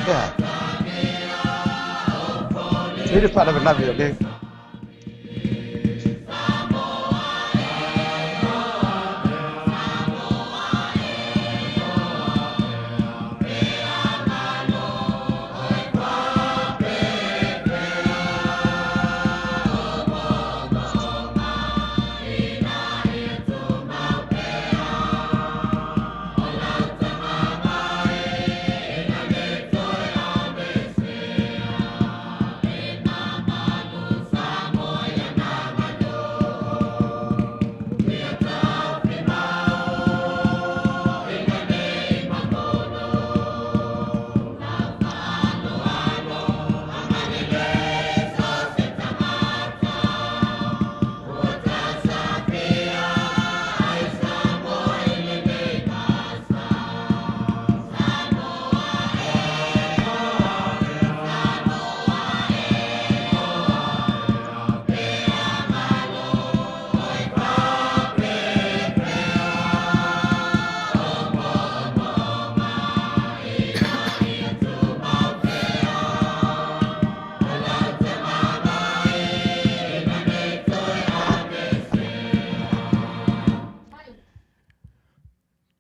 Ea. E le faalavelave o le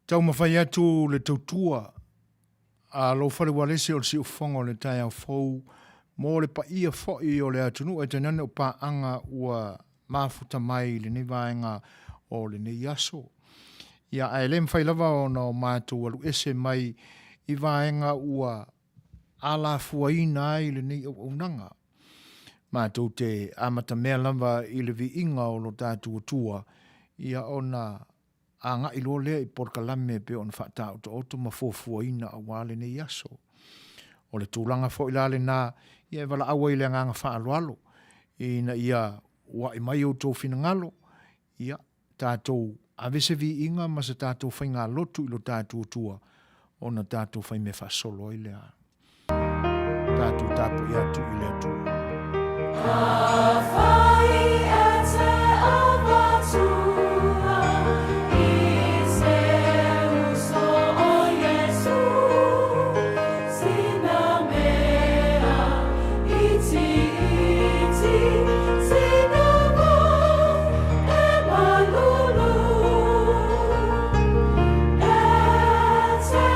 Taumafai atu le tautua a lou fale ualesi o le siufofoga o le taeao fou mo le paia foi o le atunuu e tainane o paaga ua mafuta mai i lenei vaega o lenei aso. Ia, ae le mafai lava ona o matou alu ese mai i vaega ua alafuaina ai lenei auaunaga. Matou te amatamea lava i le viiga o lo tatou Atua, ia ona agai loa lea i polokalame e pei ona faataotooto ma fuafuaina aua lenei aso. O le tulaga foi la lena, ia e valaau ai i le agaga faaaloalo, ina ia ua'i mai outou finagalo, ia, tatou ave se viiga ma se tatou faigalotu i lo tatou Atua, ona tatou faimea faasolo ai lea. Tatou tapuai atu i le Atua. Afai e te avatua i se uso o Iesu, sina mea itiiti, sina vai e malulu, e te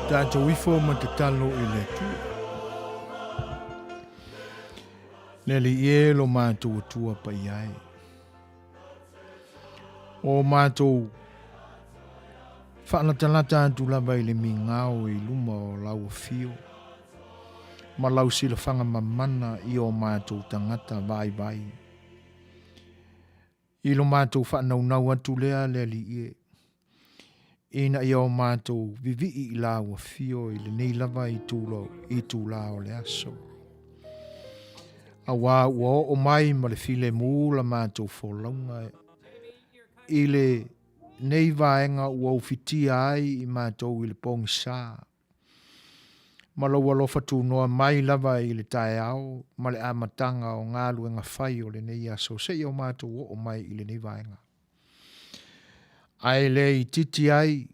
Tatou ifo ma tatalo i le Atua. Le Alii e lo matou Atua paia e. O matou faalatalata atu lava i le migao i luma o lau afio ma lau silafaga mamana i o matou tagata vaivai. I lo matou faanaunau atu lea le Alii e, ina ia o matou vivii i lau afio i lenei lava itula o le aso. Auā ua oo mai ma le filemu la matou folauga i lenei vaega ua ufitia ai i matou i le pogisa. Ma lou alofa tunoa mai lava i le taeao ma le amataga o galuega fai o lenei aso seia o matou oo mai i lenei vaega. Ae le itiiti ai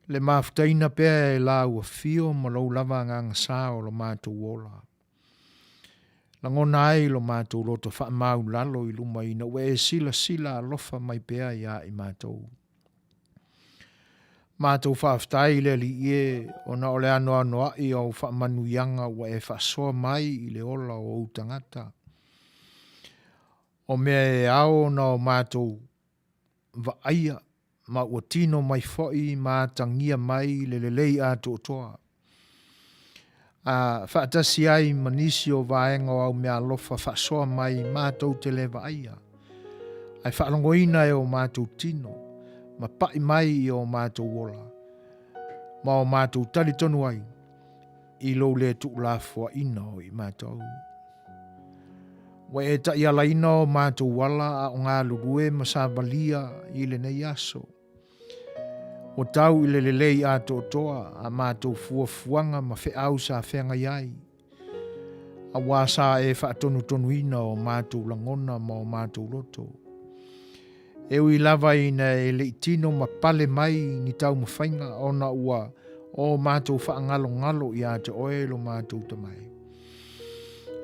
le mafutaina pea e lau afio ma lou lava agaga sa o lo matou ola. Lagona ai lo matou loto faamaulalo i luma ina ua e silasila alofa mai pea ia i matou. Matou faafetai i le Alii e, ona o le anoanoai o au faamanuiaga ua e faasoa mai i le ola o ou tagata. O mea e ao ona o matou vaaia ma ua tino mai foi ma atagia mai le lelei atoatoa, a faatasi ai ma nisi o vaega o au meaalofa faasoa mai matou te le vaaia, ae faalogoina e o matou tino ma pai mai i o matou ola, ma o matou talitonu ai i lou le tuulafoaina o i matou. Ua e taialaina o matou ala a o galulue ma savalia i lenei aso. Ua tau i le lelei atoatoa a matou fuafuaga ma feau sa feagai ai, auā sa e faatonutonuina o matou lagona ma o matou loto. E ui lava ina e le i tino ma pale mai ni taumafaiga ona ua o matou faagalogalo ia te oe lo matou Tamai.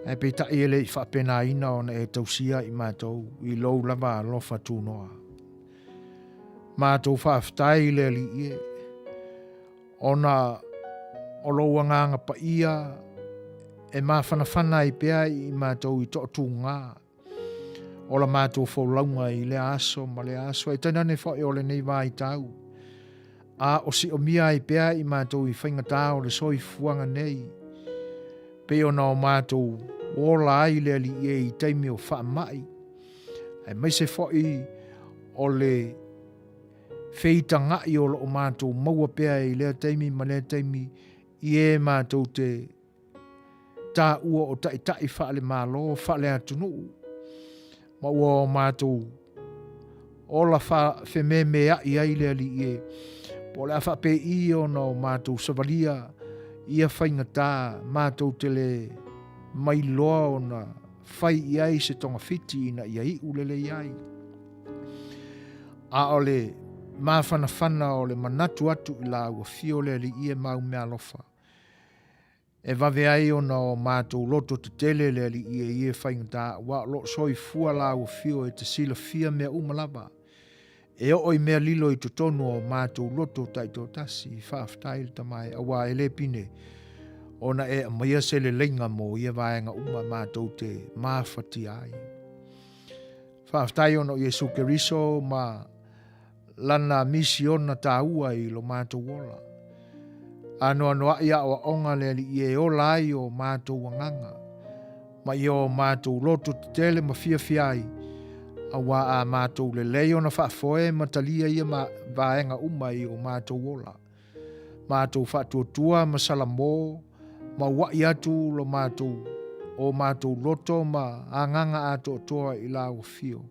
Ae peitai e le i faapenaina ona e tausia i matou i lou lava alofa tunoa. Matou faafetai i le Alii e, ona o lou agaga paia e mafanafana ai pea i matou i toatuga o la matou folauga i lea aso ma lea aso, e tainane foi o lenei vaitau, a o siomia ai pea i matou i faigata o le soifuaga nei, pei ona o matou ola ai le Alii e i taimi o faamai, aemaise foi o le feitaga'i o lo o matou maua pea i lea taimi ma lea taimi i e matou te taua o taitai faale-Malo, faale-atunuu, ma ua o matou ola fememea'i ai le Alii e, po o le a faapei ona o matou savalia ia faigata matou te le mailoa ona fai i ai se togafiti ina ia iu lelei ai. A o le mafanafana o le manatu atu i lau afio le Alii e mau meaalofa, E vave ai ona o matou loto tetele le Alii e ia faigata, aua o lo o soifua lau afio e te silafia mea uma lava, e oo i mea lilo i totonu o matou loto taitoatasi. Faafetai le Tama e, aua e le pine ona e aumaia se leleiga mo ia vaega uma matou te mafatia ai. Faafetai ona o Iesu Keriso ma Lana misiona taua i lo matou ola. Anoanoai aoaoga le Alii e ola ai o matou agaga, ma ia o matou loto tetele ma fiafia ai, auā a matou lelei ona faafoe ma talia ia vaega uma i o matou ola. Matou faatuatua ma salamo ma uaʻi atu lo matou o matou loto ma agaga atoatoa i lau afio,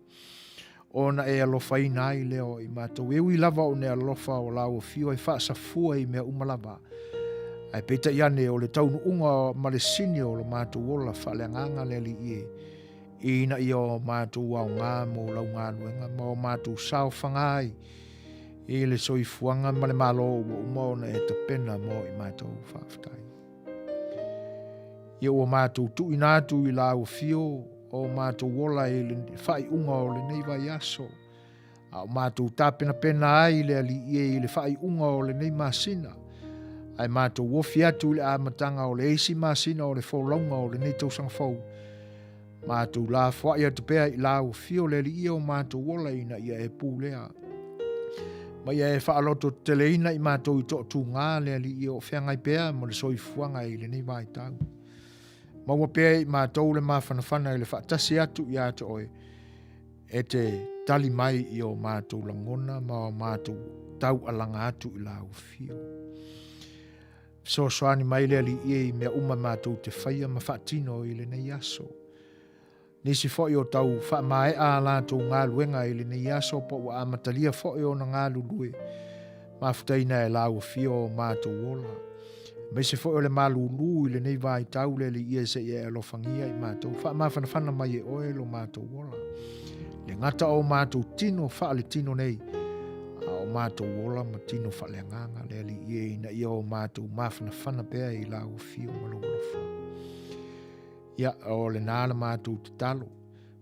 ona e alofaina ai lea o i matou. E ui lava o ne alofa o lau afio e faasafua i mea uma lava, ae peitai ane o le taunuuga ma le sini o lo matou ola faaleagaga le Alii e, ina ia o matou aoga mo lau galuega ma o matou saofaga ai i le soifuaga ma le Malo ua uma ona e tapena mo i matou. Faafetai. Ia ua matou tuuina atu i lau afio o matou ola i le faaiuga o lenei vaiaso, a o matou tapenapena ai le Alii e i le faaiuga o lenei masina. Ae matou ofi atu i le amataga o le isi masina o le folauga o lenei tausaga fou, matou lafoai atu pea i lau afio le Alii o matou ola ina ia e pulea. Ma ia e faalototeteleina i matou i toatuga le Alii o feagai pea ma le soifuaga i lenei vaitau. Maua pea i matou le mafanafana i le faatasi atu ia te oe, e te tali mai i o matou lagona ma o matou taualaga atu i lau afio. Fesoasoani mai le Alii e i mea uma matou te faia ma faatino i lenei aso. Nisi foi o tau faamaea a latou galuega i lenei aso po ua amatalia foi ona galulue, mafutaina e lau afio o matou ola. Aemaise foi o le malūlū i lenei vaitau le Alii e se i e alofagia i matou, faamafanafana mai e oe lo matou ola. Le gata o matou tino faaletino nei, a o matou ola ma tino faaleagaga le Alii e ina ia o matou mafanafana pea i lau afio ma lou alofa. Ia, o lena la matou tatalo.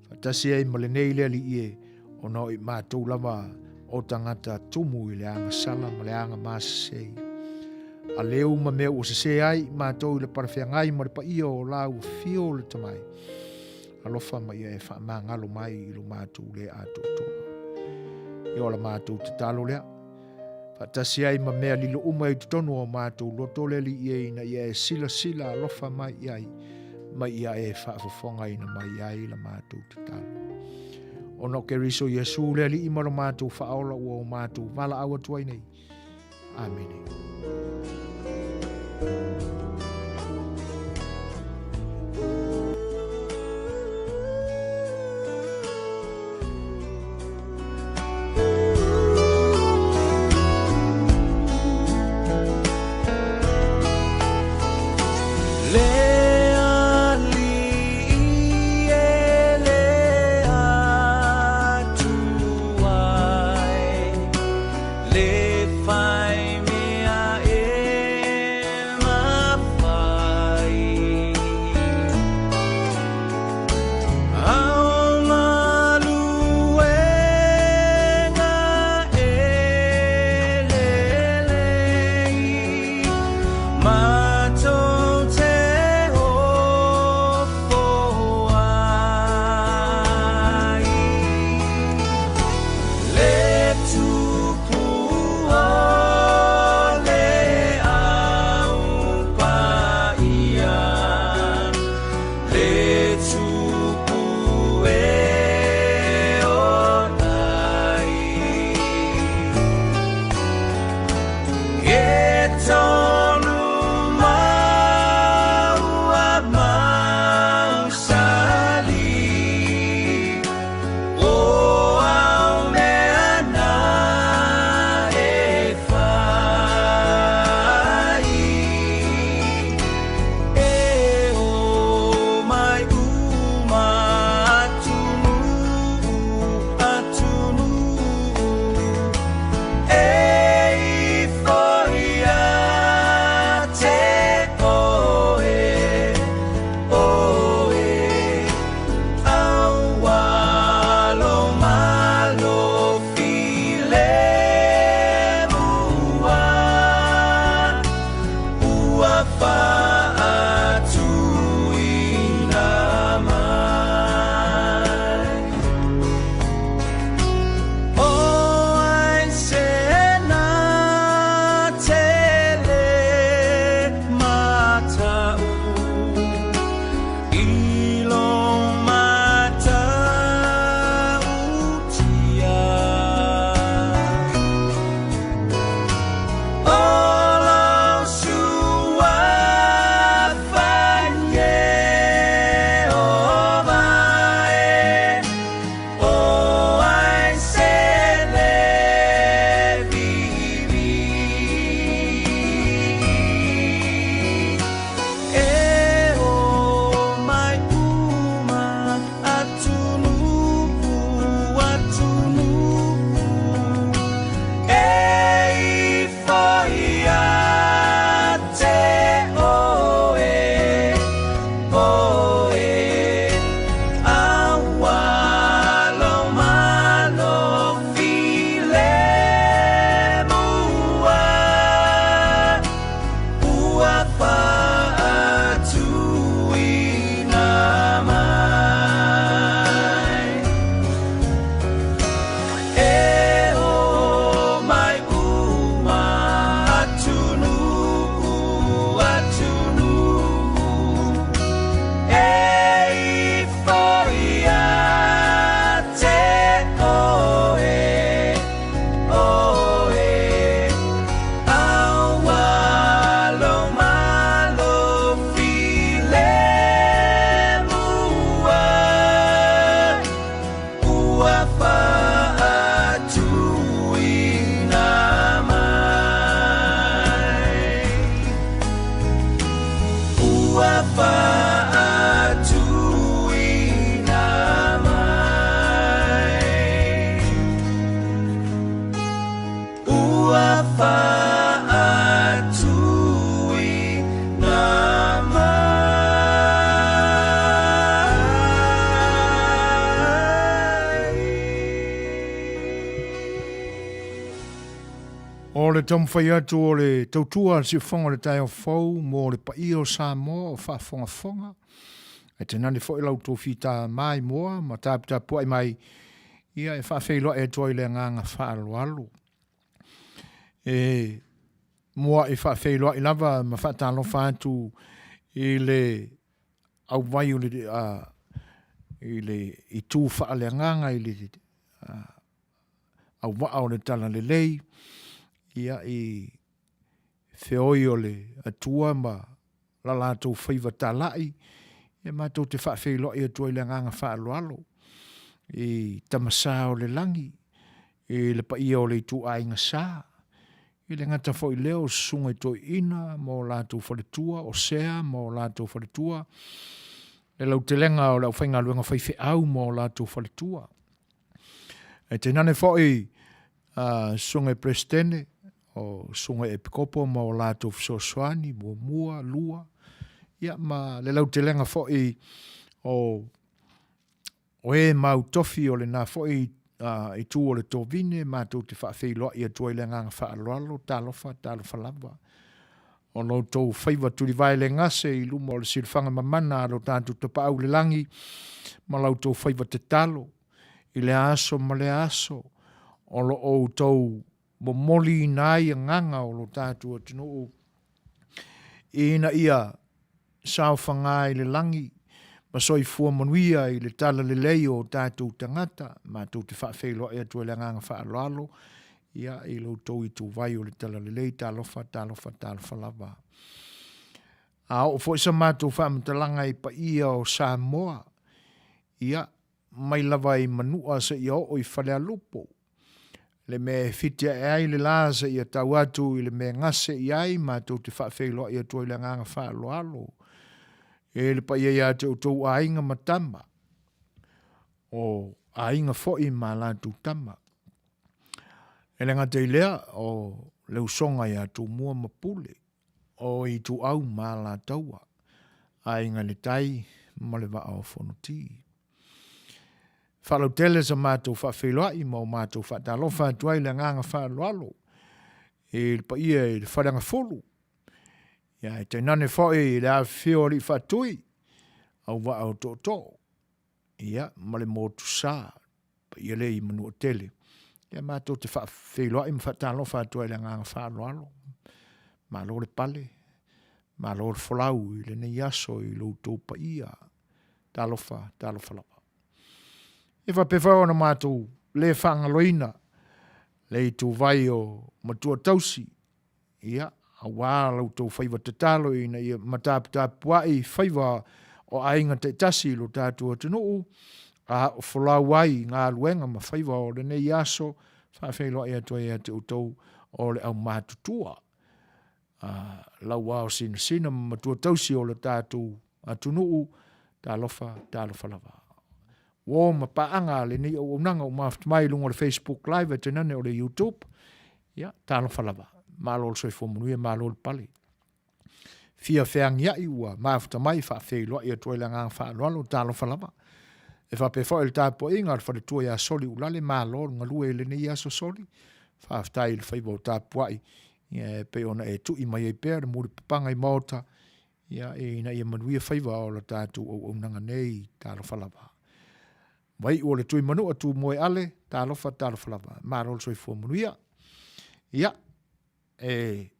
Faatasi ai ma lenei le Alii e, ona o i matou lava o tagata tumu i le agasala ma le agamasese. A leu ma mea ua sese ai i matou i le palafeagai ma le paia o lau afio o le tamai, alofa ma ia e faamagalo mai i lo matou le atoatoa. Ia o la matou tatalo lea. Faatasi ai ma mea lilo uma i totonu o matou loto le Alii e ina ia e silasila alofa mai i ai, ma ia e faafofogaina mai ai la matou tatalo. Ona o Keriso Iesu le Alii ma lo matou faaola ua o matou valaau atu ai nei. Amene. Le fai mea e O le taumafai atu o le tautua a le siufofoga o le taeao fou mo le paia o Samoa o faafogafoga, ae tainane foi la outou fita maimoa ma taputapuai mai, ia e faafeiloai atu ai i le agaga faaaloalo. E muai faafeiloai lava ma faatalofa atu i le auvai o le, i le itu faaleagaga i le auvaa o le Talalelei, ia, i feoi o le Atua ma la latou faiva talai, ia matou te faafeiloai atu ai i le agaga faaaloalo i Tama Sa o le Lagi, i le paia o le ituaiga sa, e le gata foi i lea o susuga i toeaiina ma o latou faletua, o sea ma o latou faletua, le lautelega o le aufaigaluega faifeau ma o latou faletua. Ae tainane foi susuga i Peresetene, o susuga i Epikopo ma o latou fesoasoani, muamua, lua, ia ma le lautelega foi o e mautofi o lena foi itu o le tovine, matou te faafeiloai atu ai i le agaga faaaloalo, talofa, talofa lava. O lo outou faiva tulivae le gase i luma o le silafaga mamana a lo tatou Tapaau i le Lagi ma la outou faiva tatalo i lea aso ma lea aso, o lo o outou momoliina ai agaga o lo tatou atunuu ina ia saofaga i le lagi ma soifua manuia i le talalelei o tatou tagata. Matou te faafeiloai atu ai i le agaga faaaloalo ia, i lo outou ituvai o le talalelei. Talofa, talofa, talofa lava. A oo foi sa matou faamatalaga i paia o Samoa, ia, mai lava i Manua seia oo i Falealupo, le mea e fiti ae ai le la seia tau atu i le mea e gase i ai, matou te faafeiloai atu ai i le agaga faaaloalo e le paia ia te outou aiga ma tama, o aiga foi ma latou tama. E le gata i lea, o le usoga ia Tumua ma Pule, o Ituau ma Alataua, Aiga i le Tai ma le Vaa o Fonoti. Faalautele sa matou faafeiloai ma o matou faatalofa atu ai i le agaga faaaloalo i le paia i le Faleagafulu, ia ae tainane foi i le afifio o Alii Faatui, Auvaa o Tootoo, ia ma le Motusa, paia lea i Manuatele. Ia matou te faafeiloai ma faatalofa atu ai i le agaga faaaloalo. Malo le pale, malo le folau i lenei aso i lo outou paia. Talofa, talofa lava. E faapea foi ona matou le faagaloina le ituvai o matua tausi, ia, aua la outou faiva tatalo ina ia mataputapuai faiva o aiga taitasi i lo tatou atunuu, a o folau ai i galuega ma faiva o lenei aso, faafeiloai atu ai ia te outou o le aumatutua, lauao sinasina ma matua tausi o le tatou atunuu, talofa, talofa lava. Uo ma paaga a lenei auaunaga ua mafuta mai i luga o le Facebook Live ae tainane o le YouTube, ia, talofa lava. Malo le soifua manuia, malo le pale. Fia feagiai ua mafuta mai, faafeiloai atu ai le agaga faaaloalo, talofa lava. E faapea foi le tapuaiga a le faletua ia Soli Ulale, malo le galue i lenei aso Soli. Faafetai i le faiva o tapuai, ia e pei ona e tui mai ai pea le mulipapaga i maota, ia ina ia manuia faiva o le tatou auaunaga nei, talofa lava. Vaiu o le Tuimanua Tumoeale, talofa, talofa lava. Malo le soifua manuia. Ia, e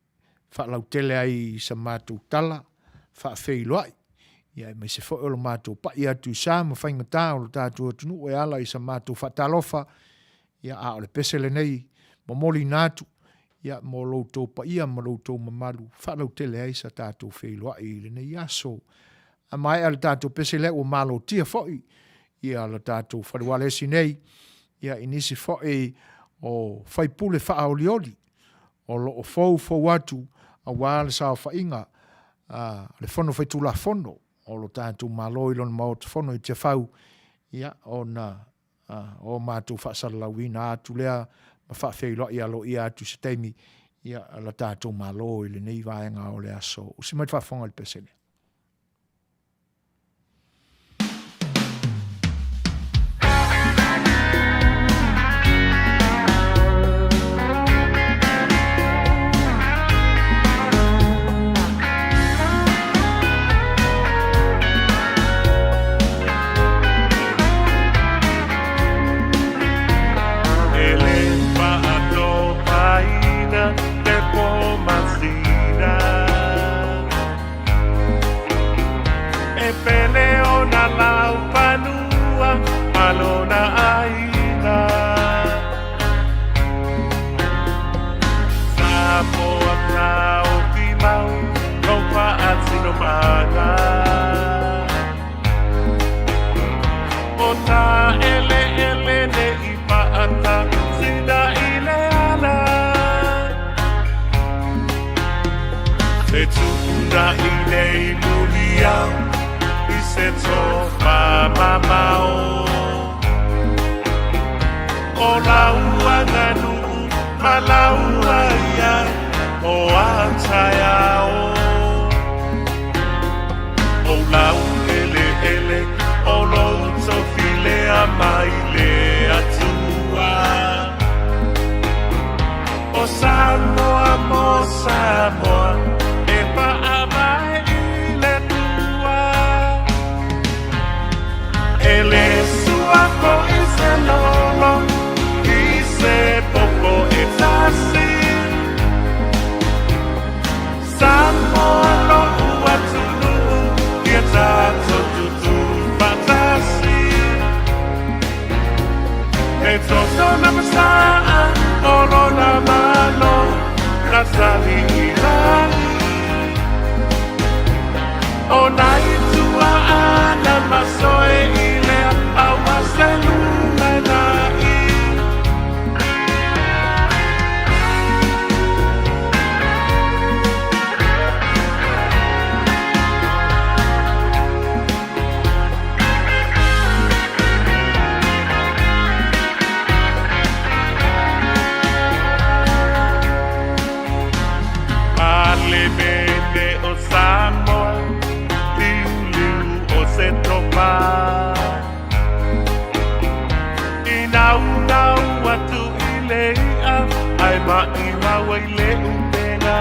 faalautele ai i sa matou tala faafeiloai, ia aemaise foi o le matou pai atu i sa ma faigata o le tatou atunuu e ala i sa matou faatalofa, ia a o le pese lenei momoliina atu, ia mo lo outou paia ma lo outou mamalu, faalautele ai sa tatou feiloai i lenei aso. A maea le tatou pese lea ua malotia foi ia le tatou fale ualesi nei, ia i nisi foi o faipule faaolioli o lo o foufou atu aua le saofaiga a le Fono Faitulafono o lo tatou Malo i lona Maota Fono i Tiafau, ia, ona o matou faasalalauina atu lea ma faafeiloai aloaia atu i se taimi ia la tatou Malo i lenei vaega o le aso. Usi mai le faafofoga i le pese lea. taofi mau lou faatinomaga. O taeleele ne i paata sina i le ala. Te tuuna'i nei muli au i se tofa mamao. O lau aganuu ma lau aia o a taeao. O lau eleele o lou tofi lea mai le Atua. O Samoa mo Samoa e faavae i le Atua. E le sua foi se lolo i se popo e tasi. Samoa lo'u atunuu ia tatou tutu faatasi. E toto na masaa o lona Malo na tali i lagi. O nai tua'a na masoe i lea aua se lumanai. Palemene o Samoa, liuliu o se tofa. I naunau atu i le i'a, ae maʻimau ai le upega.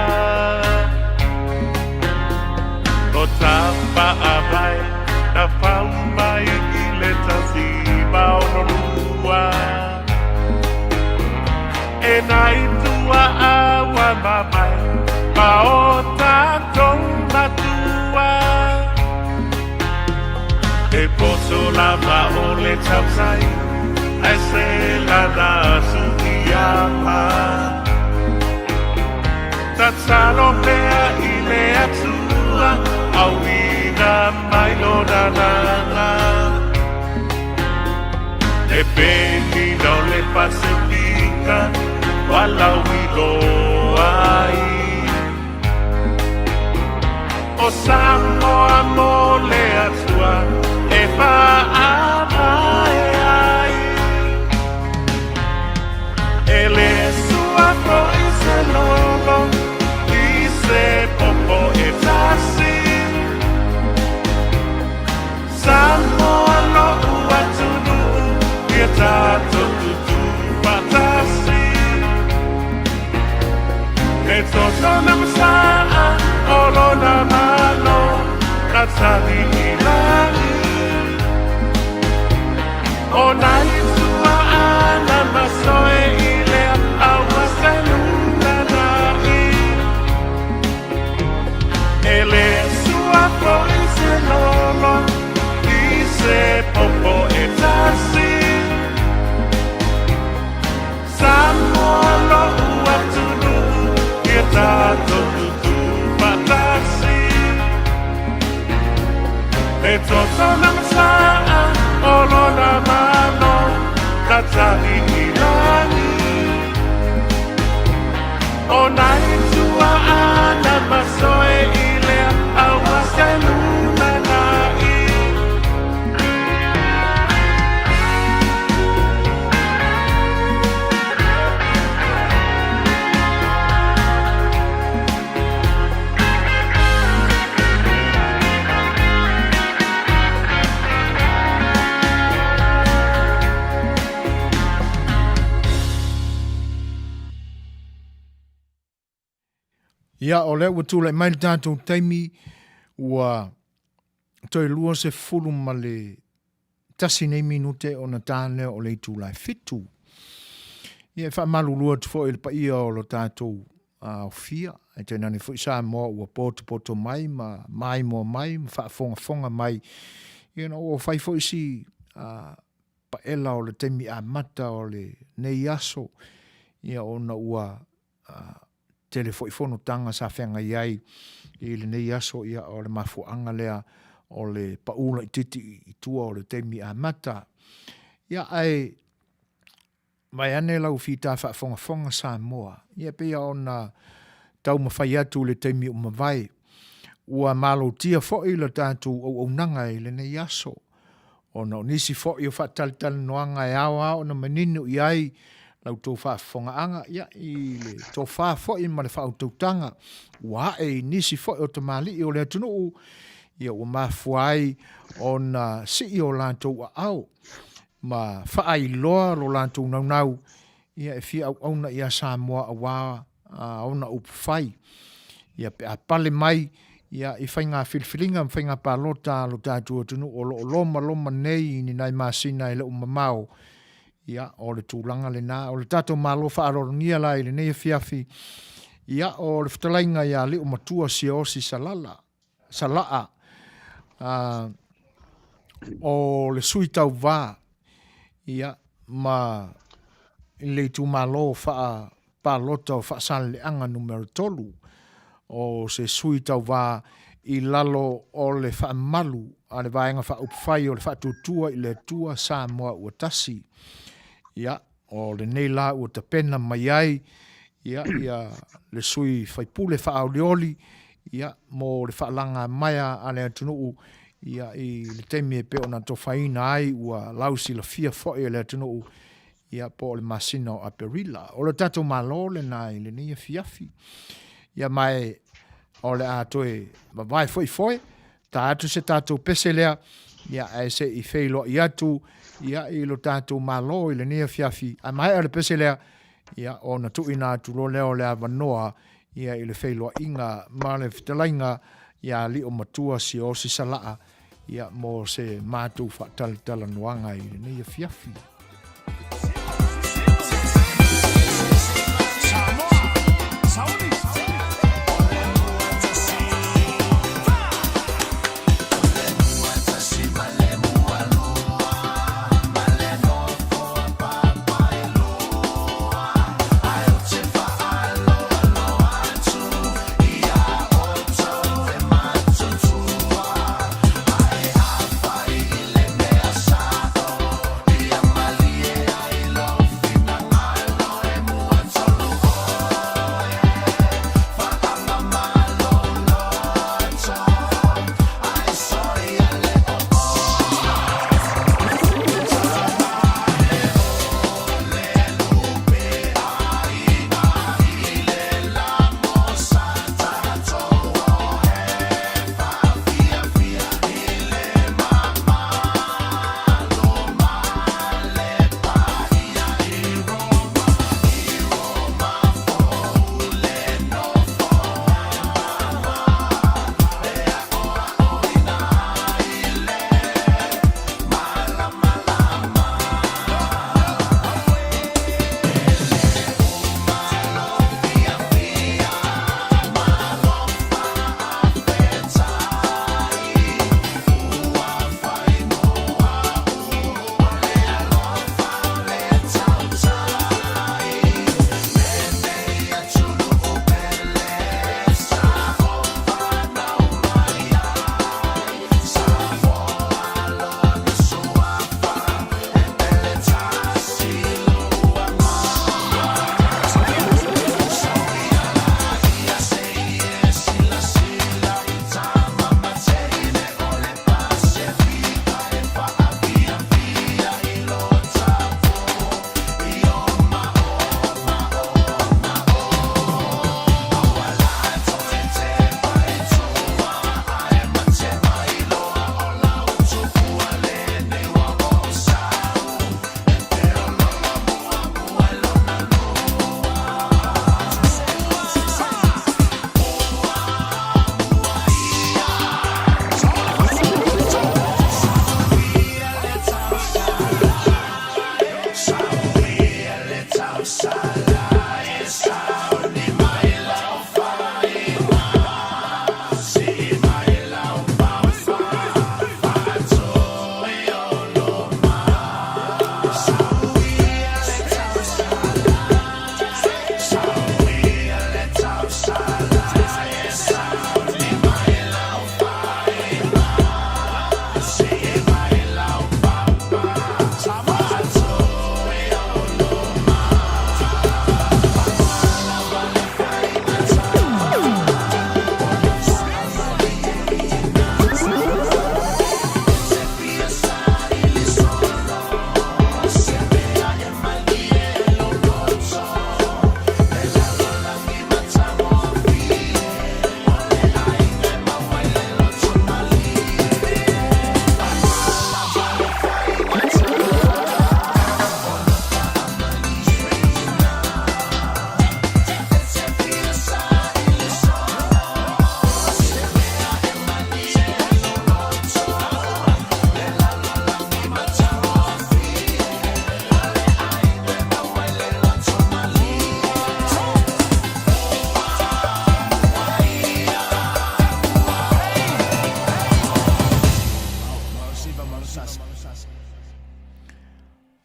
O tafaavae na fau mai i le 1962. E nai tua'a ua mavae ma o tatou matua. E poto lava o le tautai, ae se lana suiama. Tatalo pea i le Atua, auina mai lona agaga. E penina o le Pasefika, ua lauiloa ai. O Samoa mo le Atua e faavae ai. E le sua foi se lolo i se popo e tasi. Samoa lo'u atunuu ia tatou tutu faatasi. E toto na masaa o lona Malo na tali i lagi. O nai tua'a na masoe i lea aua se lumanai. E le sua foi se lolo i se popo e tasi. Samoa lo'u atunuu ia tatou tutu faatasi. E toto na masaa o lona Malo na tali i lagi. O nai tua'a na masoe i lea aua se lumanai. Ia, o lea ua tulai mai le tatou taimi ua toe 21 nei minute ona ta lea o le itula e 7. Ia, e faamalulu atu foi i le paia o lo tatou aofia, ae tainane foi Samoa ua potopoto mai ma maimoa mai ma faafogafoga mai. Ia, na ua fai foi si paela o le taimi amata o lenei aso, ia ona ua. tele foi fonotaga sa feagai ai i lenei aso, ia, o le mafuaaga lea o le pau laitiiti i tua o le taimi amata. Ia, ae vaeane lau fita faafogafoga Samoa, ia e pei ona taumafai atu i le taimi ua mavae, ua malotia foi le tatou auaunaga i lenei aso, ona o nisi foi o faatalatalanoaga e ao lava ona manino i ai la outou faafofogaaga, ia, i le tofa foi ma le faautautaga ua ae i nisi foi o tamalii o le atunuu, ia ua mafua ai ona sii o latou aao ma faailoa lo latou naunau ia e fia auauna ia Samoa aua ona upufai. Ia pe a pale mai ia i faiga filifiliga ma faiga palota a lo tatou atunuu o lo o lomaloma nei i ni nai masina e le o mamao, ia o le tulaga lena. O le tatou Malo faaaloalogia la i lenei afiafi, ia o le fetalaiga ia Aliomatua Siaosi Salala, Salaa, o le sui tauva ia ma le itumalo faapalota o Faasaleleaga numera 3, o se sui tauva i lalo o le faamalu a le Vaega Faaupufai o le Faatuatua i le Atua Samoa ua Tasi. Ia, o lenei la ua tapena mai ai ia, ia le sui faipule faaolioli ia, mo le faalagamaea a le atunuu ia, i le taimi e pei ona tofaina ai ua lausilafia foi e le atunuu ia, po o le masina o Aperila. O le tatou Malo lena i lenei afiafi. Ia ma e o le a toe vavae foi foe, ta atu se tatou pese lea, ia ae se i feiloai atu ia i lo tatou Malo i lenei afiafi. A maea le pese lea, ia ona tuuina atu loa lea o le avanoa ia i le feiloaiga ma le fetalaiga ia Aliomatua Siaosi Salaa ia mo se matou faatalatalanoaga i lenei afiafi.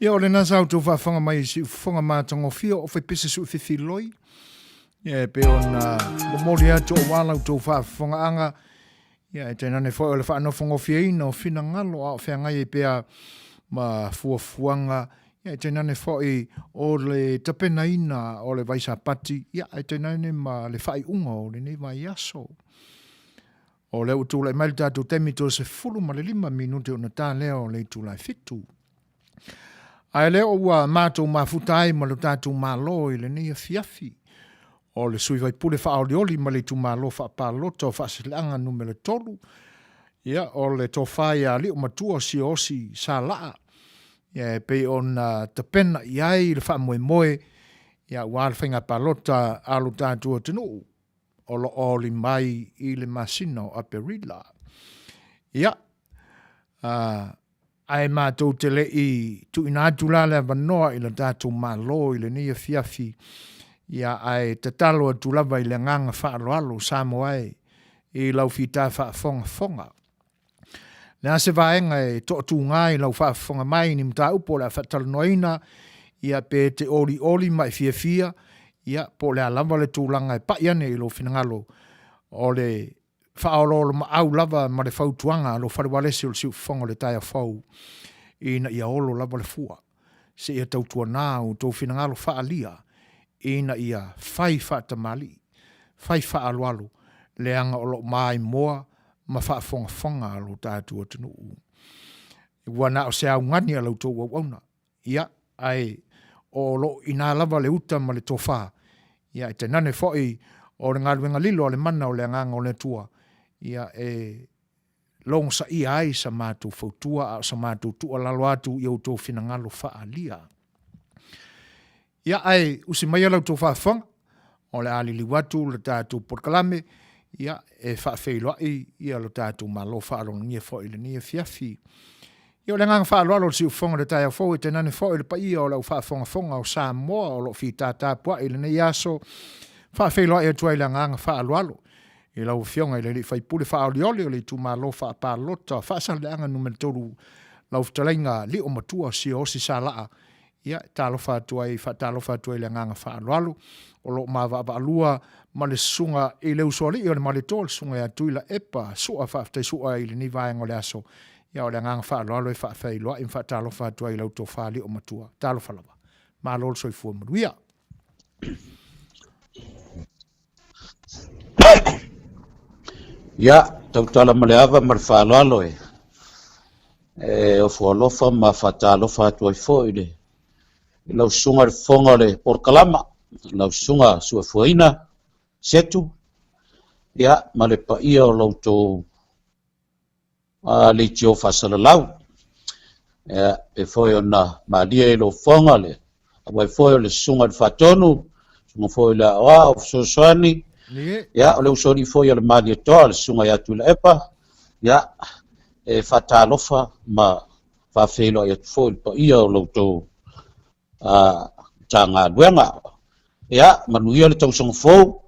Ia, o lena sa outou faafofoga mai i siufofoga matagofie o Faipese Suififiloi, ia e pei ona momoli atu aua la outou faafofogaaga, ia e tainane foi o le faanofogofieina o finagalo a o feagai ai pea ma fuafuaga, ia e tainane foi o le tapenaina o le vaisapati, ia ae tainane ma le faaiuga o lenei vaiaso. O lea ua tulai mai le tatou taimi toe 15 minute ona ta lea o le itula e 7. Ae lea ua matou mafuta ai ma lo tatou Malo i lenei afiafi, o le sui faipule faaolioli ma le itumalo faapalota o Faasilaaga numera 3, ia, o le tofa ia Aliomatua Siaosi Salaa, ia, e pei ona tapena i ai le faamoemoe, ia, aua le faiga palota a lo tatou atunuu o lo o oli mai i le masina o Aperila. Ia, ae matou te le i tuuina atu la le avanoa i le tatou Malo i lenei afiafi, ia, ae tatalo atu lava i le agaga faaaloalo Samoa e, i lau fita faafogafoga. Le a se vaega e toatuga i lau faafofoga mai i ni mataupu o le a faatalanoaina, ia, pe e te olioli ma e fiafia, ia, po o le a lava le tulaga e pai ane i lou finagalo, o le faaoloolomaau lava ma le fautuaga a lou fale ualesi o le siufofoga o le taeao fou, ina ia olo lava le fua, seia tautuana outou finagalo faaalia, ina ia fai faatamalii, fai faaaloalo, leaga o lo o maimoa ma faafogafoga lo tatou atunuu. Ua na o se augani a la outou auauna, ia, ae o lo o i ina lava le uta ma le tofa, ia, e tainane foi o le galuega lilo a le mana o le Agaga o le Atua, ia, e logosaia ai sa matou fautua a o sa matou tuualalo atu i outou finagalo faaalia. Ia, ae usi maia la outou faafofoga, o le a liliu atu le tatou polokalame, ia, e faafeiloai ia lo tatou Malo faaaloalogia foi i lenei afiafi. Ia, o le agaga faaaloalo o le siufofoga o le taeao fou, e tainane foi le paia o le au faafogafoga o Samoa o lo o fita tapuai i lenei aso, faafeiloai atu ai le agaga faaaloalo i lau Afioga i le alii faipule faaolioli o le itumalo faapalota Faasaleleaga numera 3, lau fetalaiga Liomatua Siaosi Salaa. Ia, e talofa atu ai, faatalofa atu ai i le agaga faaaloalo o lo o maavaavaalua ma le susuga i le usoalii o le Malietoa, le susuga ia Tuilaepa Sua. Faafetai Sua i lenei vaega o le aso. Ia, o le agaga faaaloalo e faafeiloai ma faatalofa atu ai i lau tofa Liomatua. Talofa lava. Malo le soifua manuia. Ia, tautala ma le ava ma le faaaloalo e e ofo alofa ma faatalofa atu ai foi i le i lau susuga i le fofoga o le polokalama, lau susuga Suefuaina Setu, ia, ma le paia o la outou a leitio faasalalau. Ia, e foi ona malie i lou fofoga le auai foi o le susuga i le Faatonu, susuga foi i le Aoao Fesoasoani, ia, o le usoalii foi a le Malietoa, le susuga ia Tuilaepa, ia, e faatalofa ma faafeiloai atu foi i le paia o la outou Matagaluega. Ia, manuia le tausaga fou,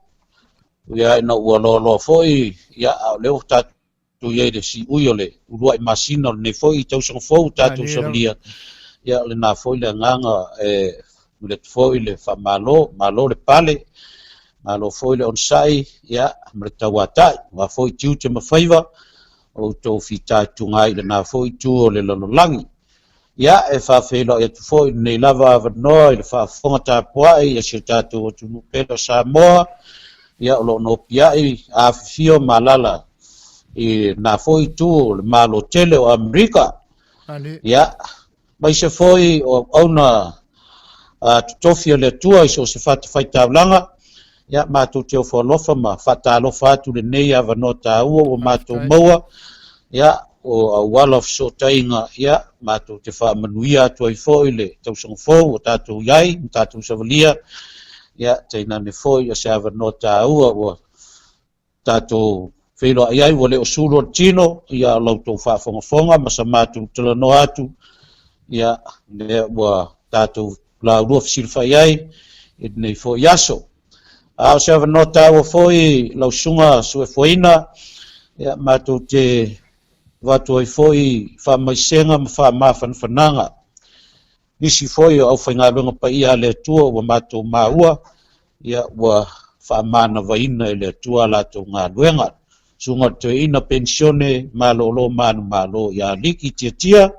ia, ina ua loaloa foi, ia, a o lea ua tatou i ai le siui o le uluai masina o lenei foi tausaga fou tatou savalia, ia o lena foi le agaga e momoli atu foi le faamalo, malo le pale, malo foi le onosai, ia ma le tauatai, aua foi tiute ma faiva o outou fitaituga ai i lena foi itu o le lalolagi. Ia, e faafeiloai atu foi i lenei lava avanoa i le faafofoga tapuai a si o tatou atunuu pele o Samoa, ia, o lo o nopiai, afifio ma alaala i lena foi itu o le Malo tele o Amerika. Ia, aemaise foi o auauna totofi a le Atua i so o se fatafaitaulaga, ia, matou te ofo alofa ma faatalofa atu i lenei avanoa taua ua matou maua, ia, o auala o fesootaiga, ia, matou te faamanuia atu ai foi le tausaga fou ua tatou i ai ma tatou savalia, ia, tainane foi o se avanoa taua ua tatou feiloai ai, ua le o sulu o le tino, ia, o la outou faafogafoga ma sa matou talanoa atu, ia, lea ua tatou laulua fesilafai ai i lenei foi aso. A o se avanoa taua foi lau susuga Suefuaina, ia, matou te avatu ai foi faamaisega ma faamafanafanaga. Nisi foi o aufaigaluega paia a le Atua ua matou maua, ia, ua faamanavaina e le Atua a latou galuega. Susuga i le Toeaina Penisione Malolo Manumalo ia Liki Tiatia,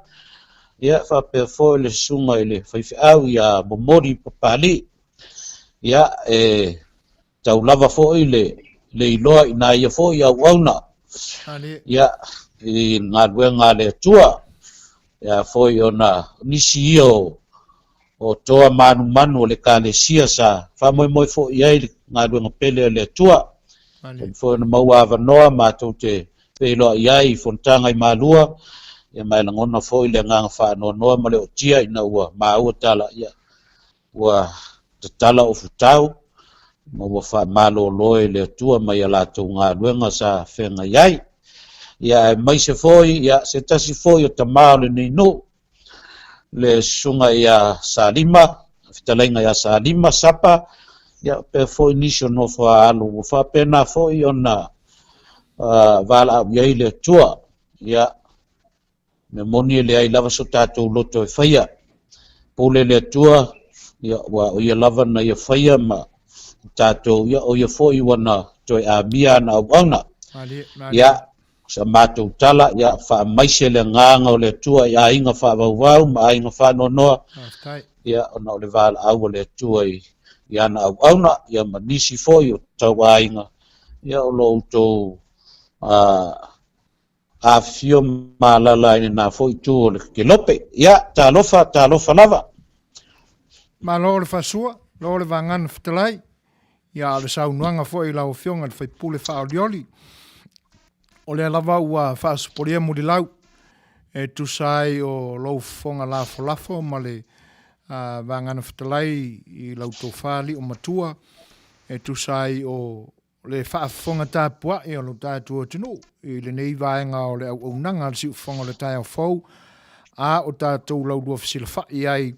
ia, faapea foi le Susuga i le Faifeau ia Momoli Papalii. Ia, e tau lava foi le le iloa i nai ia foi auauna ia i galuega a le Atua ia foi ona nisi ia o o toa manumanu o le Ekalesia sa faamoemoe foi i ai le galuega pele a le Atua. Taimi foi ona maua avanoa matou te feiloai ai i fonotaga i Malua, ia ma e lagona foi le agaga faanoanoa ma le ootia ina ua maua tala, ia Ua tatala ofutau ma ua faamalolo e le Atua mai a latou galuega sa feagai ai. Ia aemaise foi ia se tasi foi o tama o lenei nuu, le susuga ia Salima, fetalaiga ia Salima Sapa, ia faapea foi nisi o nofo a alo ua faapena foi ona valaau i ai le Atua. Ia Mea moni e leai lava so tatou loto e faia. Pule le Atua, ia, ua o ia lava na ia faia ma tatou, ia, o ia foi ua na toe amia ana auauna. Ia, sa matou tala, ia, faamaise le agaga o le Atua i aiga faavauvau ma aiga faanoanoa, ia, ona o le valaau a le Atua i, i ana auauna, ia, ma nisi foi o tauaiga, ia, o lo outou, Afifio ma alaala i lena foi itu o le kelope. Ia, talofa, talofa lava. Malo le faasua, lo le vagana fetalai, ia a o le saunoaga foi i lau Afioga i le Faipule faaolioli. O lea lava ua faasopolia mulilau e tusa ai o lou fofoga lafolafo ma le vagana fetalai i lau tofa lio matua e tusa ai o O le faafofoga tapuai o lo tatou atunuu i lenei vaega o le auaunaga a le Siufofoga o le Taeao Fou, a o tatou laulua fesilafai ai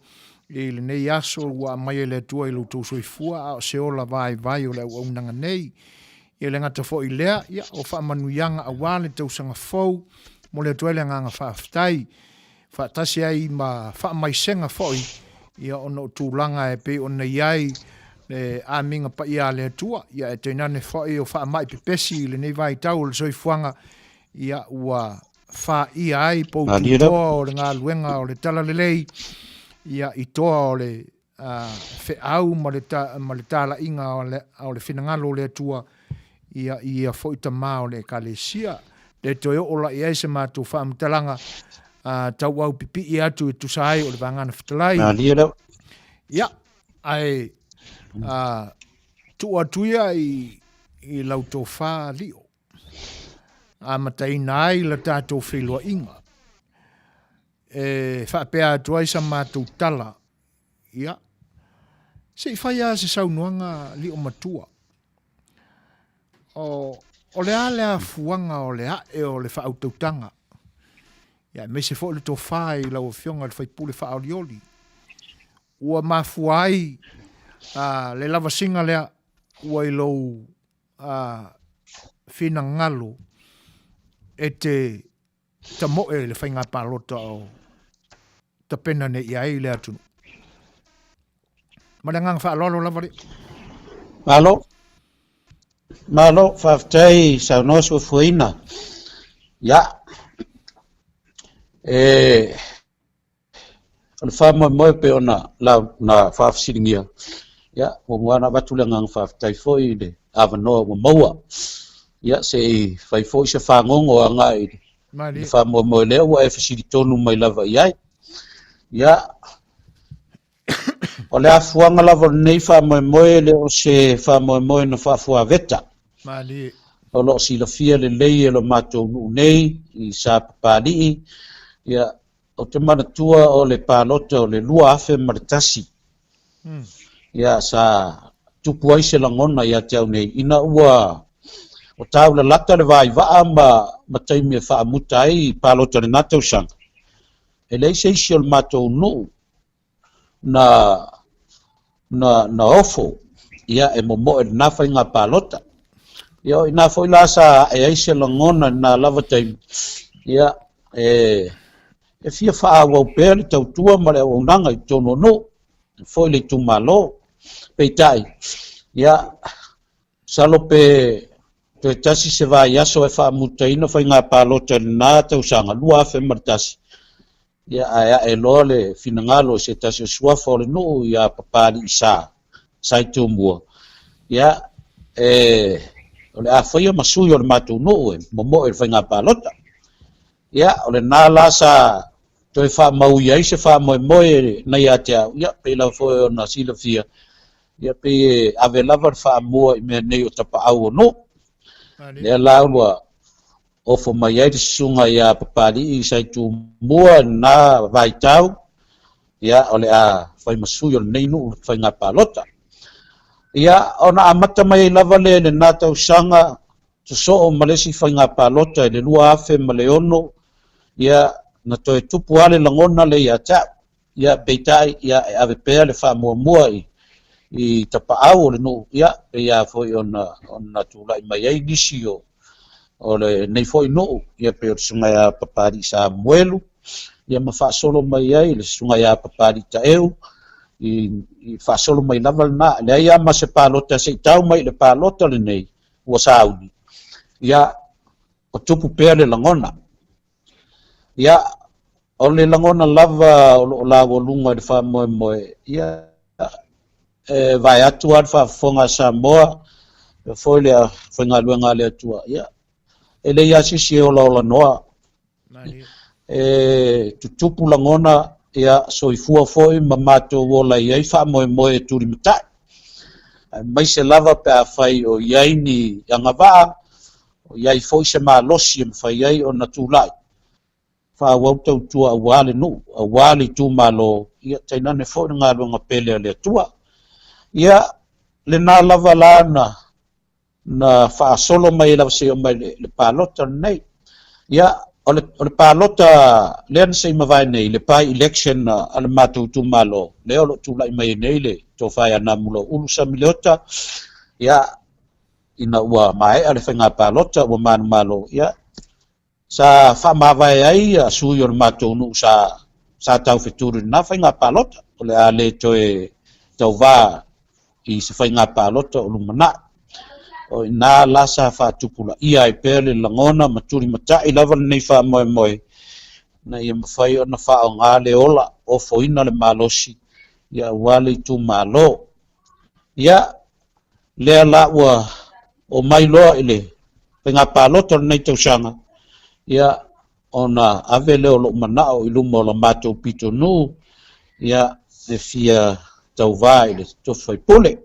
i lenei aso ua aumai e le Atua i lo outou soifua, a o se ola vaivai o le auaunaga nei. E le gata foi i lea, ia, o faamanuiaga aua le tausaga fou, momoli atu ai le agaga faafetai. faatasi ai ma faamaisega foi ia ona o tulaga e pei ona i ai le amiga paia a le Atua, ia e tainane foi o faamai pepesi i lenei vaitau o le soifuaga, ia ua faia ai poututoa o le galuega o le talalelei, ia i toa o le feau ma le, ma le talaiga o le, o le finagalo o le Atua, ia i ia foi tama o le Ekalesia. Le toe oo la i ai se matou faamatalaga tauau pipii atu e tusa ai o le Vagana Fetalai. Ia, ae tuu atu ia i, i lau tofa lio. Amataina ai la tatou feiloaiga. E faapea atu ai sa matou tala, ia, se i fai lava se saunoaga lio matua. O, o le a le afuaga o le ae o le faautautaga, ia, aemaise foi le tofa i lau Afioga i le sui usufono faaolioli, ua mafua ai a, le lavasiga lea ua i lou a, finagalo e te tamoe i le faiga palota o tapena nei i ai le atunuu. Ma le agaga faaaloalo lava le. Malo. Malo, faafetai saunoa soifuaina. Ia, e, O le faamoemoe pei ona na faafesiligia, ia, muamua ona avatu le agaga faafetai foi i le avanoa ua maua. Ia, se i fai foi se fagogo agai i le faamoemoe lea ua e fesili tonu mai lava i ai. Ia, o le afuaga lava o lenei faamoemoe e le o se faamoemoe na faafuaveta. O lo o silafia lelei e lo matou nuu nei i Sapapalii, ia, Ou te manatua o le palota o le 2001, ia sa tupu ai se lagona ia te au nei, ina ua o taulalata le vaivaa ma, ma taimi e faamuta ai palota o lena tausaga, e leai se isi o le matou nuu na, na, na ofo, ia, e momoe i lena faiga palota. Ia, o ina foi la sa ae ai se lagona i lena lava taimi, ia, e, E fia faaauau pea le tautua ma le auaunaga i totonu o nuu, foi le itumalo. Peitai, ia, masalo pe toe tasi se vaiaso e faamutaina faiga palota i lena tausaga 2001, ia, ae ae loa le finagalo i se tasi o suafa o le nuu ia Papalii Sa, Sa i Tumua, ia, e, o le a faia ma sui o le matou nuu e momoe i le faiga palota. Ia, o lena la sa toe faamaui ai se faamoemoe na ia te au, ia, pei lava foi ona silafia, ia, pei e ave lava le faamua i mea nei o tapaau o nuu. Lea la ua ofo mai ai le susuga ia Papalii sa i Tumua i lena vaitau, ia, o le a fai ma sui o lenei nuu i le faiga palota. Ia, ona amata mai ai lava lea i lena tausaga, sosoo ma le isi faiga palota i le 2006, ia, na toe tupu lava le lagona lea ia te au. Ia, peitai, ia, e ave pea le faamuamua i, i tapaau o le nuu, ia, pei lava foi ona, ona tulai mai ai nisi o, o lenei foi nuu, ia, pei o le Susuga ia Papalii Samuelu, ia, ma faasolo mai ai le Susuga ia Papalii Taeu, i, i faasolo mai lava lena. Leai lava ma se palota se i tau mai i le palota lenei, ua sauni, ia, o tupu pea le lagona. Ia, o le lagona lava o lo o laualuga i le faamoemoe, ia, e vae atu lava le faafofoga a Samoa, e foi le faigaluega a le Atua, ia, e leai lava se isi e olaola noa. E tutupu lagona, ia, soifua foi ma matou ola i ai faamoemoe e tulimatai. Aemaise lava pe afai o i ai ni agavaa, o i ai foi se malosi e mafai ai ona tulai, faaauau tautua aua le nuu, aua le itumalo, ia tainane foi le galuega pele a le Atua. Ia, lena lava la na na faasolo mai ai lava seia oo mai i le palota lenei. Ia, o le, o le palota lea na se i mavae nei, le by-election a le matou itumalo, lea o lo o tulai mai ai nei le Tofa ia Namulauulu Sami Leota, ia, ina ua maea le faiga palota ua manumalo, ia, Sa faamavae ai sui o le matou nuu sa sa taufetuli i lena faiga palota, o le a le toe tauvā i se faiga palota o lumanai. O i ina la sa faatupulaia ai pea le lagona ma tulimatai lava lenei faamoemoe ina ia mafai ona faaaoga le ola, ofoina le malosi ia aua le itumalo. Ia, lea la ua omai loa i le faiga palota o lenei tausaga, ia, ona ave lea o lou manao i luma o la matou pitonuu, ia, e fia tauvā i le tofi faipule.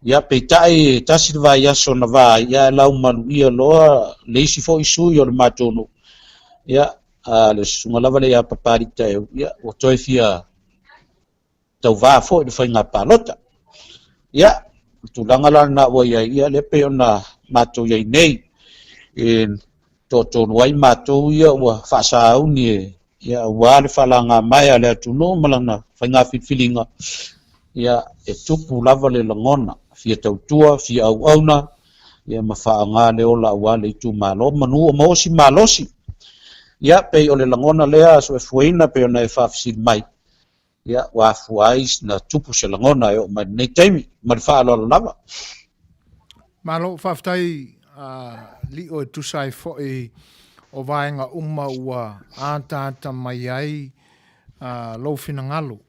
Ia, peitai, e tasi le vaiaso na va ai, ia, ae laumaluia loa le isi foi sui o le matou nuu, ia, a le susuga lava lea ia Papalii Taeu, ia, ua toe fia tauvā foi i le faiga palota. Ia, o le tulaga la lena ua i ai, ia lea pei ona matou i ai nei, e toatolu ai matou ia ua faasauni e, ia, aua le faalagamaea a le atunuu ma lana faiga filifiliga, ia, e tupu lava le lagona, fia tautua, fia auauna, ia ma faaaoga le ola aua le itumalo, manu o maua si malosi. Ia, pei o le lagona lea soefuaina pei ona e faafesili mai, Ia, ua afua ai na tupu se lagona e oo mai lenei taimi. Ma le faaaloalo lava. Malo, faafetai Lio e tusa ai foi o vaega uma ua ataata mai ai lou finagalo.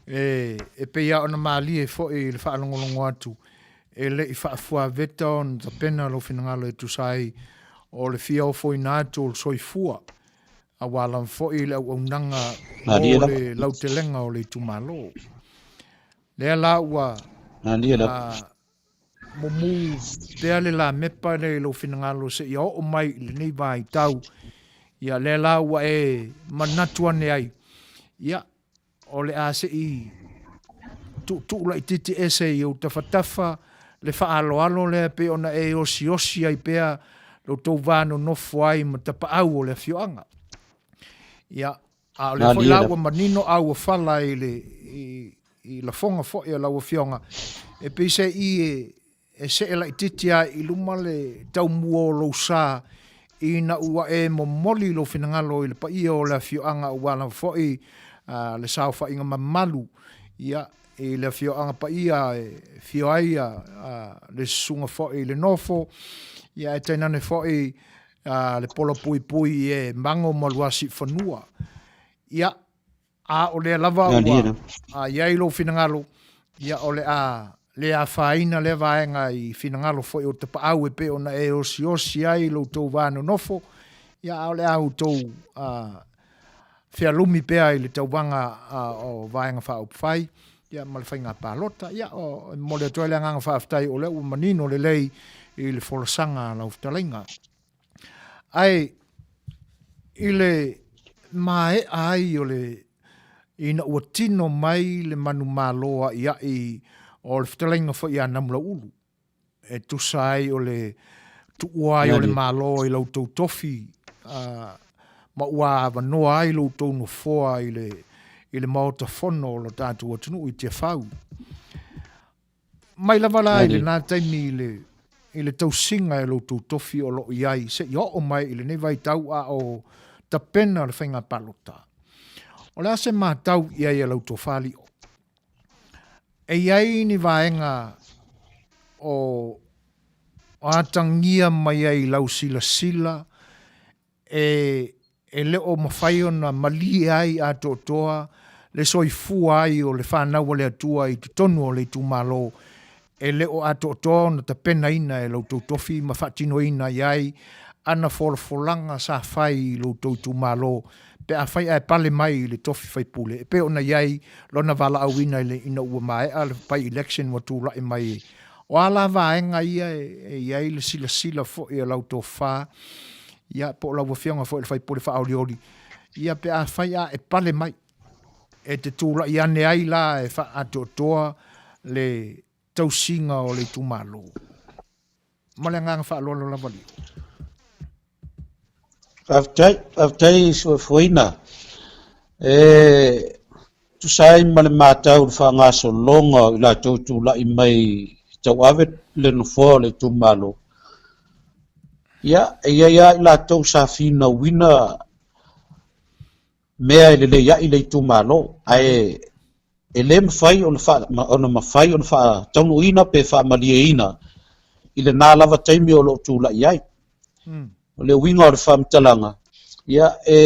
E, e pei lava ona malie foi i le faalogologo atu, e le i faafuaveta ona tapena lou finagalo e tusa ai o le fia ofoina atu o le soifua aua lava foi le auaunaga mo le lautelega o le itumalo. Lea la ua mumu pea le lamepa lea i lou finagalo seia oo mai i lenei vaitau, ia lea la ua e manatu ane ai, ia, O le a se i tuutuu laitiiti ese i ou tafatafa le faaaloalo lea pei ona e osiosi ai pea lo outou va nonofo ai ma tapaau o le afioaga. Ia, a o lea foi la ua manino a ua fala i le i lafoga foi a lau afioga, e pei se i e E see laitiiti lava i luma le taumua o lou sa Ina ua e momoli lou finagalo i le paia o le afioaga aua lava foi le saofaiga mamalu, ia, i le afioaga paia e afio ai le susuga foi i le nofo, ia, ae tainane foi le polapuipui e mago ma Luasiufanua. Ia, A o lea lava ua i ai lou finagalo, ia o le a le afaina lea vaega i finagalo foi o tapaau e pei ona e osiosi ai lo outou va nonofo, ia a o le a outou fealumi pea i le tauvaga o Vaega Faaupufai ia ma le faiga palota. Ia e momoli atu ai le agaga faafetai o lea ua manino lelei i le folasaga a lau fetalaiga. Ae i le maea ai o le ina ua tino mai le manumalo a'ia'i o le fetalaiga foi ia Namulau'ulu e tusa ai o le tuua ai o le Malo i la outou tofi ma ua avanoa ai lo outou nofoa i le Maota Fono o lo tatou atunuu i Tiafau. Mai lava la i lena taimi i le, i le tausiga e lo outou tofi o lo o i ai seia oo mai i lenei vaitau a o tapena le faiga palota. O le a se matau i ai a la outou faalio? E i ai ni vaega o atagia mai ai i lau silasila e e le o mafai ona malie ai atoatoa le soifua ai o le fanau a le Atua i totonu o le itumalo, e le o atoatoa ona tapenaina e lo outou tofi ma faatinoina i ai ana folafolaga sa fai i lo outou itumalo pe afai ae pale mai i le tofi faipule e pei ona i ai lona valaauina i le ina ua maea le by-election ua tulai mai. O a la vaega ia e i ai le silasila foi a lau tofa, ia, po o lau Afioga foi i le sui usufono faaolioli, ia, pe afai a e pale mai, e te tulai ane ai la e faaatoatoa le tausiga o le itumalo. Ma le agaga faaaloalo lava Lio. Faafetai, faafetai Soefuaina. E tusa ai ma le matau i le faagasologa o i latou tulai mai tauave le nofoa o le itumalo, ia, e i ai lava i latou sa finauina mea e lelei ai le itumalo, ae e le mafai ona, fa, ona mafai ona faataunuuina pe faamalieina i lena lava taimi o lo o tulai ai. O le uiga o le faamatalaga, ia, e,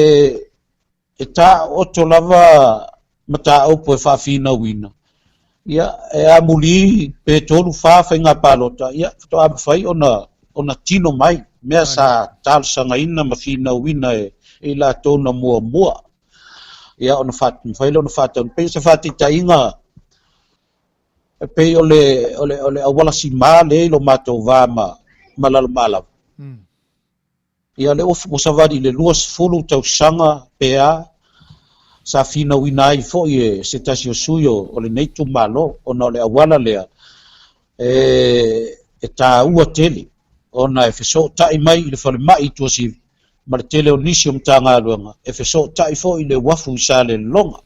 e taooto lava mataupu e faafinauina, ia, e amuli pe 3, 4 faiga palota, ia, faatoa mafai ona, ona tino mai mea sa talosagaina ma finauina e, e i latou na muamua. Ia, ona fa, mafai lea ona faataunuu. Pei o se faataitaiga, e pei o le, o le, o le auala sima lea i lo matou va ma, ma Lalomalava. Ia lea ua savali i le 20 tausaga pe a, sa finauina ai foi e se tasi o sui o lenei itumalo, ona o le auala lea e, e taua tele ona e fesootai mai i le falemai i Tuasivi ma le tele o nisi o Matagaluega, e fesootai foi i le uafu i Salelologa.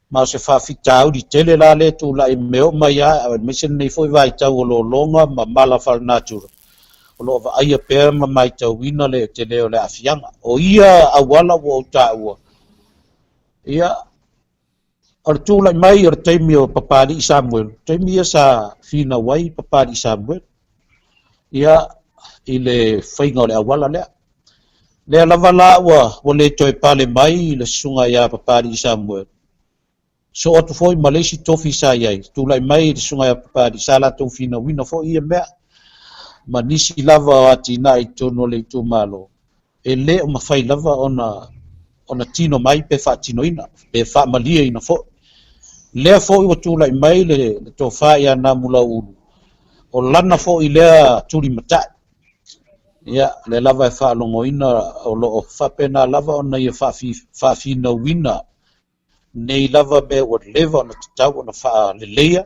Ma o se faafitauli tele la lea e tulai me oo mai lava, aemaise lenei foi vaitau o lologa ma mala faalenatura, o lo o vaaia pea ma matauina le tele o le aafiaga. O ia auala ua ou taua, ia, o le tulai mai o le taimi o Papalii Samuelu, taimi ia sa finau ai Papalii Samuelu, ia, i le faiga o le auala lea. Lea lava la ua, ua le toe pale mai le susuga ia Papalii Samuel. Soo atu foi ma le isi tofi sa i ai, tulai mai le susuga ia Papalii, sa latou finauina foi ia mea, ma nisi lava o atinae i totonu o le itumalo, e le o mafai lava ona, ona tino mai pe faatinoina, pe faamalieina foi. Lea foi ua tulai mai le, le tofa ia Namulauulu, o lana foi lea tulimatai. Ia, lea lava e faalogoina o lo o faapena lava ona ia faafinauina nei lava mea ua leva ona tatau ona faaleleia,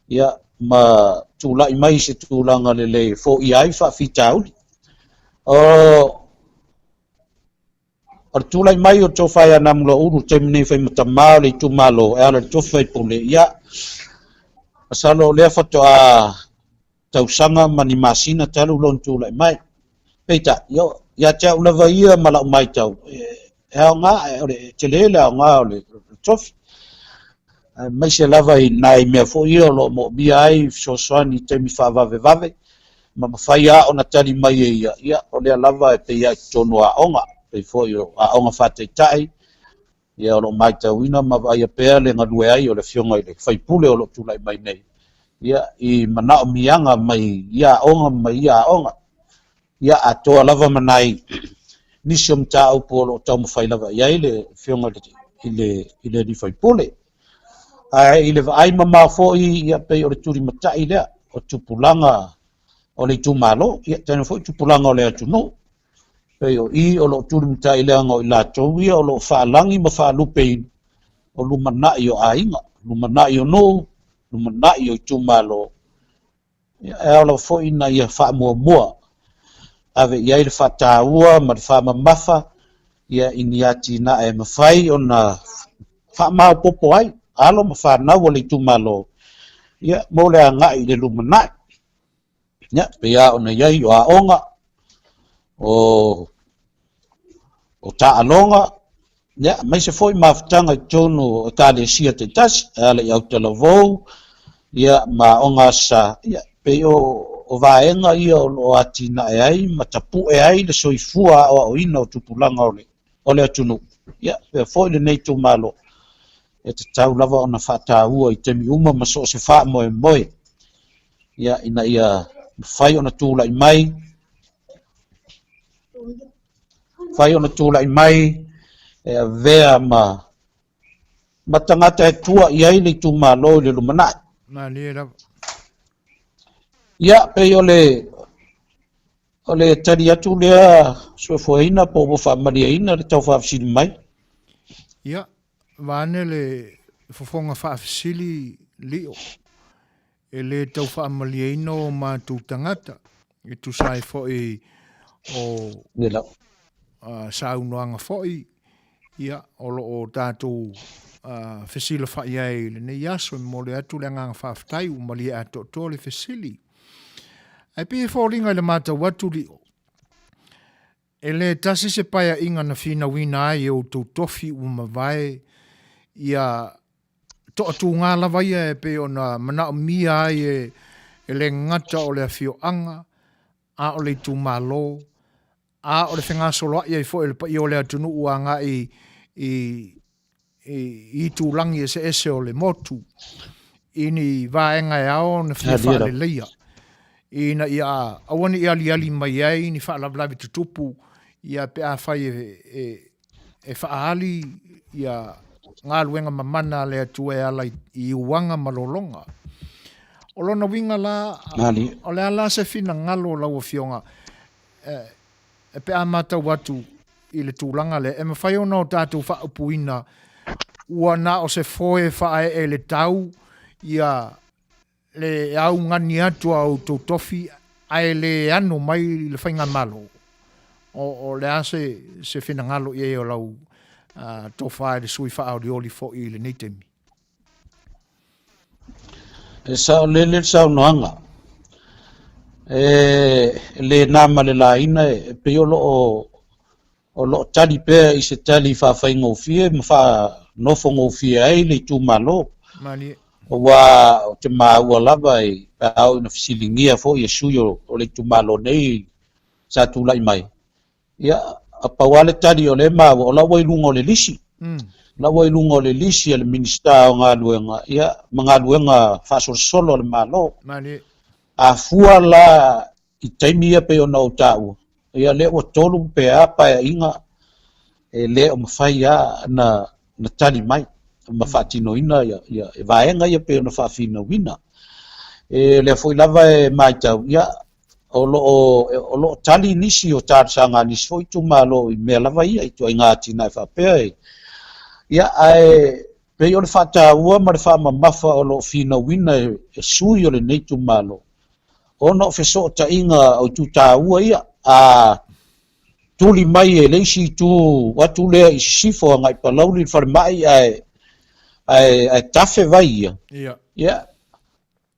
ia, ma tulai mai i se tulaga lelei e foia ai faafitauli. O O le tulai mai o le tofa ia Namulauulu i le taimi nei fai ma tamā o le itumalo e ala i le tofi faipule, ia, masalo o lea faatoa tausaga ma ni masina talu lona tulai mai. Peitai, ia, Ia te au lava ia ma lau matau, e aoga, o le tele le aoga o le tofi. Aemaise lava i nai mea foi ia o lo o moomia ai fesoasoani i taimi faavavevave, ma mafai lava ona tali mai e ia, ia o lea lava e pei lava i totonu o aoga, pei foi o aoga faataitai, ia o lo o matauina ma vaaia pea le galue ai o le Afioga i le sui usufono o lo o tulai mai nei, ia i manaomiaga mai ia aoga ma ia aoga. Ia atoa lava ma nai nisi o mataupu o lo o taumafai lava i ai le Afioga i le i le alii faipule. Ae i le vaai mamao foi, ia pei o le tulimatai lea o tupulaga o le itumalo, ia tainane foi tupulaga o le atunuu. Pei o i o lo o tulimatai leaga o i latou ia o lo o faalagi ma faalupeina o lumanai o aiga, lumanai o nuu, lumanai o itumalo. E ao lava foi ina ia faamuamua ave i ai le faataua ma le faamamafa ia i ni atinae e mafai ona faamaopoopo ai alo ma fanau a le itumalo ia mo le agai i le lumanai. Ia, pei lava ona i ai o aoga, o o taaloga, ia, aemaise foi mafutaga i totonu o Ekalesia taitasi, e ala i autalavou, ia, ma aoga Aso Sa, ia, pei o, o vaega ia o lo o atinae ai ma tapue ai le soifua aoaoina o tupulaga o le, o le atunuu. Ia, faapea foi lenei itumalo, e tatau lava ona faataua i taimi uma ma so o se faamoemoe, ia, ina ia mafai ona tulai mai, mafai ona tulai mai e avea ma ma tagata e tua i ai le itumalo i le lumanai. Malie lava. Ia, pei o le o le tali atu lea soifuaina po ua faamalieina le tau faafesili mai. Ia, vaeane le fofoga faafesili Lio. E le tau faamalieina o matou tagata e tusa ai foi o saunoaga foi ia o lo o tatou fesilafai ai i lenei aso. E momoli atu le agaga faafetai ua malie atoatoa le fesili. Ae pei e foliga i le matau atu Lio, e le tasi se paeaiga na finauina ai e outou tofi ua mavae ia toatuga lava ia e pei ona manaomia ai e, e le gata o le afioaga, a o le itumalo, a o le fegasoloai ai foi o le paia o le atunuu agai i, i, i itulagi eseese o le motu, i ni vaega e ao ona fia faaleleia, ina ia aua ne i aliali mai ai ni faalavelave tutupu, ia pe afai e, e, e faaali ia galuega mamana a le Atua e ala i uaga ma lologa. O lona uiga la, o le a la se finagalo o lau Afioga e pe a matau atu i le tulaga lea, e mafai ona o tatou faaupuina ua na o se foe faaee i le tau ia le augani atu a outou tofi ae le ano mai i le faigamalo? O, o le a se, se finagalo i ai o lau tofa i le sui faaolioli foi i lenei taimi? E saolele le saunoaga. E le na ma le laina e pei o lo o o lo o tali pea i se tali faafaigofie ma faanofogofie ai le itumalo. Malie. Aua ou te maua lava i pe a oo ina fesiligia foi e sui o, o le itumalo nei sa tulai mai. Ia, a pau lava le tali o lea e maua, o la ua i luga o le lisi. La ua i luga o le lisi a le Minisita o Galuega, ia, ma galuega faasolosolo a le Malo. Malie. A fua la i taimi ia pei ona ou taua, ia lea ua tolu pe a paeaiga e le o mafai lava na, na tali mai ma faatinoina ia, ia vaega ia pei ona faafinauina. E lea foi lava e matau, ia, o lo o, o lo o tali nisi o talosaga a nisi foi itumalo i mea lava ia, i ituaiga atinae faapea. E. Ia, ae pei o le faataua ma le faamamafa o lo o finauina e, e sui o lenei itumalo, ona o fesootaiga o itu taua ia, a tuli mai e le isi itu atu lea i sisifo agai Palauli le falemai ae, ae, ae tafe vai ia. Ia. Ia,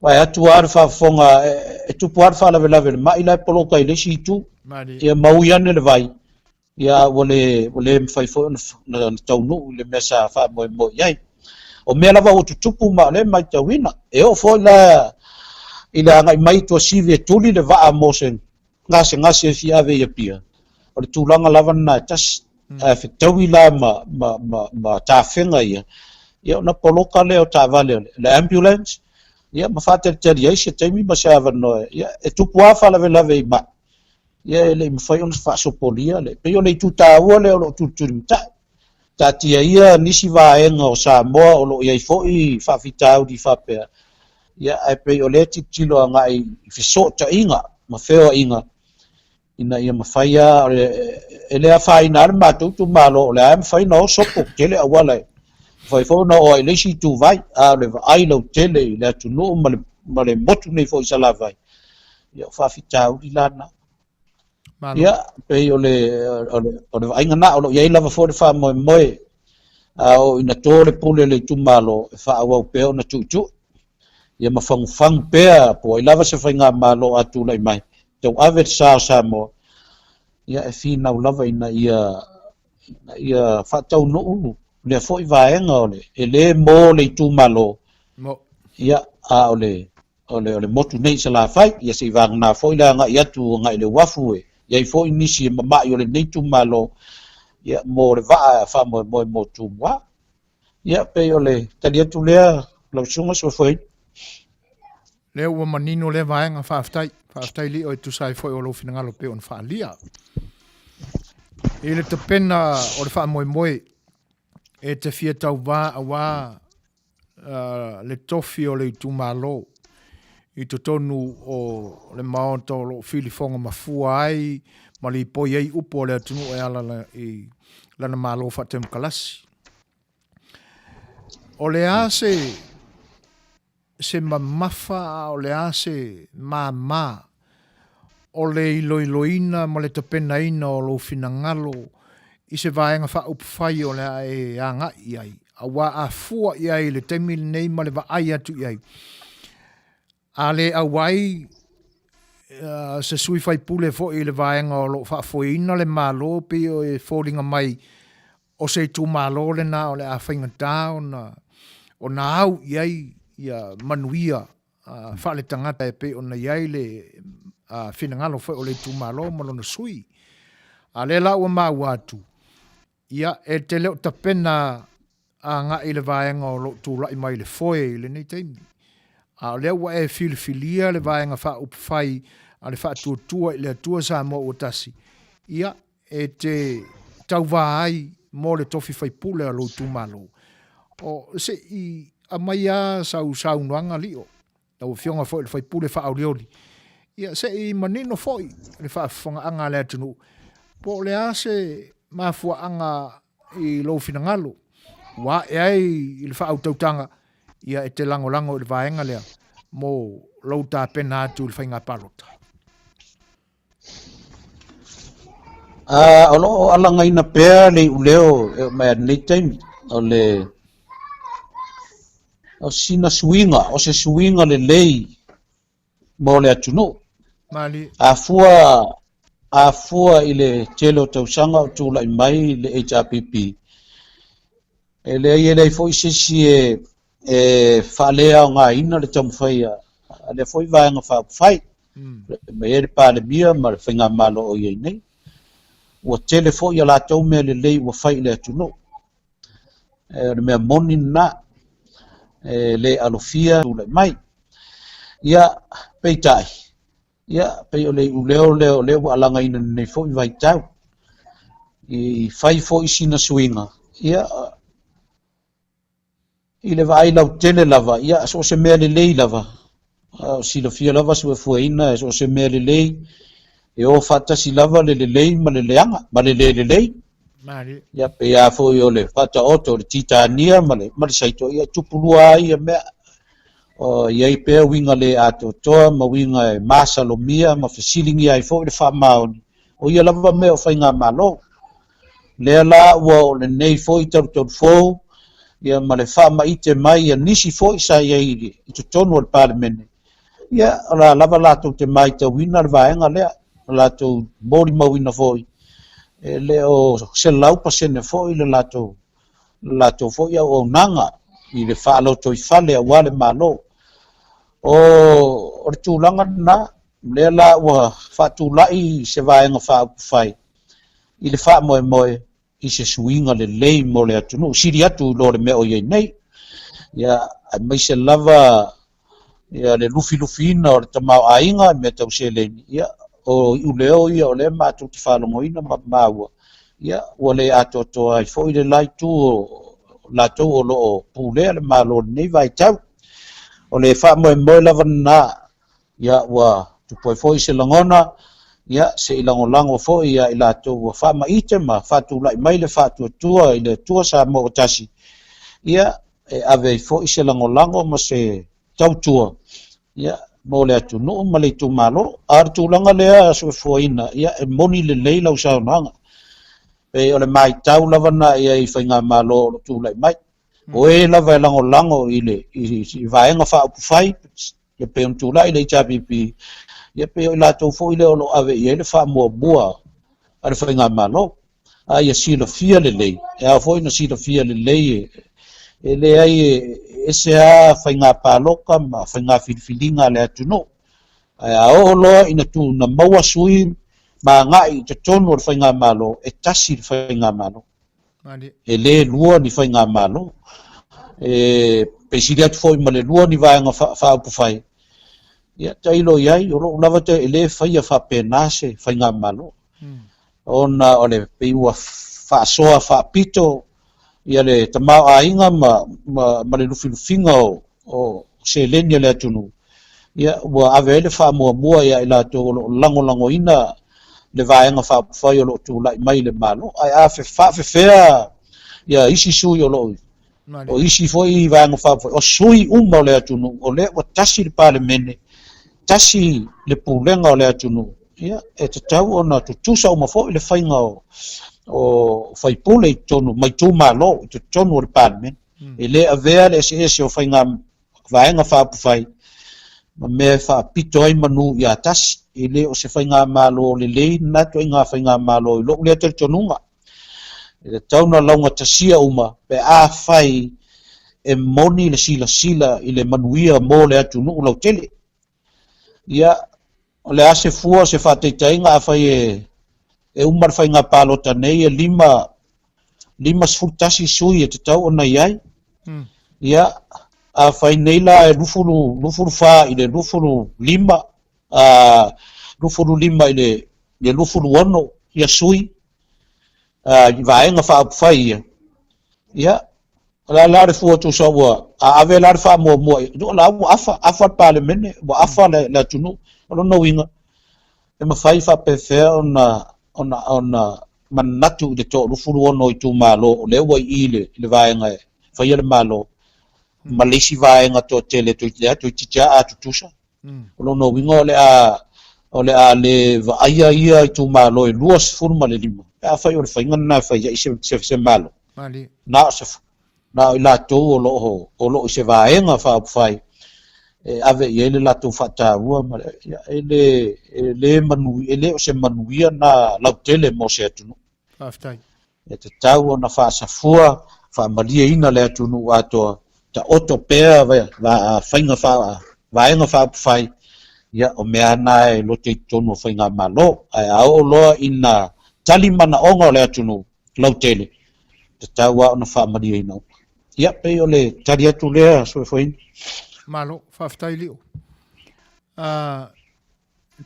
vae atu lava le faafofoga, e, e tupu lava le faalavelave i le mai la e poloka i le isi itu. Ia ma ui ane le vai, ia a ua le, ua le mafai foi ona, ona taunuu i le mea sa faamoemoe i ai. O mea lava ua tutupu ma o lea e matauina. E oo foi la i le agai mai i Tuasivi e tuli le vaa mo se gasegase e fia ave i Apia, o le tulaga lava lena e tasi. Ae fetaui la ma, ma, ma, ma tafega ia, ia ona poloka lea o taavale o le ambulance, ia ma faatalitali ai se taimi ma se avanoa, ia e tupu lava faalavelave i mai, ia e le i mafai ona faasopolia le, pei o le itu taua lea o lo o tulitulimatai. Taatia ia nisi vaega o Samoa o lo o i ai foi faafitauli faapea, ia ae pei o lea e tilotilo agai i fesootaiga ma feoaiga ina ia mafai lava, e le afaina lava le matou itumalo, o lea lava e mafai ona o sopo, tele auala e mafai foi ona oo ai i le isi ituvai, a o le vaai lautele i le atunuu ma le, ma le motu nei foi i Salafai, ia o faafitauli la na. Malo. Ia, pei o le, o le, o le vaaiga na, o lo o i ai lava foi le faamoemoe, a oo ina to le pule a le itumalo, e faaauau pea ona tuitui, ia ma fagufagu pea, po o ai lava se faigamalo a tulai mai, tauave le sa o Samoa, ia e finau lava ina ia, ina ia faataunuu lea foi vaega o le, e le mo le itumalo, Mo. ia, a o le, o le, o le motu nei i Salafai, ia se i vagana foi le agai atu agai i le uafu e i ai foi nisi e mamai o lenei itumalo, ia, mo le vaa e faamoemoe mo Tumua. Ia, pei o le tali atu lea lau susuga Suefueina. Lea ua manino lea vaega, faafetai. Faafetai Lio e tusa ai foi o lou finagalo pei ona faaalia. I le tapena o le faamoemoe e te fia tauvā auā uh, le tofi o le itumalo i totonu o le maota o lo o filifoga mafua ai ma lipoi ai upu o le atunuu e ala i lana malo faatemokalasi. O le a se se mamafa a o le a se māmā o le iloiloina ma le tapenaina o lou finagalo i se vaega faaupufai o le a e agai i ai, aua a fua i ai i le taimi lenei ma le vaai atu i ai, a le auai se sui faipule foi i le vaega o lo o faafoeina le Malo, pei e foliga mai o se itumalo lena o le a faigata ona ona au i ai ia manuia faaletagata e pei ona i ai le finagalo foi o le itumalo ma lona sui. A lea la ua maua atu, ia e te le o tapena agai i le vaega o lo o tulai mai le foe i lenei taimi. A o lea ua e filifilia le vaega faaupufai a le Faatuatua i le Atua Samoa ua Tasi, ia e te tauvā ai mo le tofi faipule a lou itumalo. O, se i aumai lava sau saunoaga Lio, lau Afioga foi i le faipule faaolioli, ia se i manino foi le faafofogaaga a le atunuu, po o le a se mafuaaga i lou finagalo ua ae ai i le faautautaga, ia e te lagolago i le vaega lea mo lou tapena atu i le faiga palota. O lo o alagaina pea le iuleo e oo mai lenei taimi, o le o sina suiga, o se suiga lelei mo le atunuu. Malie. A fua, a fua i le tele o tausaga o tulai mai le HRPP, e leai e leai foi se isi e e faaleaogaina le taumafai a lea foi vaega faaupufai. Mai ai le Palemia ma le Faigamalo o i ai nei. Ua tele foi a latou mea lelei ua fai i le atunuu. E, o le mea moni lena, e le alofia tulai mai. Ia, peitai, ia, pei o le iuleo lea o lea ua alagaina lenei foi vaitau. I fai foi sina suiga, ia, I le vaai lautele lava, ia, so o se mea lelei lava, o silafia lava suefueina e so o se mea lelei, e o faatasi lava le lelei ma le leaga, ma le le lelei. Ia, pei lava foi o le faataoto o le titania ma le, ma le saito, ia, e tupu lua lava ia mea. O i ai pea uiga le atoatoa ma uiga e masalomia ma fesiligia ai foi le faamaoni, o ia lava mea o faigamalo. Lea la ua o lenei foi talutalu fou ia ma le faamaite mai a nisi foi sa i ai i totonu o le Palemene, ia o la lava latou te maitauina le vaega lea. latou molimauina foi, e le o 100% foi le latou le latou foi auaunaga i le faalotoifale aua le Malo. O, o le tulaga lena, lea la ua faatulai se Vaega Faaupufai i le faamoemoe i se suiga lelei mo le atunuu, sili atu i lo le mea o i ai nei. Ia, aemaise lava ia le lufilufiina o le tamaoaiga i mea tau seleni, ia, o iuleo ia o lea matou te faalogoina ma maua, ia, ua le atoatoa ai foi le la itu o latou o lo o pulea le Malo i lenei vaitau. O le faamoemoe lava lena Ia, ua tupu ai foi se lagona, ia, se i lagolago foi ia i latou ua faamaite ma faatulai mai le faatuatua i le Atua Samoa ua tasi, ia, e ave ai foi se lagolago ma se tautua, ia, mo le atunuu ma le itumalo. A o le tulaga lea soifuaina, ia, e moni lelei lau saunoaga. Pei o le matau lava lena i ai i faigamalo o lo o tulai mai. O e lava e lagolago i le i Vaega Faaupufai, ia pei ona tulai le HRPP, ia pei o i latou foi lea o lo o ave i ai le faamuamua a le Faigamalo. A ia silafia lelei, e ao foi ona silafia lelei e leai e ese lava faiga palota ma faiga filifiliga a le atunuu. Ae a oo loa ina tu na maua sui ma agai i totonu o le Faigamalo, e tasi le Faigamalo. E le lua ni faigamalo. E pe sili atu foi ma le lua ni vaega faaupufai. Ia, tailo i ai, o lou lava te, e le faia faapena se faigamalo. Ona o le pei ua faasoa faapito ia le tamaoaiga ma, ma, ma le lufilufiga o, o seleni a le atunuu, ia, ua ave ai le faamuamua ia i latou o lo o lagolagoina le Vaega Faaupufai o lo o tulai mai i le Malo. Ae a faafefea ia isi sui o lo o o isi foi Vaega Faaupufai, o sui uma o le atunuu, o lea ua tasi le Palemene, tasi le pulega o le atunuu, ia, e tatau ona tutusa uma foi le faiga o, o faipule i totonu, mai itumalo i totonu o le Palemene. E le avea le eseese o faiga Vaega Faaupufai ma mea e faapito ai manu ia tasi. E le o se faigamalo lelei lena ituaiga faigamalo i lou lea talitonuga. E tatau ona laugatasia uma pe afai e moni le silasila i le manuia mo le atunuu lautele. Ia, o le a se fua o se faataitaiga afai e, e uma le faiga palota nei e 5 51 sui e tatau ona i ai. Ia, afai nei la e 20, 24 i le 25, a, 25 i le, le 26 ia sui, a, i vaega faaupufai ia, ia, O le a la le fua tusa ua a ave la le faamuamua i o la ua afa, afa le Palemene, ua afa le, le atunuu. O lona uiga, e mafai faapefea ona, ona, ona manatu i le 26 itumalo o lea ua i i le, le vaega e faia le Malo, ma le isi vaega toatele toeitiiti lea toeitiiti lava a tutusa. O lona uiga o le a, o le a le vaaia ia itumalo e 25, pe afai o le faiga lena e fai ai se, se, se Malo. Na o se, na o i latou o lo o, o lo o i se vaega faaupufai e ave i ai le latou faataua ma le, ia, e le, e le manu, e le o se manuia na lautele mo se atunuu. Faafetai. E tatau ona faasafua, faamalieina le atunuu atoa, taoto pea va, faiga faa, vaega faaupufai, ia, o mea na e lote i totonu o faigamalo. Ae a oo loa ina tali manaoga o le atunuu, lautele, tatau lava ona faamalieina uma. Ia, pei o le tali atu lea, Soefoina. Malo, faafetai Lio. Uh,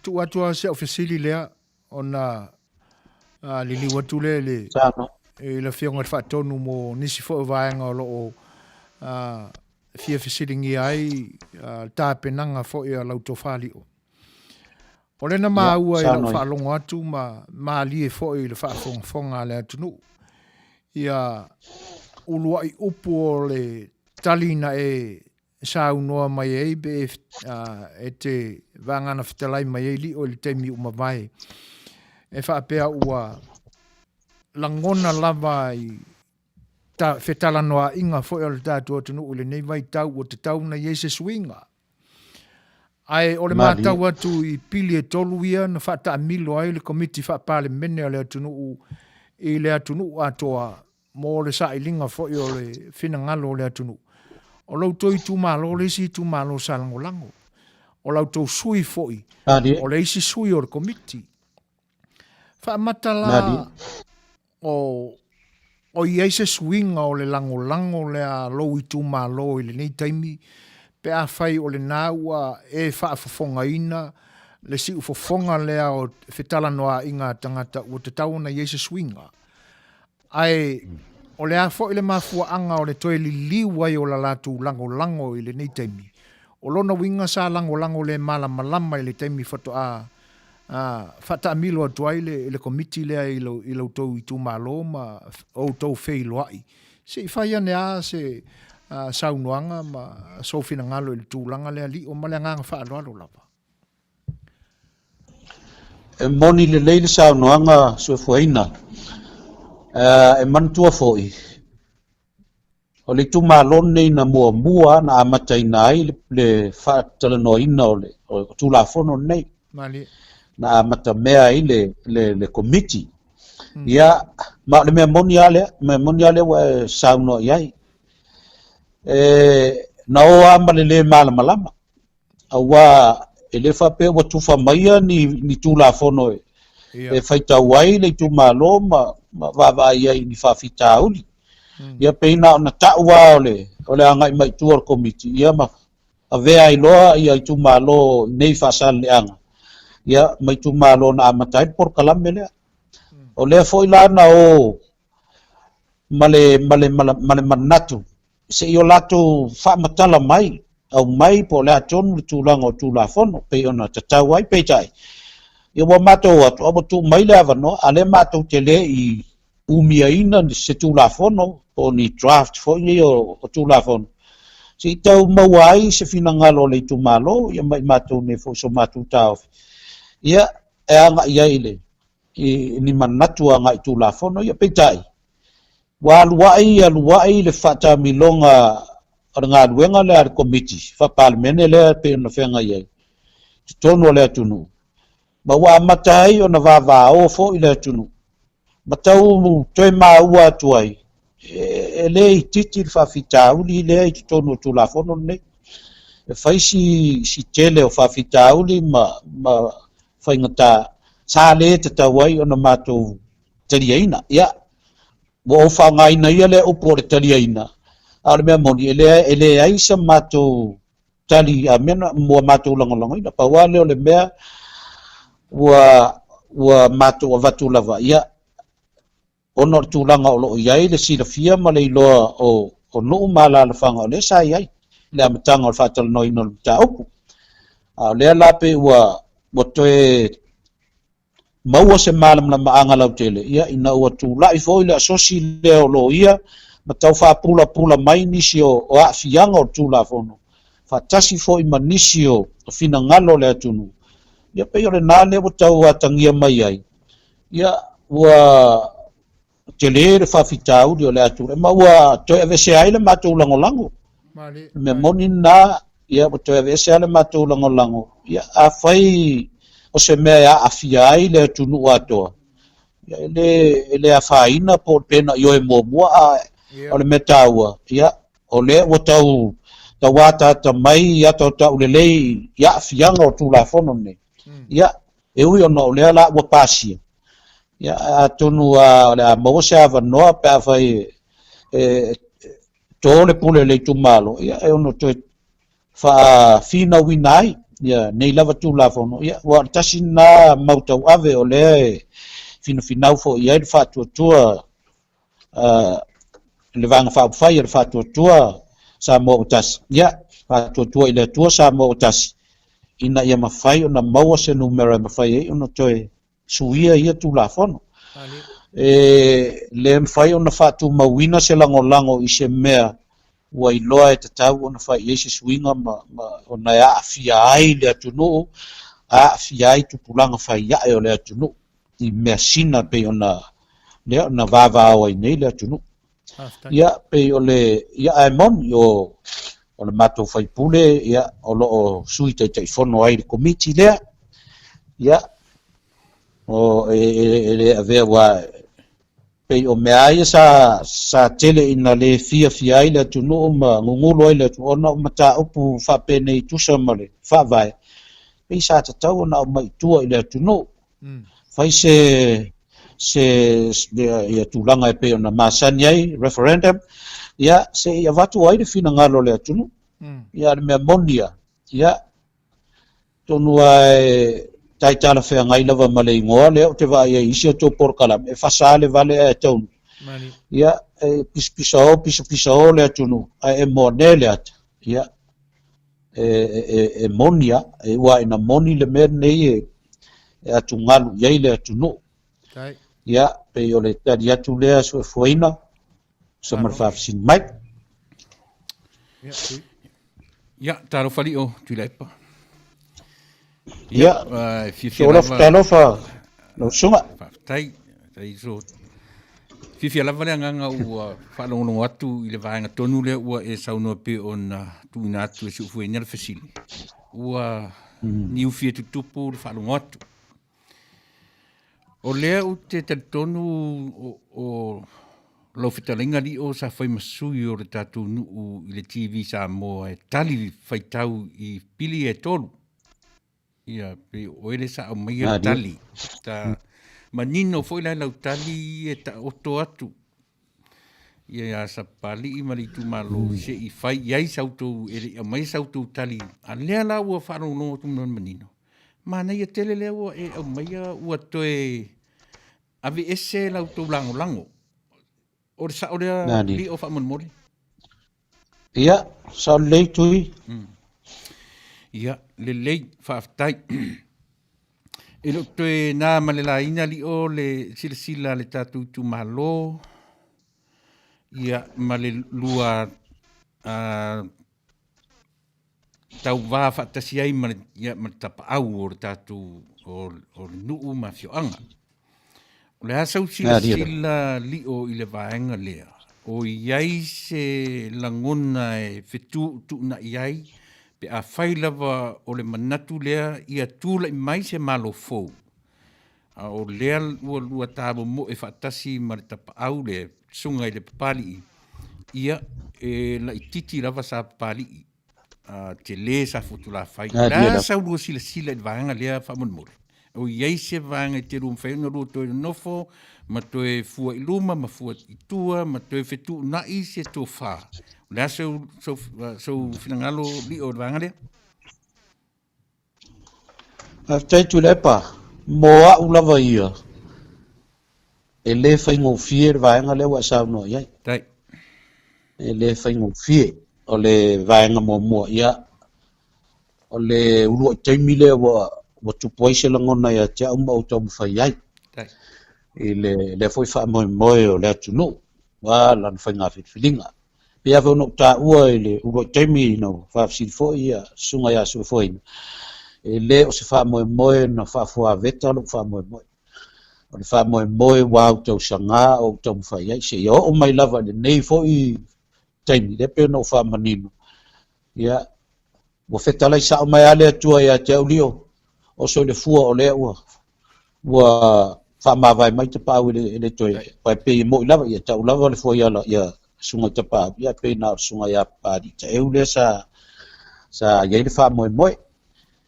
tuu atu lava si au fesili lea ona uh, liliu atu lea i le, i le Afioga i le Faatonu mo nisi foi o vaega o lo o uh, fia fesiligia ai uh, tapenaga foi a lau tofa Lio. O lea na maua i lau faalogo atu ma malie foi i le faafogafoga a le atunuu ia uluai upu o le tali na e saunoa mai ai pe e te vagana fetalai mai ai Lio i le taimi ua mavae e faapea ua lagona lava i ta fetalanoaʻiga foi o le tatou atunuu i lenei vaitau ua tatau ona i ai se suiga. Ae o le matau atu i pili e tolu ia na faataamilo ai le Komiti Faa-Palemene a le atunuu i le atunuu atoa mo le sailiga foi o le finagalo o le atunuu. O lo outou itumalo le isi itumalo sa lagolago. O la outou sui foi, o le isi sui o le Komiti. Faamata la o i ai se suiga o le lagolago lea a lou itumalo i lenei taimi pe afai o lena ua e faafofogaina le siufofoga lea o fetalanoaiga a tagata ua tatau ona i ai se suiga. Ae o le a foi le mafuaaga o le toe liliu ai o la latou lagolago i lenei taimi? O lona uiga sa lagolago le malamalama i le taimi faatoa faataamilo atu ai le Komiti lea i lo outou itumalo ma outou feiloai. Se i fai ane lava se saunoaga ma sou finagalo i le tulaga lea Lio ma le agaga faaaloalo lava. E moni lelei le saunoaga soifuaina. E manatua foi, o le itumalo lenei na muamua na amataina ai le faatalanoaina o le Tulafono lenei. Na amatamea ai le Komiti. Ia, ma o le mea moni lava lea, mea moni lava lea ua e saunoa i ai. Na o lava ma le le malamalama. Aua e le faapea ua tufa maia ni Tulafono e faitau ai le itumalo ma vaavaai ai i ni faafitauli. Ia pei na ona tau lava o le agai mai tua o le Komiti, ia ma avea ai loa ia itumalo i nei faasalelega, ia ma itumalo na amata ai le polokalame lea. O lea foi la na o ma le manatu se i o latou faamatala mai, aumai po o le a tonu le tulaga o Tulafono pei ona tatau ai. Peitai, ia ua matou o atu a ua tuu mai le avanoa, a lea matou te le i umiaina se Tulafono po o ni draft foi nei o Tulafono, se i tau maua ai se finagalo o le itumalo, ia ma i matou nei foi so matou taofi, ia e agai ai i ni manatu agai i Tulafono ia. Peitai, ua aluai aluai le faataamiloga o le galuega lea a le Komiti Faa-Palemene lea e pei ona feagai ai i totonu o le atunuu, ma ua amata ai ona vavao foi le atunuu, ma tau toe maua atu ai e le itiiti le faafitauli lea i totonu o Tulafono lenei. E fai si tele o faafitauli ma faigata sa le tatau ai ona matou taliaina. Ia, ua ou faaaogaina ia lea upu o le taliaina, a o le mea moni, e leai sa matou tali a mea ua matou lagolagoina. Pau lava lea o le mea ua matou avatu lava, ia, ona o le tulaga o lo o i ai le silafia ma le iloa o nuu ma alaalafaga o lea sa i ai i le amataga o le faatalanoaina o le mataupu. A o lea la pei ua toe maua se malamalamaaga lautele, ia, ina ua tulai foi le asosi lea o loia ma tau faapulapula mai nisi o aafiaga o le Tulafono, faatasi foi ma nisi o finagalo o le atunuu, ia, pei o lena lea ua tau atagia mai ai, ia, ua tele le faafitauli o le a tulai, ma ua toe aveesea ai le matou lagolago. Le mea moni lena, ia, ua toe aveese lava le matou lagolago. Ia, afai o se mea e aafia ai le atunuu atoa, ia, e le afaina po o pe na ioe muamua, a o le mea taua, ia, o lea ua tau ataata mai ata o taulelei i aafiaga o Tulafono nei. Ia, E ui ona o lea la ua pasia, ia, atonu o le a maua se avanoa pe afai e to le pule a le itumalo, ia, e ono toe faafinauina ai ia nei lava Tulafono. Ia, ua o le tasi lena mau tauave o lea e finafinau foi i ai le faatuatua le Vaega Faaupufai o le Faatuatua Samoa Ua Tasi, ia, Faatuatua i le Atua Samoa Ua Tasi, ina ia mafai ona maua se numera e mafai ai ona toe suia ia Tulafono. E le mafai ona faatumauina se lagolago i se mea ua iloa e tatau ona fai i ai se suiga ma ona e aafia ai le atunuu, aafia ai tupulaga fai ae o le atunuu. i measina pei ona lea na vavao ai nei le atunuu. Ia, pei o le, ia ae moni o O le matou faipule ia o lo o sui taitaifono ai i le komiti lea. Ia o e, e, e le avea ua pei o mea ia sa sa tele ina le fiafia ai le atunuu ma gugulu ai le atunuu ona o mataupu faapenei tusa ma le faavae pei sa tatau ona aumai i tua i le atunuu. Fai se se ia tulaga e pei ona masani ai referendum ia se i avatu ai le finagalo o le atunuu. Ia le mea moni ia ia tonu e tai talafeagai lava ma le igoa lea ou te vaai ai isi o tou polokalame e fasa le vale ae taunu. Ia e pisapisa o pisapisa o le atunuu ae e moane le ata. Ia e, e, e moni a, e ua ina moni le mea lenei e, e atugalu i ai le atunuu. Ia, pei o le tali atu lea suefuaina, sa ma le faafesili mai. Ia, talofa lio, Tuilaepa. Ia, fiafia lava. Talofa, lau susuga. Faafetai, faafetai so. Fiafia lava le agaga ua faalogologo atu i le vaega tonu lea ua e saunoa pei ona tuuina atu e siufuaina le fesili. Ua niufie tutupu le faalogo atu. O lea ou te talitonu o, o lau fetalaiga lio sa fai ma sui o le tatou nuu i le TV Samoa e tali faitau i pili e tolu. Ia, pei o oe lea sa aumaia le tali. Ta manino foi la lau tali e taoto atu ia ia Sapapalii ma le itumalo se i fai i ai sa outou, e le i aumaia sa outou tali. A lea la ua faalogologo atu ma le manino, manaia tele lea ua e aumaia ua toe aveese la outou lagolago. O le sao lea lio faamolemole? Ia, sao lelei Tui. Ia, lelei, faafetai. E le o toe na ma le laina lio le silasila a le tatou itumalo, ia, ma le lua tauvā faatasi ai ma le, ia, ma le tapaau o le tatou, o, o le nuu ma afioaga. O le a sau silasila lio i le vaega lea, o i ai se lagona e fetuutuunai ai, pe afai lava o le manatu lea ia tulai mai se Malo fou, a o lea ua lua tamomoe faatasi ma le tapaau le susuga i le Papalii, ia, e laititi lava sa Papalii, a tele sa Futulafai. O le a sau lua silasila i le vaega lea faamolemole? O i ai se vaega e te lua mafai ona lua toe nonofo ma toe fua i luma ma fua i tua ma toe fetuunai se tofa. O le a sou, sou, sou finagalo lio i le vaega lea? Faafetai Tuilaepa, mo au lava ia, e le faigofie le vaega lea ua e saunoa i ai. Tai. E le faigofie. O le vaega muamua, ia, o le uluai taimi lea ua, ua tupu ai se lagona ia te au ma ou taumafai ai. Tai. I le, lea foi faamoemoe o le atunuu, ua lana faiga filifiliga. Pei lava ona ou taua i le uluai taimi na faafesili foi ia Susuga ia Suefuaina, e le o se faamoemoe na faafuaveta lou faamoemoe. O le faamoemoe ua autausaga o ou taumafai ai, seia oo mai lava i lenei foi taimi, lea pei ona ou faamanino, ia, ua fetalai sao mai lava le Atua ia te au Lio, oso i le fua o lea ua ua faamavae mai Tapaau e le, e le toe, aua e pei e moi lava, ia tau lava le fuaiala ia Susuga i Tapaau, ia pei na o le Susuga ia Papalii Taeu lea sa, sa i ai le faamoemoe.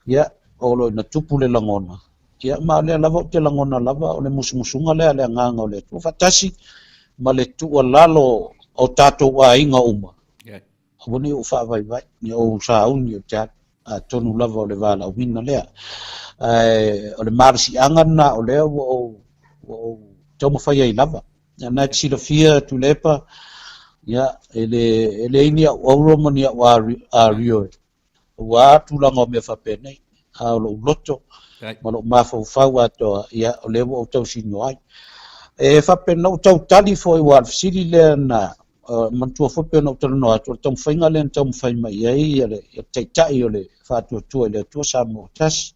Ia, o lo o ina tupu le lagona, ia ma o lea lava ou te lagona lava o le musumusuga lea a le Agaga o le Atua faatasi ma le tuualalo o tatou aiga uma. Aua ne i ou faavaivai, ne i ou sauni ou te alu, atonu lava o le valaauina lea. Ae o le malosiaga lena o lea ua ou, ua ou taumafai ai lava. Ia na e te silafia Tuilaepa, ia, e le, e leai ni au auro ma ni au ario e aua tulaga o mea faapenei. A o lou loto ma lou mafaufau atoa, ia, o lea ua ou tausinoa ai. E faapena, ou tautali foi aua o le fesili lea na manatua foi pei ona ou talanoa atu, o le taumafaiga lea na taumafai mai i ai le Taitai o le Faatuatua i le Atua Samoa Tasi,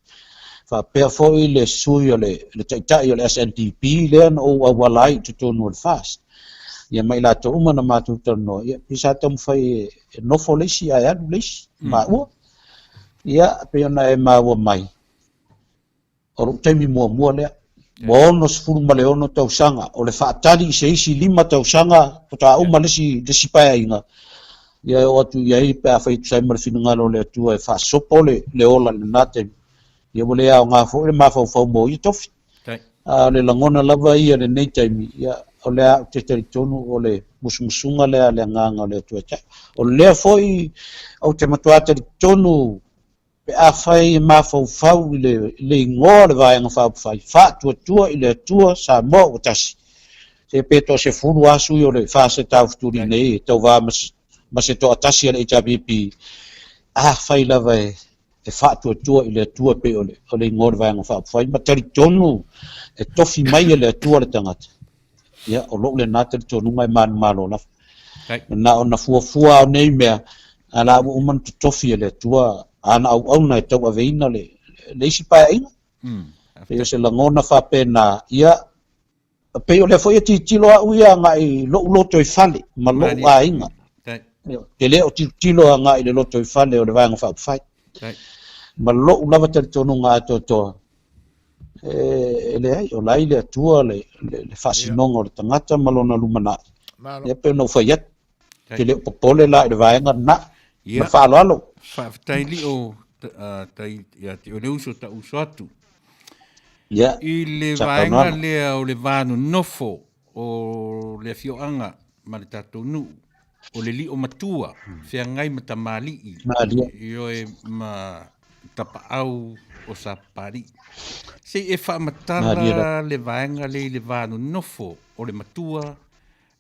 faapea foi le sui o le Taitai o le SNDP lea na ou auala ai i totonu o le FAST. Ia ma i latou uma na matou talanoa, ia pei sa taumafai e nofo le isi ae alu le isi, maua. Ia pei ona e maua mai, o lou taimi muamua lea. Ua 66 tausaga, o le faatali i se isi 5 tausaga faatoa uma le isi paeaiga, ia e oo atu i ai pe afai e tusa ai ma le finagalo o le Atua e faasopo le ola i lena taimi, ia ua le aoga foi le mafaufau mo ia tofi. A o le lagona lava ia i lenei taimi, ia o lea ou te talitonu o le musumusuga lea a le Agaga o le Atua ia te au. O lea foi ou te matua talitonu pe afai e mafaufau i le igoa o le Vaega Faaupufai, Faatuatua i le Atua Samoa ua Tasi, se pe toasefulu lava sui o le FAST e taufetuli nei e tauva ma se toatasi a le HRPP, afai lava e faatuatua i le Atua pei o le igoa o le Vaega Faaupufai, ma talitonu e tofi mai e le Atua le tagata, ia, o lou lena talitonuga e manumalo lava. Na ona fuafua o nei mea, a la ua uma ona totofi e le Atua ana auauna e tauaveina le isi paeaiga. Pei o se lagona faapena, ia, pei o lea foi e tilotilo au ia agai i lou lotoifale ma lou aiga. E le o tilotilo agai i le lotoifale o le Vaega Faaupufai. Ma lou lava talitonuga atoatoa, e leai, o la e i le Atua le faasinoga o le tagata ma lona lumanai. Ia pei ona ou fai atu, ou te le o popole la i le vaega lena. Ma le faaaloalo. Faafetai Lio tai ia te oe le uso ta uso atu. Ia, I le vaega lea o le va nonofo o le afioaga ma le tatou nuu, o le lio matua, feagai ma tamalii, ioe ma tapaau o Sapapalii. Se i e faamatala le vaega lea i le va nonofo o le matua,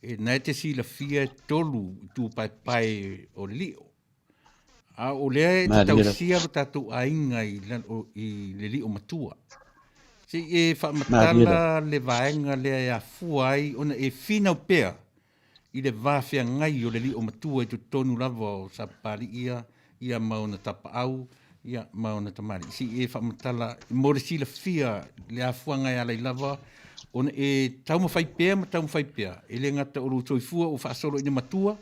e na e te silafia e tolu itupaepae o le lio. A o lea e te tausia lo tatou aiga i, i le lio matua. Se i e faamatala le vaega lea e afua ai ona e finau pea i le va feagai o le lio matua i totonu lava o Sapapalii ia, ia ma ona tapaau, ia ma ona tamalii. Se i e faamatala mo le silafia le afuaga e ala ai lava ona e taumafai pea ma taumafai pea, e le gata o lou soifua ua faasolo ina matua,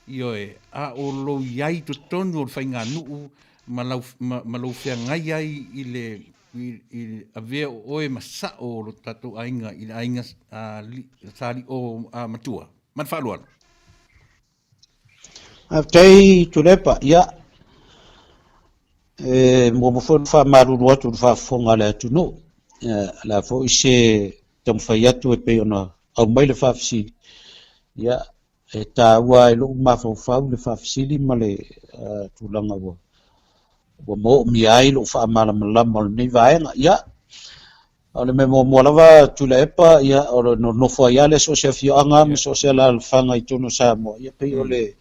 Ioe, a o lou i ai i totonu o le faiganuu ma lau, ma, ma lou feagai ai i le, i, i le avea o oe ma sao o lo tatou aiga i le aiga a, li, sa li o a, matua. Ma le faaaloalo. Faafetai Tuilaepa. Ia, e muamua foi ona faamalulu atu i le faafofoga a le atunuu. Ia, o le a foi se taumafai atu e pei ona aumai le faafesili. Ia, E taua ai lou mafaufau le faafesili ma le tulaga ua ua moomia ai lou faamalamalama o lenei vaega. Ia, o le mea muamua lava Tuilaepa, ia, o le nonofo ai lava le so o se afioaga ma so o se alaalafaga i totonu o Samoa, ia pei o le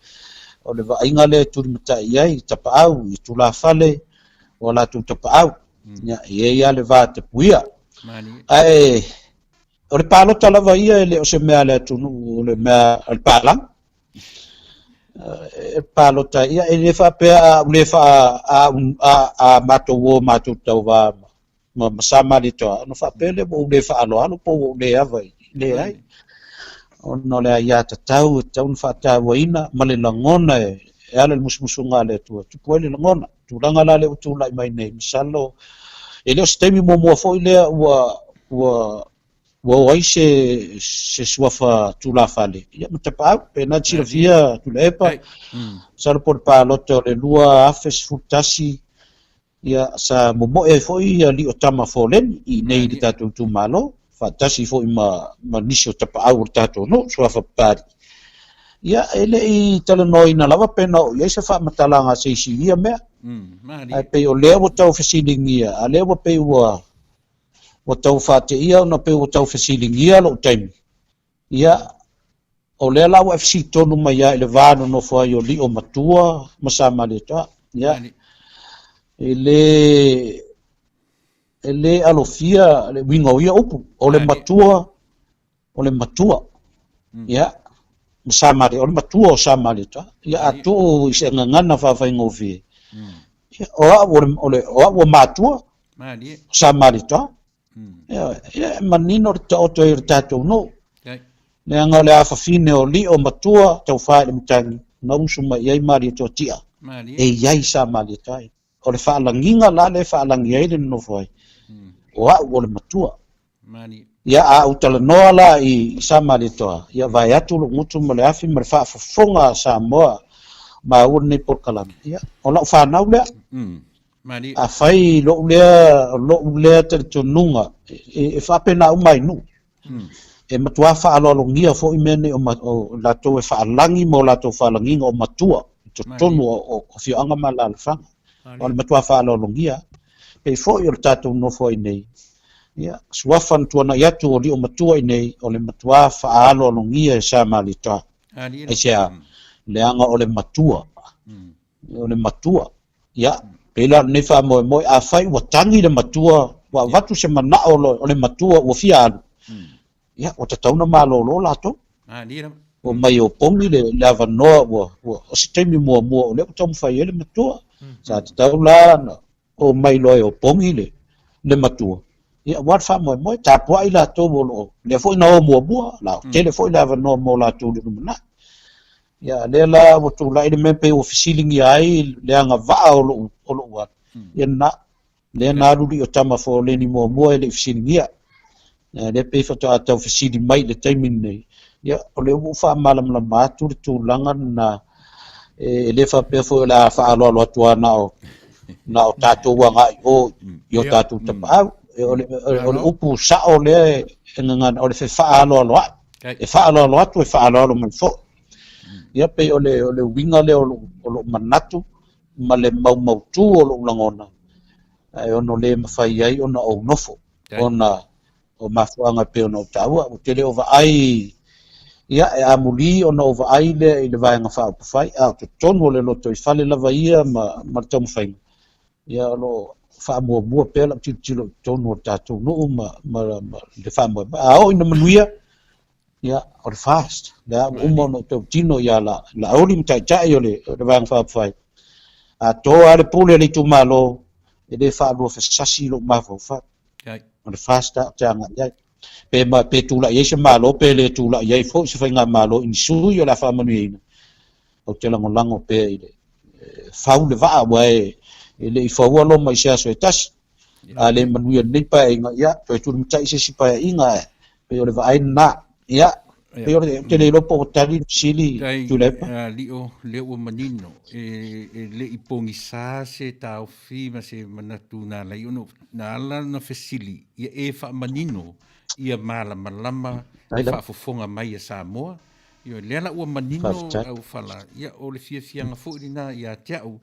o le vaaiga lea e tulimatai i ai i tapaau, i tulafale o a latou tapaau. Ia, e i ai lava le va tapuia. Ae O le palota lava ia e le o se mea a le atunuu, o le mea a le palagi. E palota ia, e le faapea a ou le faa, a, a, a matou o matou tauva ma, ma Sa Malietoa, ona faapea lea ua ou le faaaloalo po ua ou le ava i, leai. Ona o le aiatatau e tatau ona faatauaina ma le lagona e, e ala i le musumusuga a le Atua, e tupu ai le lagona. Tulaga la lea ua tulai mai nei, masalo e le o se taimi muamua foi lea ua ua ua oo ai se se suafa tulafale ia ma tapaau pe na te silafia Tuilaepa masalo po o le palota o le 2011 ia sa momoe ai foi ia Lio Tama Foleni i inei i le tatou itumalo faatasi foi ma ma nisi o tapaau o le tatou nuu suafa Papalii. Ia, e le i talanoaina lava pe na oo i ai se faamatalaga a se isi i ia mea. Ae pei o lea ua tau fesiligia, a lea ua pei ua ua tau faateia ona pei ua tau fesiligia lou taimi. Ia, o lea la ua e fesili tonu mai lava i le va nonofo ai o Lio Matua ma Sa Malietoa. Ia, e le e le alofia le uiga o ia upu, o le matua o le matua. Ia, ma Sa Malie, o le matua o Sa Malietoa. Ia, a tuu i se gagana faafaigofie, ia, o au o le, o le, o au ua matua, o Sa Malietoa. Ia, ia, e manino le taoto ai o le tatou nuu. Leaga o le afafine o Lio matua taufa i le matagi na usu mai i ai Malietoa-tia, e i ai sa Malietoa. O le faalagiga la lea e faalagi ai le nonofo ai, o au o le matua. Ia, a ou talanoa la i sa Malietoa, ia vaeatu lou gutu ma le afi ma le faafofoga a Samoa maua lenei polokalame, ia, o lau fanau lea. Afai lou lea, lou lea talitonuga, e faapena uma ai nuu. E matua faaaloalogia foi mea nei o, o latou e faalagi ma o latou faalagiga o matua i totonu o afioaga ma alaalafaga. O le matua faaaloalogia. Pei foi o le tatou nofo ai nei, ia, suafa na tuanai atu o lio matua i nei, o le matua faaaloalogia e sa Malietoa. Aisea? Leaga o le matua. O le matua. Ia, pei la o lenei faamoemoe, afai ua tagi le matua, ua avatu se manao o le matua ua fia alu, ia, ua tatau ona malolo latou. Ua mai o pogi le, le avanoa ua, ua, o se taimi muamua o lea ua taumafai ai le matua. Sa tatau la ona omai loa e opogi le, le matua. Ia, aua le faamoemoe, tapuai latou o lo o, lea foi na o muamua, la o tele foi le avanoa mo latou i le lumanai. Ia, lea la ua tulai le mea pei ua fesiligia ai le agavaa o lou, o lou alu. Ia lena, lea na alu lii o tama Foleni muamua e le i fesiligia. Ia, lea pei faatoa tau fesili mai i le taimi lenei. Ia, o lea ua ou faamalamalama atu le tulaga lena, e le faapea foi o le a faaaloalo atu lava na o, na o tatou agai i o i o tatou tapaau. O le, o le upu sao lea e gagana, o le fefaaloaloai. E faaaloalo atu, e faaaloalo mai foi. Ia pei o le, o le uiga lea o lou, o lou manatu ma le maumautu o lou lagona, ae ono le mafai ai ona ou nofo, ona o mafuaaga e pei ona ou taua. Ou te le o vaai, ia, e amuli ona ou vaai lea i le Vaega Faaupufai, a o totonu o le lotoifale lava ia ma, ma le taumafaiga, ia o lo o faamuamua pea lau tilotilo i totonu o le tatou nuu ma, ma, ma le faamoemoe. A oo ina manuia, ia, o le FAST, lea ua uma ona ou tautino ia la, Laauli ma Taitai o le, o le Vaega Faaupufai. A to lava le pule a le itumalo, e le faaluafesasi lou mafaufau. O le FAST lava ou te agai i ai. Pe, ma, pe tulai ai se Malo, pe le tulai ai foi se faigamalo i ni sui o le a faamanuiaina, ou te lagolago pea i le fau le vaa, aua e, e le i faua Roma i se aso e tasi. A le manuia lenei paeaiga, ia, toe tulimatai se isi paeaiga, ae pei o le vaai lena. Ia, pei o le, ou te le iloa po ua tali le fesili, Tuilaepa. Lio, lea ua manino, e, e le i pogisa se taofi ma se manatu na ala ai ona, na ala ona fesili, ia e faamanino ia malamalama le faafofoga mai a Samoa. Ioe, lea la ua manino auofala, ia o le fiafiaga foi lena ia te au,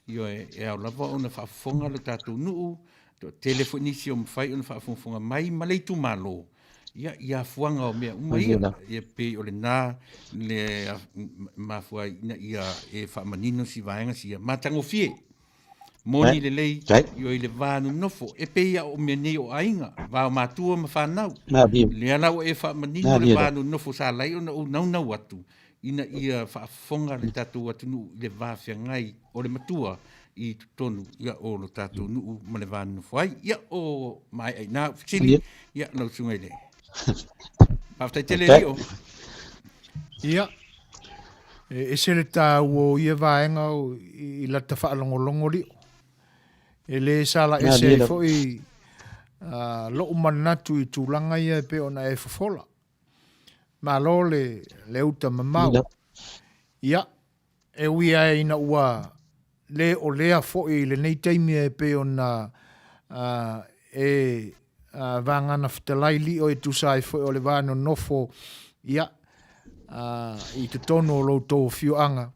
ioe, e ao lava ona faafofoga le tatou nuu, toatele foi nisi o mafai ona faafogafoga mai ma le itumalo, ia, i afuaga o mea uma ia, ia pei o lena le mafua ai ina ia e faamanino si vaega sia matagofie. Moni lelei, ioe, i le va nonofo, e pei a o mea nei o aiga, va o matua ma fanau. Lea la ua e faamanino le va nonofo sa ala ai ona ou naunau atu, ina ia faafofoga le tatou atunuu i le va feagai o le matua i totonu ia, o lo tatou nuu ma le va nonofo ai. Ia, o maea i ina au fesili, ia, lau susuga i le. Faafetai tele, Lio. Ia, E ese le taua o ia vaega i lata faalogologo lio. E le sala ese ai foi lou manatu i tulaga ia e pei ona e fofola. Malo le, le uta mamao. Ia, e ui ai ina ua le o lea foi i lenei taimi e pei ona e vagana fetalai lio e tusa ai foi o le va nonofo ia, i totonu o lo outou afioaga,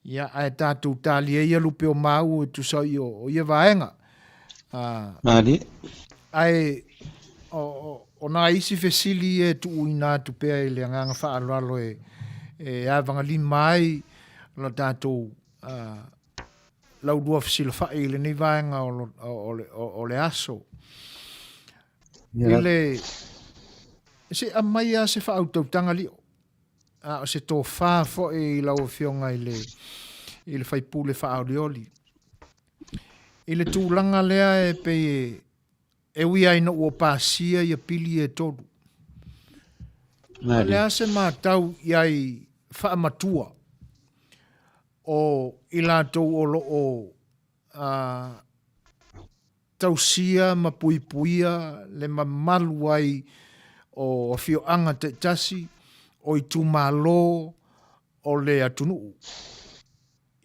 ia, ae tatou talia ia lupe o māu e tusa ai o ia vaega. Ae o nai isi fesili ia e tuuina atu pea i le agaga faaaloalo e avagalima ai lo tatou laulua fesilafai i lenei vaega o le aso. I le, se aumai lava se faautautaga lio, a o se tofa foi i lau Afioga i le, i le faipule faaolioli. I le tulaga lea e pei e, e ui ai ina ua pasia ia pili e tolu. O le a se matau i ai faamatua o i latou o lo o tausia ma puipuia le mamalu ai o afioaga taitasi, o itumalo o le atunuu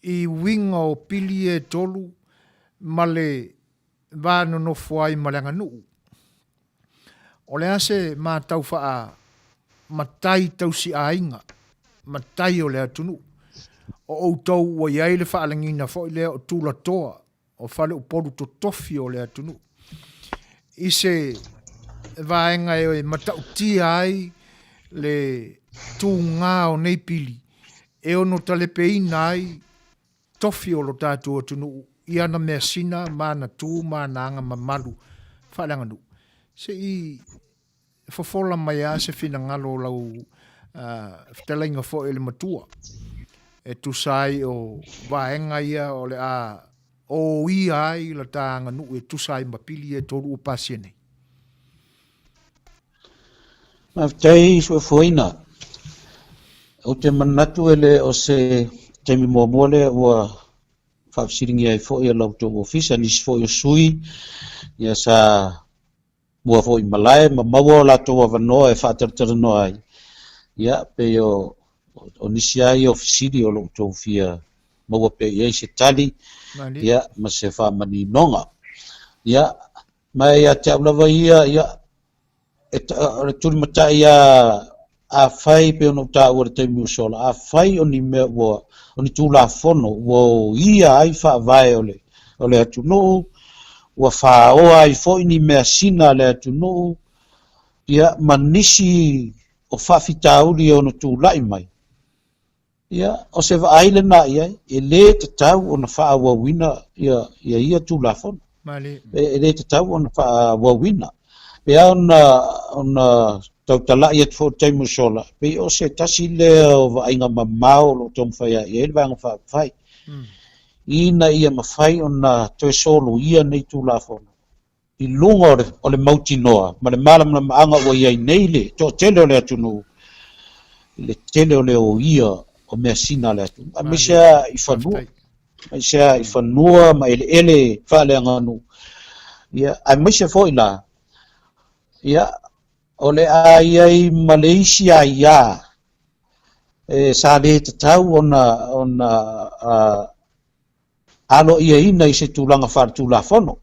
i uiga o pili e tolu ma le va nonofo ai ma le aganuu. O le a se matau faa matai tausiaiga, matai o le atunuu? O outou ua i ai le faalagiga foi lea o tulatoa o faleupolu totofi o le atunuu i se vaega e matautia ai le tugā o nei pili e ono talepeina ai tofi o lo tatou atunuu i ana measina ma ana tu ma ana aga mamalu faaleaganuu. Se i fofola mai lava se finagalo o lau fetalaiga foi o le matua e tusa ai o vaega ia o le a oia ai la ta aganuu e tusa ai ma pili e tolu ua pasia nei. Faafetai Suefuaina. Ou te manatu e le o se taimi muamua lea ua faafesiligia ai foi e la outou ofisa nisi foi o sui ia sa mua foi i malae ma maua o latou avanoa e faatalatalanoa ai. Ia pei o o nisi lava ia o fesili o lo outou fia maua pea i ai se tali ia ma se faamaninoga. Ia ma ia te au lava ia, ia e, o le tulimatai a afai pei ona ou taua i le taimi ua sola, afai o ni mea ua, o ni Tulafono ua oia ai faavae o le, o le atunuu, ua faoa ai foi ni measina a le atunuu, ia, ma nisi o faafitauli e ono tulai mai, ia, o se vaai lena i ai, e le tatau ona faaauauina ia, ia ia Tulafono. E, e le tatau ona faaauauina. Pe a ona, ona tautalai atu foi i le taimi ua sola, pei o se tasi lea o vaaiga mamao o lo o taumafai i ai le Vaega Faaupufai, ina ia mafai ona toe soloia nei Tulafono i luga o le, o le mautinoa ma le malamalamaaga ua i ai nei le toatele o le atunuu i le tele o le oia o measina a le atunuu, aemaise lava i fanua, aemaise lava i fanua ma eleele faaleaganuu, ia, aemaise foi la, ia, o le a i ai ma le isi aia e sa le tatau ona, ona aloaiaina i se tulaga faaletulafono,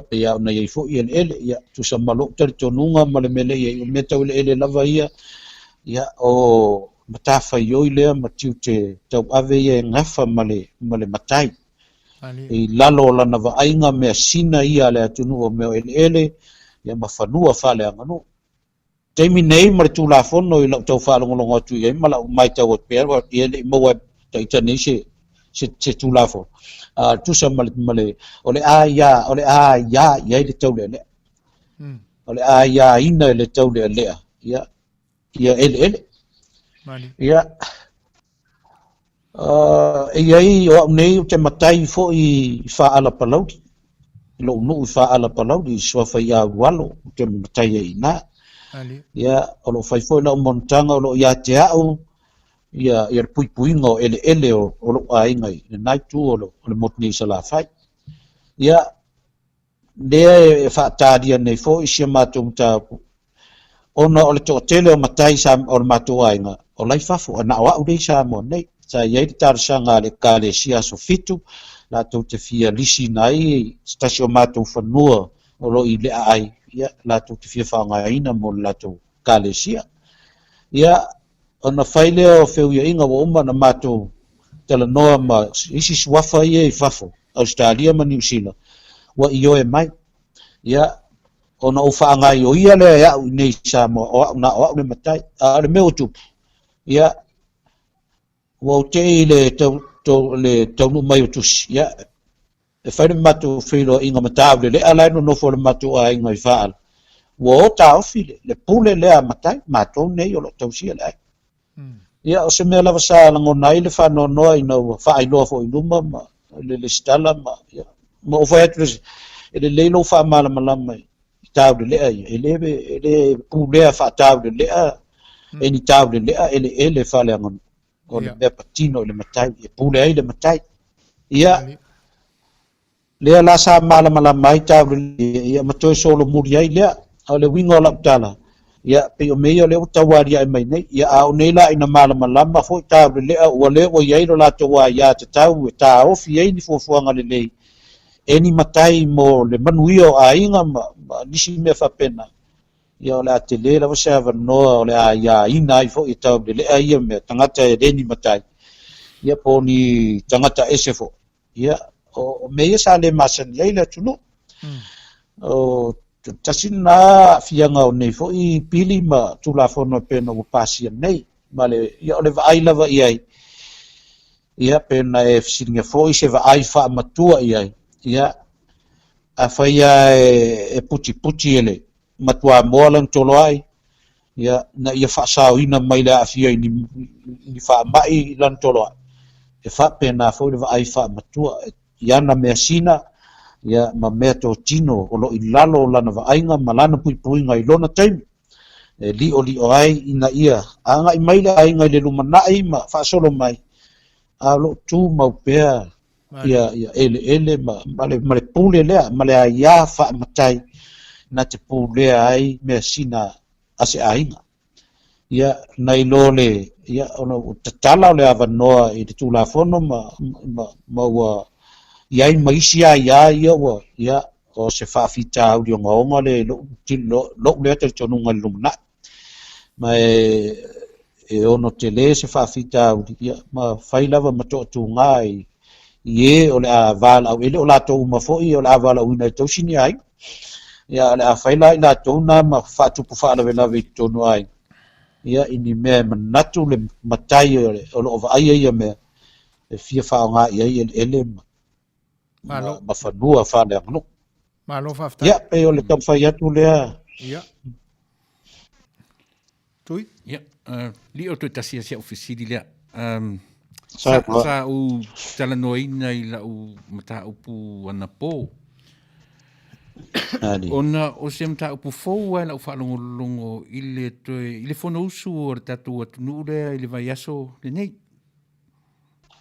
pei lava ona i ai foi eleele. Ia, tusa ma lou talitonuga ma le mea lea e i ai, o mea tau eleele lava ia, ia, o matafaioi lea ma tiute tauave ia e gafa ma le, ma le matai. I lalo o lana vaaiga measina ia a le atunuu o mea o eleele, ia ma fanua faaleaganuu. Taimi nei ma le Tulafono i lau tau faalogologo atu i ai ma lau matau atu pea, ia le i maua e ita nei se, se, se Tulafono. Uh, tusa ma le, ma le, o le a ia, o le a ia i ai le taulealea. O le a iaina e le taulealea, ia, ia eleele. Ia, E i ai, o au nei ou te matai foi i Faaala Palauli, i lou nuu i Faaala Palauli, i Suafa i Aualo, ou te matai ai i ina. Ia, o lo o fai foi lau monotaga o lo o ia te au ia, ia le puipuiga o eleele o, o lou aiga i lena itu o le, o le motu nei i Salafai. Ia, lea e faatalia nei foi si a matou mataupu, ona o le toatele o matai sa, o le matou aiga, o la i fafo, a na o au lea i Samoa nei. Sa i ai le talosaga a le Ekalesia Aso Fitu, latou te fia lisiina ai se tasi o matou fanua o lo o i Leaai, ia, latou te fia faaaogaina mo le latou Ekalesia. Ia, ona fai lea o feuiaiga ua uma ona matou talanoa ma isi suafa ia i fafo, Ausetalia ma Niu Sila, ua ioe mai. Ia, ona ou faagaioia lea e au i nei i Samoa, o au, na o au le matai. A o le mea ua tupu, ia, ua ou tei i le, tau, tau, le taunuu mai o tusi, ia, e fai le matou feiloaiga ma Taulelea la e nonofo le matou aiga i Faala, ua o taofi le, le pule lea a matai, matou nei o lo o tausia le aiga. Ia, o se mea lava sa lagona ai le faanoanoa ina ua faailoa foi i luma ma le lesitala ma, ia, ma ou fai atu le, e lelei lou faamalamalama i Taulelea ia, e le, e le pulea faataulelea e ni taulelea eleele faaleaganuu, o le mea patino i le matai, e pule ai le matai. Ia, lea la sa malamalama ai taulelea, ia ma toe solomuli ai lea. A o le uiga o lau tala, ia, pei o mea ia o lea ua tau aliae mai nei, ia, a o nei la ina malamalama foi taulelea ua le ua i ai lo latou aia tatau e taofi ai ni fuafuaga lelei e ni matai mo le manuia o aiga ma nisi mea faapena, ia o le a tele lava se avanoa o le a aiaina ai foi e taulelea ia mea, tagata e le ni matai, ia po o ni tagata ese foi. Ia, o mea ia sa le masani ai le atunuu. O tasi lena aafiaga o nei foi pili ma Tulafono e pei ona ua pasia nei. Ma le, ia o le vaai lava i ai, ia pei ona e fesiligia foi se vaai faamatua i ai, ia afai lava e putiputi e le matuamoa lana toloai, ia, ina ia faasaoina mai le aafia i ni, ni faamai i lana toloai. E faapena foi le vaai faamatua i ana measina, ia, ma meatotino o lo o i lalo o lana vaaiga ma lana puipuiga i lona taimi, e liolio ai ina ia agai mai le aiga i le lumanai ma faasolo mai, a o lo o tumau pea ia, ia eleele ma, ma, le, ma le pule lea, ma le aiā faamatai na te pulea ai measina a se aiga. Ia, nai lo le, ia, ona ua tatala o le avanoa i le Tulafono ma, ma, ma ua i ai ma isi aiā ia ua, ia, o se faafitauli ogaoga lea i lou, lou lea talitonuga i le lumanai. Ma e, e ono tele se faafitauli, ia, ma fai lava ma toatuga i, i e o le a valaau, e le o latou uma foi o le a valaauina e tausi ni aiga. Ia, o le a fai la i latou na ma faatupu faalavelave i totonu o aiga, ia, i ni mea e manatu le matai o, le, o lo o vaaia ia mea, e fia faaaoga i ai eleele ma, Malo. ma fanua faaleaganuu. Malo faafetai. Ia, pei o le taumafai atu lea. Ia. Tui? Ia, lio toe tasi ia si au fesili lea. Sa, sa ou talanoaina i lau mataupu anapo. Ona o se mataupu fou ai lau faalogologo i le toe i le Fonousu o le tatou atunuu lea i le vaiaso lenei.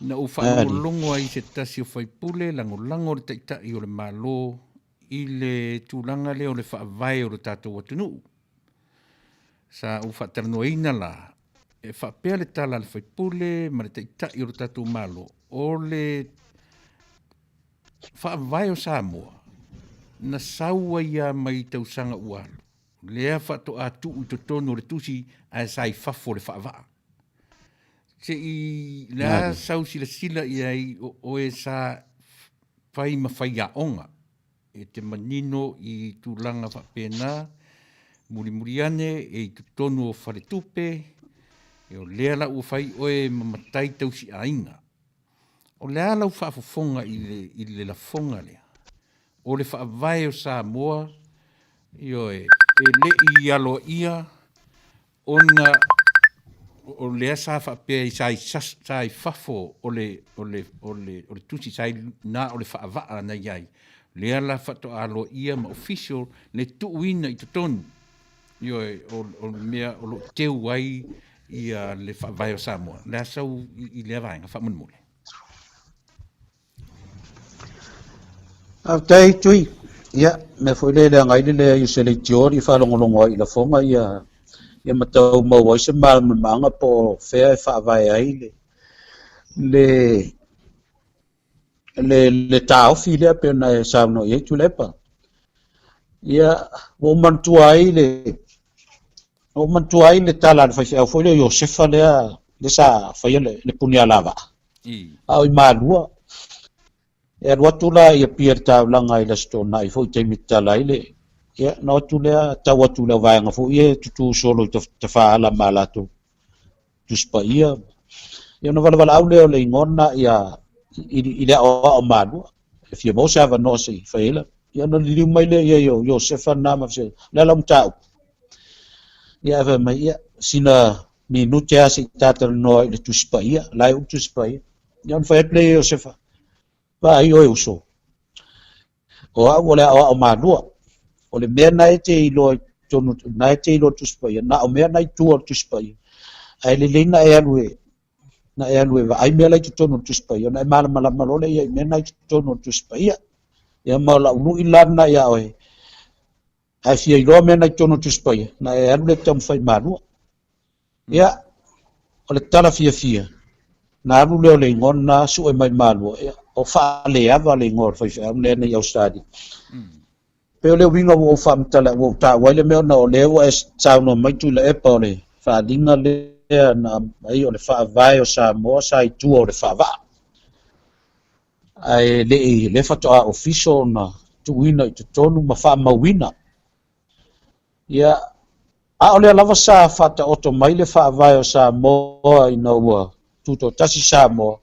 Na ou faalogologo ai i se tasi o faipule lagolago le Taitai o le Malo i le tulaga lea o le faavae o le tatou atunuu. Sa ou faatalanoaina la, e faapea le tala a le faipule ma le Taitai o le tatou Malo, o le faavae o Samoa, na sau ai lava mai tausaga ua alu, lea faatoa tuu i totonu o le tusi ae sa i fafo o le faavaa. Se i le a sau silasila i ai o oe sa fai ma faiaoga e te manino i tulaga faapena, mulimuli ane e i totonu o faletupe, e o lea la ua fai oe ma matai tausiaiga. O le a lau faafofoga i le, i le lafoga lea? O le faavae o Samoa, ioe, e le i aloaia ona o lea sa faapea i sa i, sa i fafo o le, o le, o le, o le tusi sa i na o le faavaa na i ai. Lea la faatoa aloaia ma official le tuuina i totonu. Ioe, o, o le mea o lo o teu ai ia le faavae o Samoa. Le a sau i, i lea vaega faamolemole. Faafetai Tui. Ia, mea foi lea e leaga ai le leai o se leitio i faalogologo ai i lafoga ia ia ma tau maua ai se malamalamaaga po o fea e faavae ai le le le, le taofi lea pei ona e saunoa i ai Tuilaepa. Ia, ua ou manatua ai le ua ou manatua ai le tala a le faifeau foi lea o Iosefa lea lea sa faia le, le punialavaa. A o i Malua, e alu atu la i Apia i le taulaga i le Aso Toonai foi i taimi e tatala ai le, ia, ona o atu lea tau atu i le auvaega foi ia e tutu solo i tafaala ma latou Tusi Paia. Ia ona valevalaau lea o le igoa lena ia i le aoao Malua, e fia maua se avanoa se i fai ai la. Ia ona liliu mai lea i ai o Iosefa lena ma fesili, o le a lau mataupu? Ia ae fai mai, ia, sina minute lava se i ta talanoa i le Tusi Paia, la e uu le Tusi Paia. Ia ona fai atu lea ia Iosefa, vaai oe uso, o au o le aoao Malua, o le mea na e te iloa i totonu, na e te iloa le Tusi Paia, na o mea na i tua o le Tusi Paia. Ae lelei na e alu e, na e alu e vaai mea la i totonu o le Tusi Paia, ona e malamalama loa lea i mea na i totonu o le Tusi Paia. Ia ma o lau lui la lena ia oe, a e fia iloa mea na i totonu o le Tusi Paia, na e alu lea e te taumafai i Malua. Ia, o le tala fiafia, na alu lea o le igoa lena sue mai Malua, ia, o Faaleava le igoa o le faifeau lea na i Ausetalia. Pei o le uiga ua ou faamatala, ua ou taua ai le mea ona o lea ua e saunoa mai Tuilaepa o le faaaliga lea na aumai o le faavae o Samoa sa i tua o le faavaa. Ae le i, lea faatoa official ona tuuina i totonu ma faamauina. Ia, a o lea lava sa faataoto mai le faavae o Samoa ina ua tutoatasi Samoa,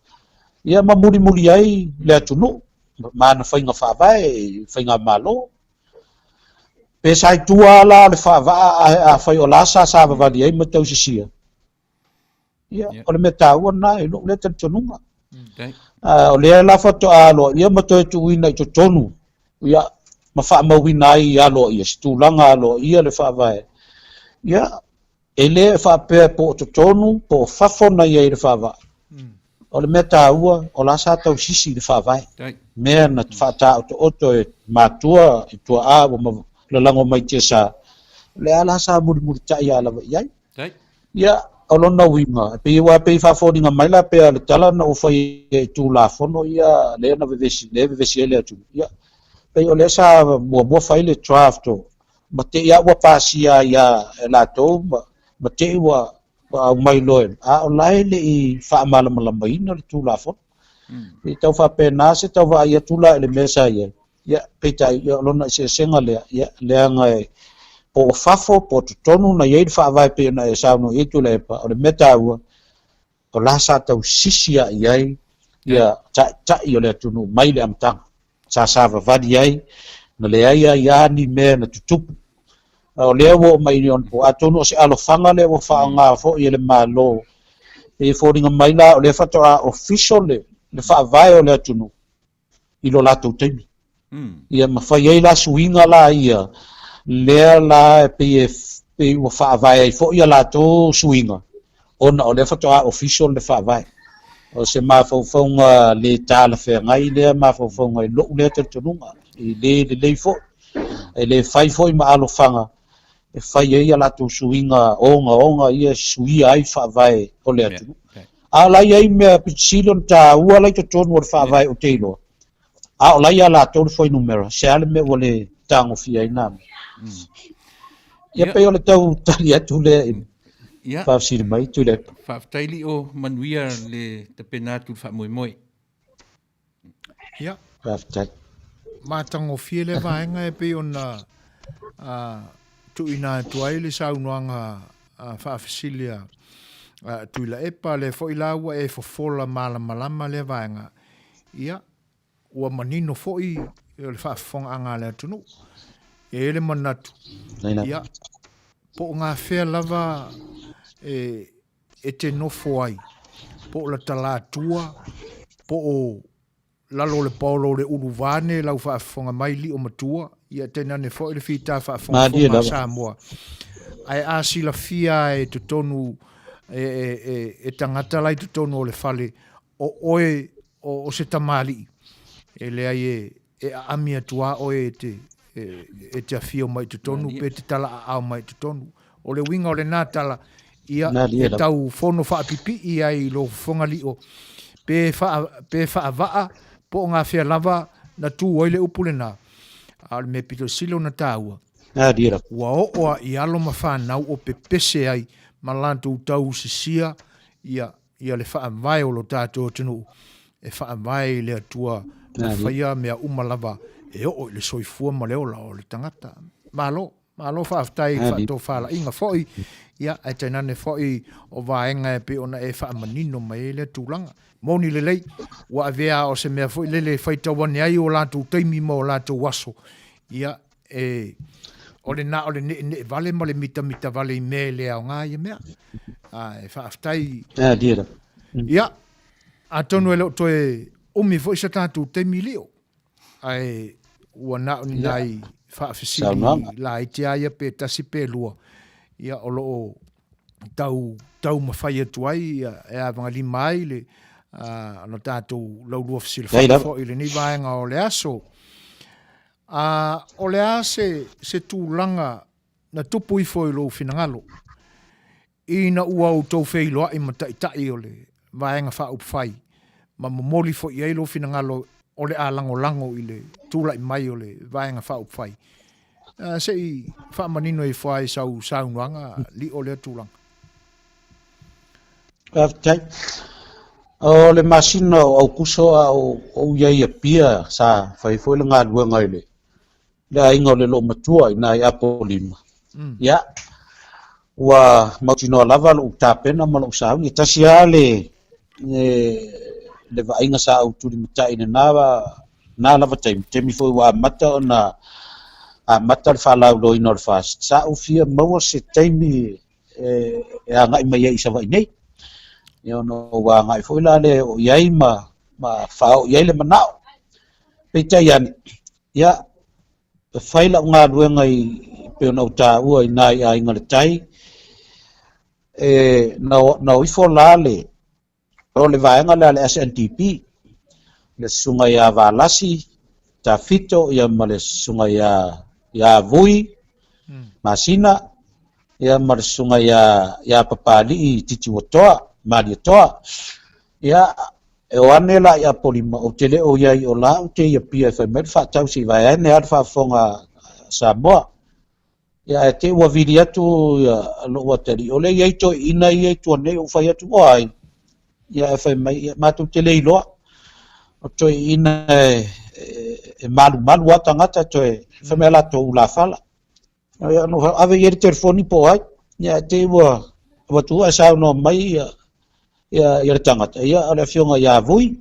ia ma mulimuli ai le atunuu ma ana faiga faavae, faigamalo. Pe sa i tua la le faavaa afai o la sa savavali ai ma tausisia. Ia, o le mea taua lena i lou lea talitonuga. O lea la faatoa aloaia ma toe tuuina i totonu, ia, ma faamauina ai aloaia, se tulaga aloaia le faavae. Ia, e le faapea po o totonu po o fafo na i ai le faavaa. O le mea taua, o la sa tausisi i le faavae. Mea na faataotooto e matua i tuaa ua lalago mai tiasa, o lea la sa mulimulitai a lava i ai. Ia, o lona uiga, e pei aua e pei e faafoliga mai la pea le tala na ou faia i Tulafono ia lea na vevesi, lea e vevesi ai le atunuu. Ia, pei o lea sa muamua fai le draft o, ma te i lava ua pasia ai lava e latou ma, ma te i ua, ua aumai loa e, a o la e le i faamalamalamaina le Tulafono. E tau faapena se tau vaai atu la i le mea sa i ai. Ia, peitai, ia, o lona eseesega lea, ia, leaga e po o fafo, po o totonu na i ai le faavae pei ona e saunoa i ai Tuilaepa, o le mea taua, o la sa tausisi lava i ai ia taitai o le atunuu mai le amataga. Sa savavali ai, na leai ai lava ni mea na tutupu. A o lea ua oo mai i ona po, atonu o se alofaga lea ua faaaoga foi e le Malo, e foliga mai la o lea faatoa official le, le faavae o le atunuu i lo latou taimi. Ia ma fai ai la suiga la ia, lea la e pei e pei ua faavae ai foi a latou suiga, ona o lea faatoa official le faavae. O se mafaufauga le talafeagai lea mafaufauga i lou lea talitonuga, e le lelei foi, e le fai foi ma alofaga e fai ai a latou suiga ogaoga ia e suia ai faavae o le atunuu. A o la e i ai mea pito sili ona taua la i totonu o le faavae ou te iloa, a o la e ia latou le fuainumera, se a le mea ua le tagofia ai na mea. Ia pei o le tau tali atu lea i le faafesili mai Tuilaepa. Faafetai Lio, manuia le tapena atu i le faamoemoe. Ia. Faafetai. Matagofie lea vaega e pei ona tuuina atu ai le saunoaga faafesili a Tuilaepa, lea foi la ua e fofola malamalama lea vaega. Ia, ua manino foi o le faafofogaaga a le atunuu. E i ai le manatu, ia, po o gafea lava e, e te nofo ai, po o la talatua, po o lalo o le paolo o le uluvaane lau faafofoga mai lio matua, ia tainane foi le fita faafogafoga a Samoa. Ae a silafia e totonu e, e, e, e tagata la i totonu o le fale, o oe o, o se tamalii, e leai e, e aami atu a oe e te, e, e te afio mai i totonu pe te tala aao mai i totonu. O le uiga o lena tala, ia, e tau fono faapipii ai i lou fofoga lio, pe, faa, pe faavaa, po o gafea lava na tu ai le upu lena. A o le mea pito sili ona taua, ua oo a i alo ma fanau o pepese ai ma latou tausisia ia ia le faavae o lo tatou atunuu e faavae i le Atua na faia mea uma lava e oo i le soifua ma le ola o le tagata. Malo, malo faafetai i le faatofalaiga foi, ia, ae tainane foi o vaega e pei ona e faamanino mai ai lea tulaga. Moni lelei, ua avea o se mea foi lele e faitau ane ai o latou taimi ma o latou aso, ia, e, o le na o le ne'ene'e vale ma le mitamita vale i mea e le aoga ia mea. Ae faafetai. Ia, atonu e le o toe umi foi se tatou taimi lio, ae ua na o ni nai faafesili laiti lava ia pe tasi pe lua, ia o lo o tau taumafai atu ai ia e avagalima ai le lo tatou laulua fesilafai foi i lenei vaega o le aso. O le a se tulaga na tupu ifo i lou finagalo ina ua outou feiloai ma taitai o le Vaega Faaupufai ma momoli foi i ai lou finagalo o le a lagolago i le tulai mai o le Vaega Faaupufai? Se i faamanino ifo lava i sau saunoaga lio lea tulaga. Faafetai. O le masina o Aukuso a o ou i ai i Apia sa fai foi le galuega i le le aiga o le loomatua i ina i Apolima, ia, ua mautinoa lava lou tapena ma lou sauni. E tasi lava le, le, le vaaiga sa ou tulimatai i lena, lena lava taimi, taimi foi ua amata ona amata le faalauiloaina o le FAST, sa ou fia maua se taimi e, e agai mai ai i Savaii nei. Ia ona ua agai foi la lea e oo i ai ma, ma faaoo i ai le manao. Peitai ane, Ia, e fai lau galuega i pei ona ou taua i nai aiga le tai, e, na, na o ifo la le, o le vaega lea le SNDP, le susuga ia Valasi Tafito ia ma le susuga ia, ia Vui Masina, ia ma le susuga ia, ia Papali'i Titiuatoa, Malietoa. Ia, e o ane la i Apolima, ou te le o i ai o la ou te i Apia e fai mai le faatau se i vae ane lava le faafofoga a Samoa. Ia, ae te i ua vili atu ia lou atalii, o lea e i ai toeaiina ia i tua nei, ou fai atu, o ai? Ia, ae fai mai, ia, matou te le iloa. O toeaiina e, e, e malumalu lava tagata, toe fai mai a latou ulafala. Ia, na ou ave i ai le telefoni po o ai, ia ae te i ua avatu ae saunoa mai ia, ia, ia le tagata, ia o le afioga ia Vui,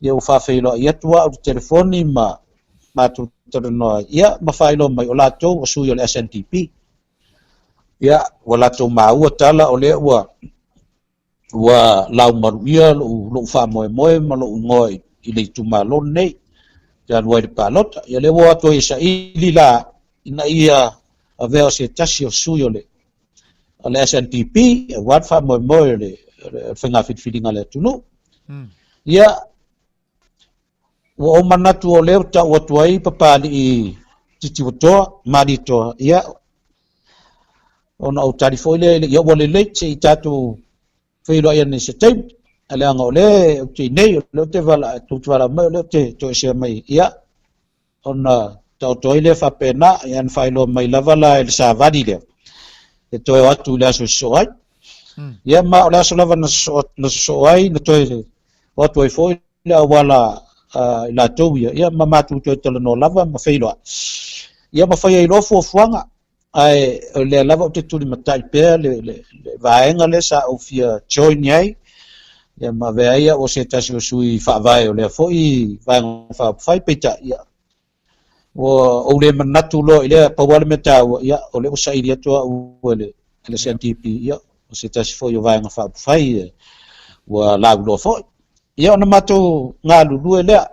ia ua faafeiloai atu au i le telefoni ma matou talanoa ai, ia ma faailoa mai o latou o sui o le SNDP. Ia, ua latou maua tala o lea ua ua laumaluia lou, lou faamoemoe ma lou igoa i, i le itumalo lenei te alu ai le palota. Ia lea ua o atu ai e saili la ina ia avea o se tasi o sui o le, o le SNDP aua le faamoemoe o le, o le faiga filifiliga a le atunuu. Ia, ua ou manatu o lea ua tau atu ai Papalii Titiuatoa, Malietoa, ia, ona ou tali foi lea, ia ua lelei se i tatou feiloai ane i se taimi, a leaga o lea ou te i nei, o lea ou te vala, tou te valaau mai, o lea ou te toesea mai, ia, ona taoto ai lea faapena, ia na faailoa mai lava la e le savali lea, e toe o atu i le aso e sosoo ai. Ia ma o le aso lava na sosoo, na sosoo ai, na toe o atu ai foi le auala a i latou ia, ia ma matou toe talanoa lava ma feiloai. Ia ma fai ai loa fuafuaga, ae o lea lava ou te tulimatai pea le, le, le vaega lea sa ou fia join i ai, ia ma avea ai au o se tasi o sui faavae o lea foi Vaega Faaupufai, peitai, ia, ua ou le manatu loa i lea, pau lava le mea taua, ia, o lea ua saili atu au e le, e le SNDP, ia, o se tasi foi o Vaega Faaupufai ua lauiloa foi. Ia, ona matou galulue lea.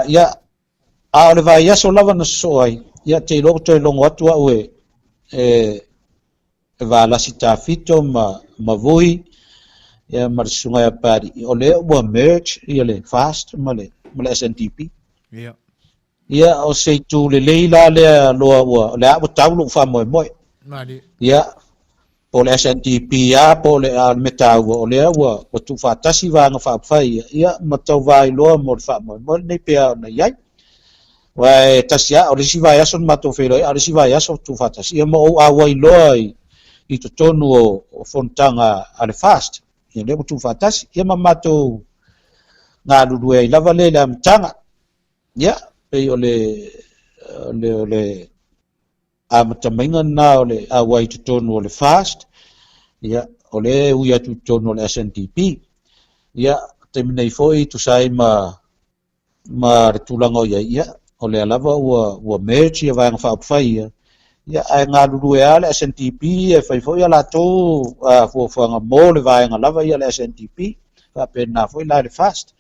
Ia, a o le vaiaso lava na sosoo ai, ia, te iloa ua toe logo atu au e, e, e Valasi Tafito ma, ma Vui, ia, ma le susuga ia Papalii, o lea ua merge ia le FAST ma le, ma le SNDP. Ia. Ia, o se itu lelei la lea loa ua, o lea ua tau lou faamoemoe. Malie. Ia, po o le SNDP lava po o le a le mea taua, o lea ua, ua tuufaatasi Vaega Faaupufai ia, ia ma tau vailoa mo le faamoemoe lenei pei lava ona i ai. Aua e tasi lava, o le isi vaiaso na matou feiloai, a o le isi vaiaso tuufaatasi. Ia ma ou auai loa i, i totonu o, o fonotaga a le FAST, ia lea ua tuufaatasi. Ia ma matou galulue ai lava lea i le amataga. Ia, pei o le, o le, o le amatamaiga lena o le auai i totonu o le FAST, ia, o lea e ui atu i totonu o le SNDP. Ia, taimi nei foi, tusa ai ma, ma le tulaga o i ai, ia, o lea lava ua, ua merge ia Vaega Faaupufai ia, ia, ae galulue lava le SNDP e fai foi a latou fuafuaga mo le vaega lava ia le SNDP, faapena foi la le FAST.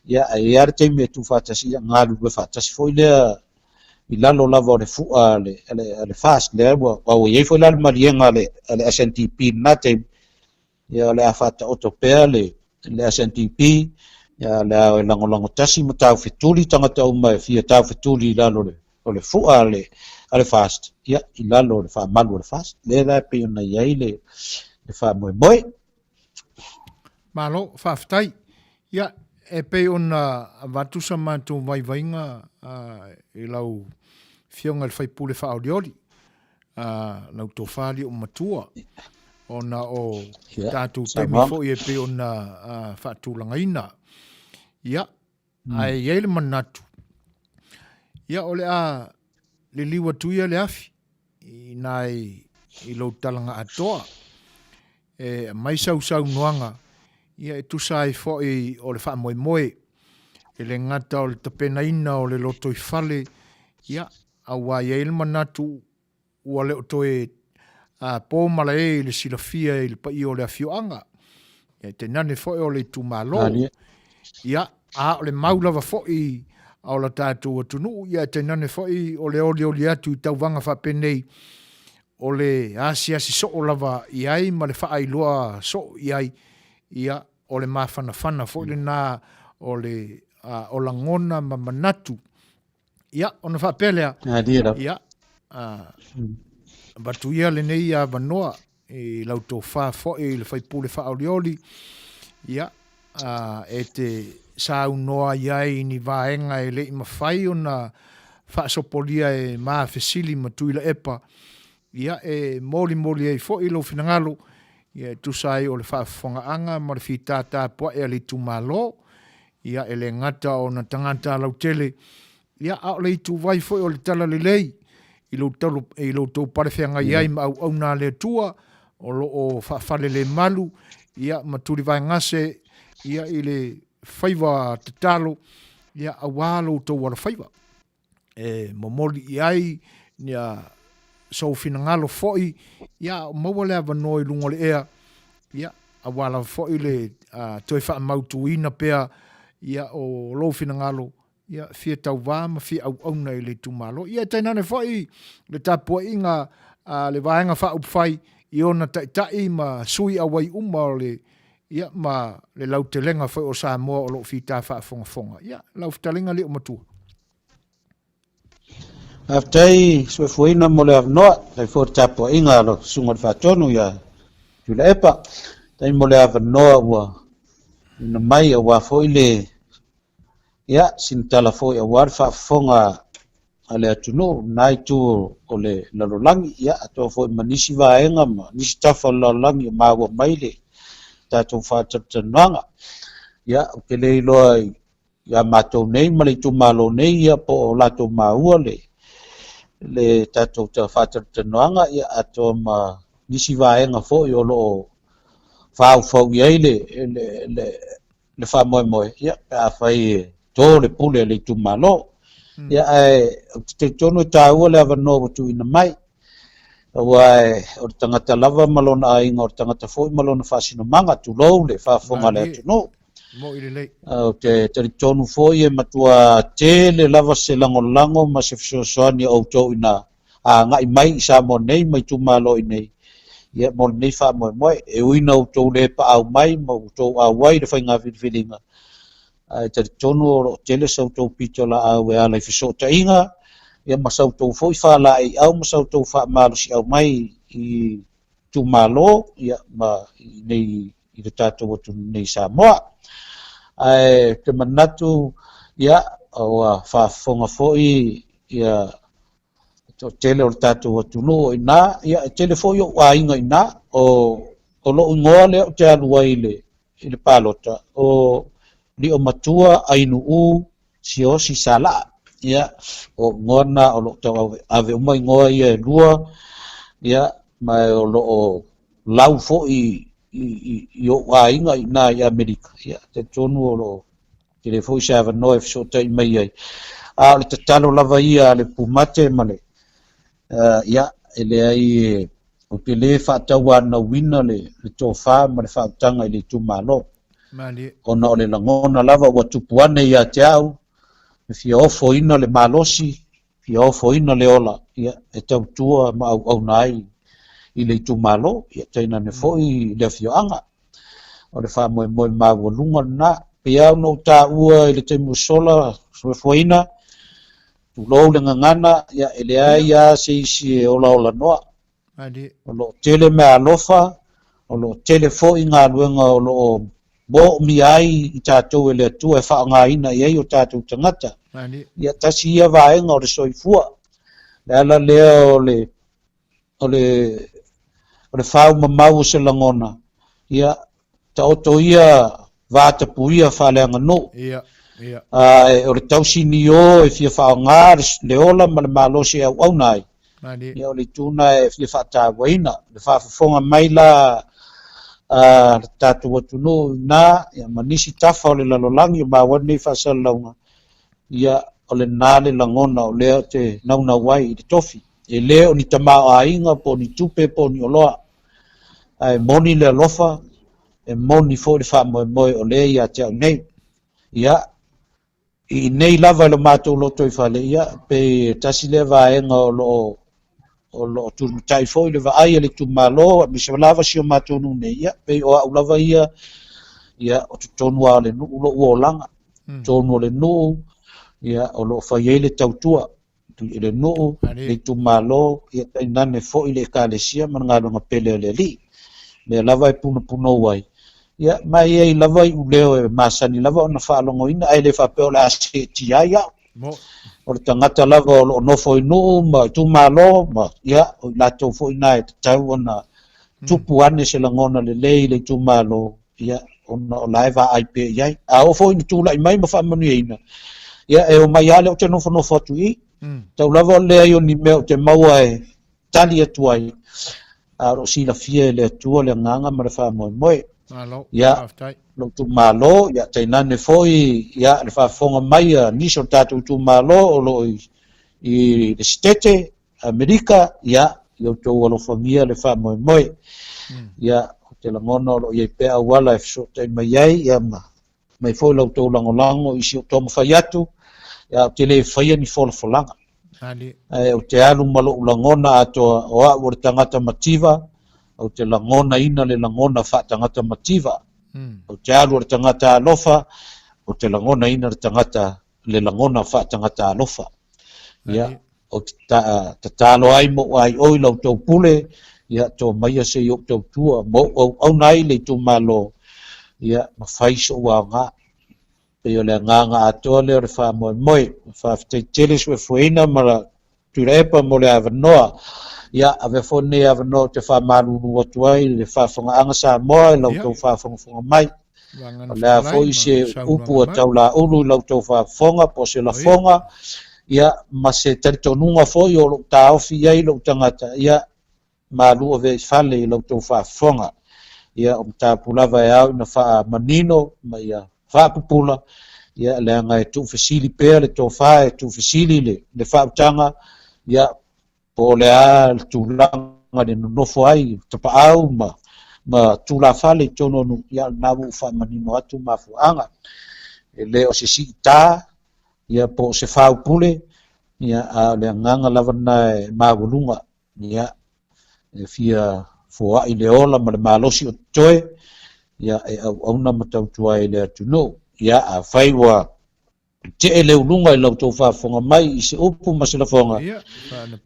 Ia, ae i ai lava le taimi e tuufaatasi, ia, galulue faatasi foi lea. i lalo lava o le fu'a a le, a le, a le FAST lea ua, ua i ai foi la le maliega a le, a le SNDP i lena taimi, ia o le a faataoto pea le, le SNDP, ia o le a e lagolago tasi ma taufetuli tagata uma e fia taufetuli i lalo o le, o le fu'a a le, a le FAST, ia i lalo o le faamalu a le FAST. Lea la e pei ona i ai le, le faamoemoe. Malo, faafetai. Ia, e pei ona avatu sa matou vaivaiga i lau Afioga i le sui usufono faaolioli, lau Tofa Liomatua, ona o tatou taimi foi e pei ona faatulagaina. Ia, ae i ai le manatu, ia o le a liliu atu ia le afi i ina i lou talaga atoa, e aumai sau saunoaga, ia e tusa ai foi o le faamoemoe, e le gata o le tapenaina o le lotoifale, ia, aua e i ai le manatu ua le o toe po malae i le silafia i le paia o le afioaga, e tainane foi o le itumalo. Ia, a o le mau lava foi a o la tatou atunuu, ia e tainane foi o le olioli atu i tauvaga faapenei, o le asiasi soo lava i ai ma le faailoa soo i ai, ia, o le mafanafana foi lena o le o lagona ma manatu. Ia, ona faapea lea, ia, avatu ia lenei avanoa i lau tofa foi i le faipule faaolioli, ia, e te saunoa i ai i ni vaega e le i mafai ona faasopolia e ma fesili ma Tuilaepa, ia, e molimoli ai foi lou finagalo, ia, e tusa ai o le faafofogaaga ma le fita tapuai a le itumalo, ia, e le gata ona tagata lautele, ia, a o le ituvai foi o le talalelei i lo tau, i lo tou palefeagai ai ma auauna a le Atua o lo o faafalelemalu, ia, ma tulivaegase, ia, i le faiva tatalo, ia, aua lo outou alofaiva e momoli i ai ia sou finagalo foi, ia, a o maua le avanoa i luga o le ea, ia, aua lava foi le toe faamautuina pea, ia, o lou finagalo, ia, fia tauvā ma fia auauna i le itumalo. Ia, e tainane foi le tapuaiga a le Vaega Faaupufai i ona taitai ma sui auai uma o le, ia, ma le lautelega foi o Samoa o lo o fita faafogafoga. Ia, lau fetalaiga Liomatua. Faafetai Soifuaina mo le avanoa, faafetai foi i le tapuaiga a lau Susuga i le Faatonu ia Tuilaepa. Faafetai mo le avanoa ua tuuina mai aua foi le Ia, sina tala foi aua le faafofoga a le atunuu, lena itu o le lalolagi, ia, atoa foi ma nisi vaega ma nisi tafa o le lalolagi o maua mai le tatou faatalatalanoaga. Ia, ou te le iloa ia matou nei ma le itumalo nei, ia, po o latou maua le, le tatou faatalatalanoaga, ia, atoa ma nisi vaega foi o lo o faaufau i ai le, le, le, le faamoemoe, ia, pe afai e to le pule a le itumalo. Ia, ae ou te talitonu e taua le avanoa ua tuuina mai, aua o le tagata lava ma lona aiga, o le tagata foi ma lona faasinomaga, tulou le faafofoga a le atunuu. Ou te talitonu foi e matua tele lava se lagolago ma se fesoasoani a outou ina agai mai i Samoa nei ma itumalo i nei, ia, mo lenei faamoemoe. E ui ina outou le paau mai ma outou auai i le faiga filifiliga, ae talitonu o lo o tele sa outou pitolaau e ala i fesootaiga, ia, ma sa outou foi faalaeiau ma sa outou faamalosiau mai i itumalo, ia, ma i nei i le tatou atunuu nei i Samoa. Ae ou te manatu, ia, ua faafofoga foi ia le toatele o le tatou atunuu o i ina, ia, e tele foi ou aiga i ina, o, o lou igoa lea ou te alu ai i le, i le palota, o Liomatua Ainuu Siaosi Salaa. Ia, o igoa na o lo o tau ave uma igoa ia e lua, ia, ma o lo o lau foi i, i, i ou aiga i ina i Amerika. Ia, talitonu o lo o tele foi se avanoa e fesootai mai ai. A o le tatalo lava ia a le pumate ma le, ia, e leai e, ou te le faatauanauina le, le tofa ma le faautaga i le itumalo. Malie. Ona o le lagona lava ua tupu ane ia te au, e fia ofoina le malosi, fia ofoina le ola, ia, e tautua ma auauna ai i le itumalo, ia, tainane foi i le afioaga. O le faamoemoe maualuga lena. Pei lava ona ou taua i le taimi ua sola, soifuaina, tulou le gagana, ia, e leai lava se isi e olaola noa. O lo o tele meaalofa, o lo o tele foi galuega o lo o moomia ai i tatou e le Atua e faaaogaina i ai o tatou tagata. Ia, tasi ia vaega o le soifua. Le ala lea o le o le o le faaumamau o se lagona, ia, taoto ia vatapuia faaleaganuu. Ia, ia. Ae o le tausinio e fia faaaoga le ola ma le malosi e auauna ai, ia, o le itu lena e fia faatauaina. Le faafofoga mai la a le tatou atunuu i ina, ia, ma nisi tafa o le lalolagi o maua ai lenei faasalalauga, ia, o lena le lagona o lea ou te naunau ai i le tofi. E le o ni tamaoaiga po o ni tupe po o ni oloa, ae moni le alofa, e moni foi le faamoemoe o lea ia te au nei. Ia, i inei lava i lo matou lotoifale, ia, pei e tasi lea vaega o lo o o lo o tulimatai foi le vaai a le itumalo, aemaise lava si o matou nuu nei, ia, pei o au lava ia, ia, o totonu lava o le nuu lou olaga, totonu o le nuu, ia, o lo o fai ai le tautua i le nuu, le itumalo, ia tainane foi le ekalesia ma le galuega pele a le Alii. Mea lava e punopunou ai, ia, ma e i ai lava iuleo e masani lava ona faalogoina, ae le faapea o le a seetia ai au. O le tagata lava o lo o nofo i nuu ma itumalo, ma, ia, o i latou foi na e tatau ona tupu ane se lagona lelei i le itumalo, ia, ona o la e vaai pea i ai. A oo foi ina tulai mai ma faamanuiaina, ia, e omai lava lea ou te nofonofo atu i i. Tau lava o le leai o ni mea ou te maua e tali atu ai, a o lo o silafia e le Atua le agaga ma le faamoemoe. Malo, Ia, faafetai. lou itumalo, ia, tainane foi, ia, le faafofoga mai a nisi o le tatou itumalo o lo o i, i le Setete, Amerika, ia, ia outou alofagia le faamoemoe. Ia, ou te lagona o lo o i ai pea auala e fesootai mai ai, ia, ma mai foi la outou lagolago i si ou taumafai atu, ia, ou te le faia ni folafolaga. Ae ou te alu ma lou lagona atoa, o au o le tagata mativa, ou te lagonaina le lagona faatagata mativa. Ou te alu o le tagata alofa, ou te lagonaina le tagata le lagona faatagata alofa. Ia, ou te tatalo ai ma ou aioi la outou pule, ia, to maia se i ou tautua ma ou auauna ai le itumalo, ia, ma fai so'u aoga. Pei o le agaga atoa lea o le faamoemoe. Faafetai tele Suefueina ma Tuilaepa mo le avanoa. Ia, avea foi lenei avanoa ou te faamalulu atu ai i le faafofogaaga Samoa i la outou faafogafoga mai. O le a foi se upu a Taulaulu i la outou faafofoga po o se lafoga, ia, ma se talitonuga foi o lou taofi i ai lou tagata, ia, malu avea i fale i la outou faafofoga. Ia, o mataupu lava e ao ina faamanino ma ia faapupula, ia, leaga e tuufesili pea le tofa, e tuufesili le, le faautaga, ia, po o le a le tulaga le nonofo ai tapaau ma, ma tulafale i totonu o nuu, ia, lena ua ou faamanino atu mafuaaga. E le o se siitā, ia, po o se faupule, ia, a o le agaga lava lena e maualuga Ia, e fia foai le ola ma le malosi o totoe, ia, e auauna ma tautua ai i le atunuu. Ia, afai ua tee le uluga i la outou faafofoga mai i se upu ma se lafoga,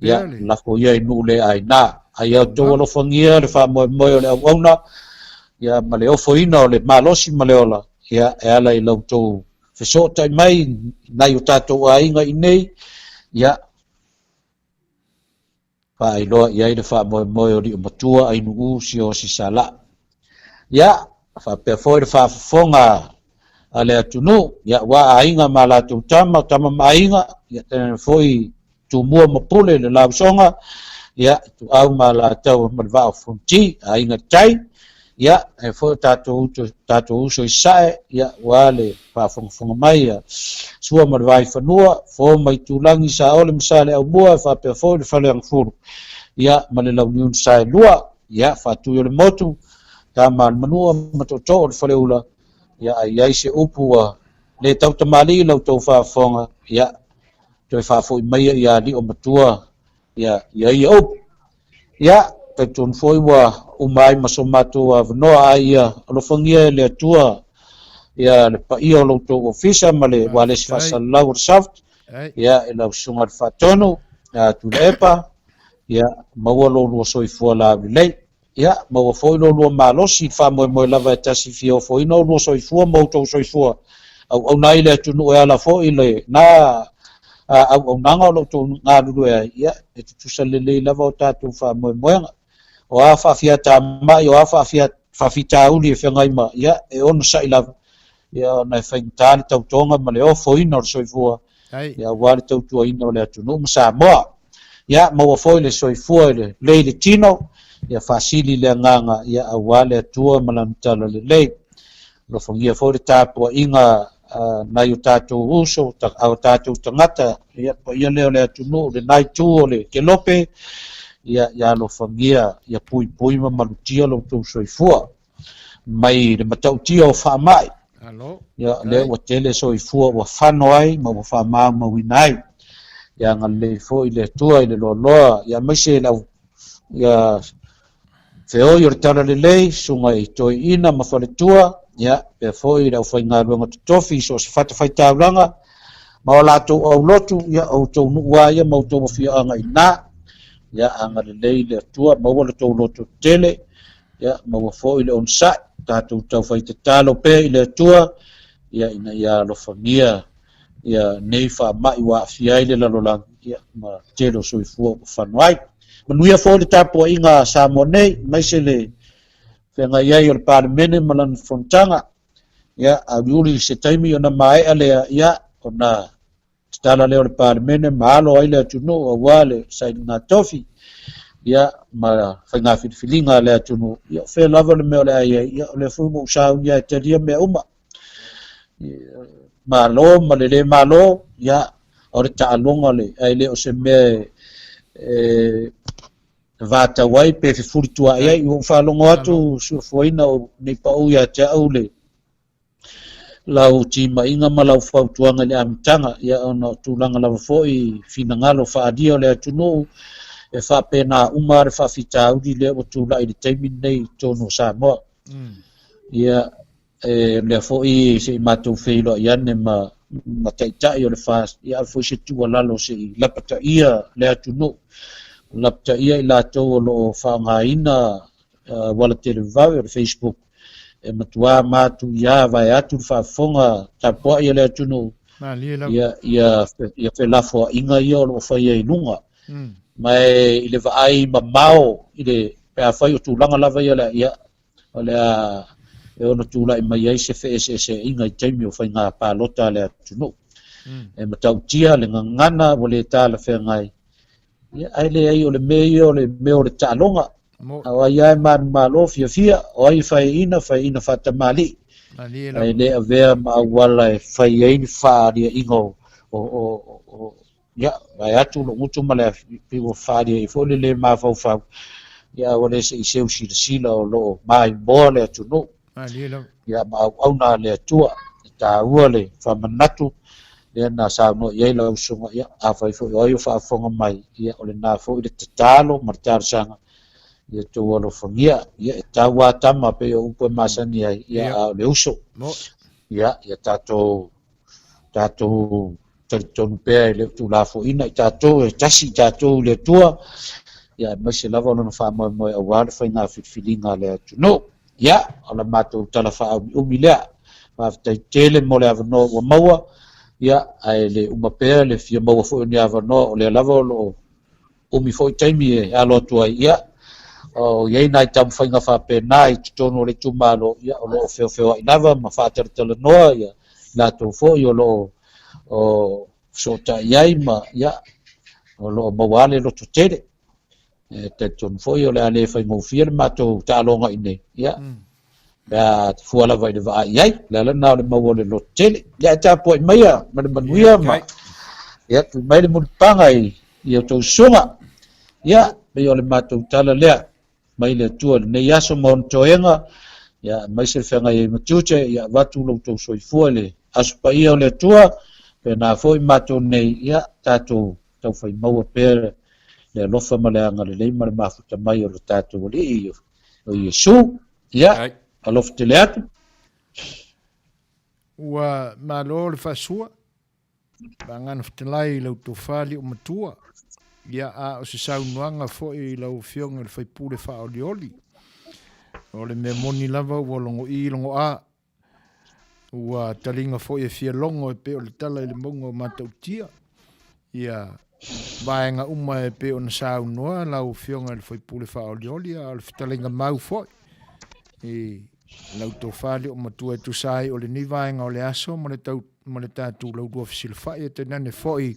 ia, lafo ia i nuu le aina. A ia outou alofagia le faamoemoe o le auauna, ia, ma le ofoina o le malosi ma le ola, ia, e ala i la outou fesootai mai nai o tatou aiga i nei, ia, Faailoa i ai le faamoemoe o Liomatua Ainuu Siaosi Salaa. Ia, faapea foi le faafofoga a le atunuu, ia, aua aiga ma latou tama, tama ma aiga, ia, tainane foi Tumua ma Pule le lausoga, ia, Ituau ma Alataua ma le Vaa o Fonoti, aiga tai, ia, e foi o tatou uto, tatou uso i Sasae, ia, aua le faafogafoga mai a Sua ma le Vaifanua, Fo ma Itulagi, Saole ma Saleaaumua, e faapea foi le Faleagafulu, ia, ma le Launiu na Saelua, ia, Faatui o le Motu, Tama a le Manua ma Tootoo o le Faleula, ia, a i ai se upu ua le tautamalii i la outou faafofoga, ia, toe faafoi maia ia alii o matua ia ia ia upu. Ia, talitonu foi ua uma ai ma so matou avanoa, a ia alofagia e le Atua ia le paia o lo outou ofisa ma le ualesi faasalalau o le South, ia i lau susuga i le Faatonu, ia Tuilaepa, ia maua lo lua soifua laulelei. Ia, maua foi lo lua malosi i le faamoemoe lava e tasi fia ofoina o lua soifua ma outou soifua auauna ai le atunuu e ala foi lena auaunaga o lo outou galulue ai, ia, e tutusa lelei lava o tatou faamoemoega. O a faafiatamai, o a faafitauli e feagai ma, ia, e onosai lava, ia, ona e faigata le tautoga ma le ofoina o le soifua, ia, aua le tautuaina o le atunuu ma Samoa. Ia, maua foi le soifua i le lei le tino, ia faasili le agaga, ia, aua le Atua ma Lana talalelei. Alofagia foi le tapuaiga a nai o tatou uso, a o tatou tagata, ia, paia lea o le atunuu, lena itu o le kelope, ia, ia alofagia, ia puipui ma malutia lo outou soifua mai le matautia o faamai. Alo. Ia, lea ua tele soifua ua fano ai ma ua faamaumauina ai. Ia agalelei foi le Atua i le loaloa, ia aemaise lau ia feoi o le talalelei, susuga i toeaiina ma faletua, ia pea foi le aufaigaluega totofi i so o se fatafaitaulaga ma o latou aulotu, ia o outou nuu lava ia ma outou afioaga i ina. Ia agalelei le Atua, maua le tou loto tele, ia maua foi le onosai, tatou taufai tatalo pea i le Atua, ia ina ia alofagia ia nei faamai ua aafia ai le lalolagi, ia ma tele o soifua ua fano ai. Manuia foi le tapuaiga a Samoa nei, aemaise le feagai ai o le Palemene ma lana fonotaga. Ia, auliuli se taimi ona maea lea, ia, ona tatala lea o le Palemene ma alo ai le atunuu aua le sailiga tofi, ia, ma faiga filifiliga a le atunuu. Ia, o fea lava le mea o le a i ai, ia, o lea foi ua ou saunia e talia mea uma. Malo ma le le malo, ia, o le taaloga le, ae le o se mea e vatau ai pe fefulituaai ai. Ua ou faalogo atu suafuaina o nei paʻu ia te au le lau timaiga ma lau fautuaga i le amataga, ia ona o tulaga lava foi finagalo faaalia o le atunuu e faapena uma le faafitauli lea ua tulai i le taimi lenei i totonu o Samoa. Ia, E lea foi se i matou feiloai ane ma ma taitai o le FAST, ia ave foi se tuualalo se i lapataia le atunuu, lapataia i latou o lo o faaaogaina auala televavave o le Facebook, e matua matuia vaeatu le faafofoga tapuai a le atunuu, ia ia ia felafoaiga ia o lo o faia i luga. Ma e i le vaai mamao i le pe afai o tulaga lava ia ia o le a e ono tulai mai ai se feeseeseaiga i taimi o faiga palota a le atunuu. E matautia le gagana ua le talafeagai, ia, ae leai o le mea ia o le mea o le taaloga. A o ai lava e manumalo fiafia, o ai e faeina, faeina faatamalii. Ae le avea ma auala e fai ai ni faaliaiga o, o, o, o, Ia, vaeatu lou gutu ma le afi, pei ua faaalia ai foi le lē mafaufau, ia aua le se i seu silasila o lo o maimoa le atunuu. Malie lava. Ia, ma auauna a le Atua. E taua le faamanatu lea na saunoa i ai lau usuga, ia, afai foi o ai o faafofoga mai, ia, o lena foi le tatalo ma le talosaga, ia outou alofagia, ia, e tau lava tama pei o upu e masani ai, ia, a o le uso. Ia, ia tatou tatou talitonu pea e le o tuulafoaiina i tatou, e tasi i tatou i le Atua, ia aemaise lava o lona faamoemoe aua le faiga filifiliga a le atunuu. Ia, o la matou tala faaumiumi lea. Faafetai tele mo le avanoa ua maua, ia, ae le uma pea le fia maua foi o ni avanoa, o lea lava o lo o umi foi taimi e alo atu ai, ia, o i ai nai taumafaiga faapena i totonu o le itumalo, ia, o lo o feofeoai lava ma faatalatalanoa ia latou foi o lo o fesootai ai ma, ia, o lo o maua lava le loto tele. E talitonu foi o le a le faigofie le matou taaloga i inei, ia, pe a fua lava i le vaai i ai. O le ala lena o le maua o le loto tele. Ia, ae tapuai maia ma le manuia ma, ia, tui mai le mulipaga i i a outou susuga. Ia, pei o le matou tala lea mai le Atua i lenei aso ma ona toega, ia, aemaise le feagai ai ma tiute, ia avatu lo outou soifua i le aso paia o le Atua. Pēnā foi matou nei, ia, tatou taufai maua pea le alofa ma le agalelei ma le mafuta mai o lo tatou Alii o Iesu. Ia, alofa tele atu. Ua malo le faasua, Vagana Fetalai i lau tofa Liomatua. Ia, a o se saunoaga foi i lau Afioga i le Faipule faaolioli. O le mea moni lava ua logo i logo a. Ua taliga foi e fia logo e pei o le tala i le mauga o Matautia. Ia, vaega uma e pei ona saunoa lau Afioga i le Faipule faaolioli, a o le fetalaiga mau foi i lau tofa Liomatua e tusa ai o lenei vaega o le aso ma le tau ma le tatou laulua fesilafai e tainane foi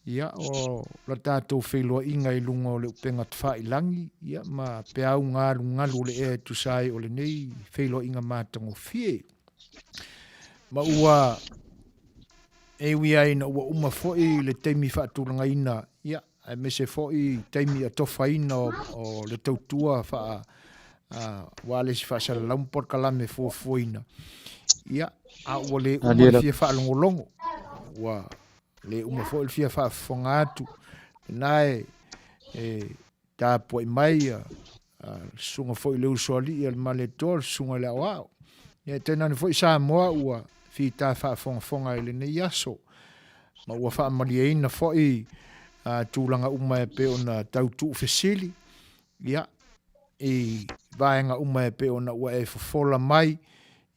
ia o la tatou feiloaiga i luga o le upega tafailagi ia ma peau galugalu o le ea e tusa ai o lenei feiloaiga matagofie. Ma ua e ui ai ina ua uma foi le taimi faatulagaina ia aemaise foi taimi atofaina o le tautua faa aua le isi faasalalau ma polokalame fuafuaina ia a ua le uma le fia faalogologo ua le uma foi le fia faafofoga atu lena e e tapuai mai ia le susuga foi i le usoalii a le Malietoa, le susuga i le Aoao. Ia tainane foi Samoa ua fita faafogafoga i lenei aso ma ua faamalieina foi tulaga uma e pei ona tau tuufesili ia i vaega uma e pei ona ua e fofola mai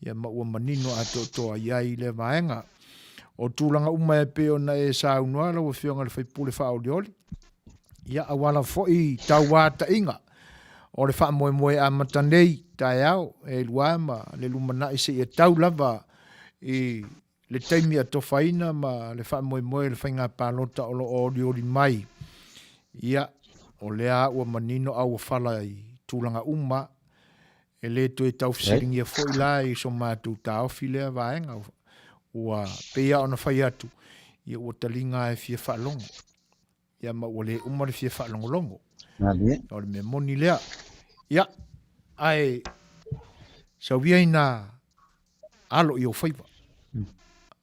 ia ma ua manino atoatoa i ai lea vaega. O tulaga uma e pei ona e saunoa lau Afioga i le Faipule faaolioli, ia aua lava foi tauataiga o le faamoemoe amata nei taeao e lua ma le lumanai seia tau lava i le taimi atofaina ma le faamoemoe o le faiga palota o lo o olioli mai. Ia, o lea ua manino a ua fala i tulaga uma, e le toe taufesiligia foi la i so matou taofi lea vaega. Ua pei lava ona fai atu, ia ua taliga e fia faalogo. Ia ma ua le uma le fia faalogologo. O le mea moni lea. Ia, ae sau ia ina alo i ou faiva.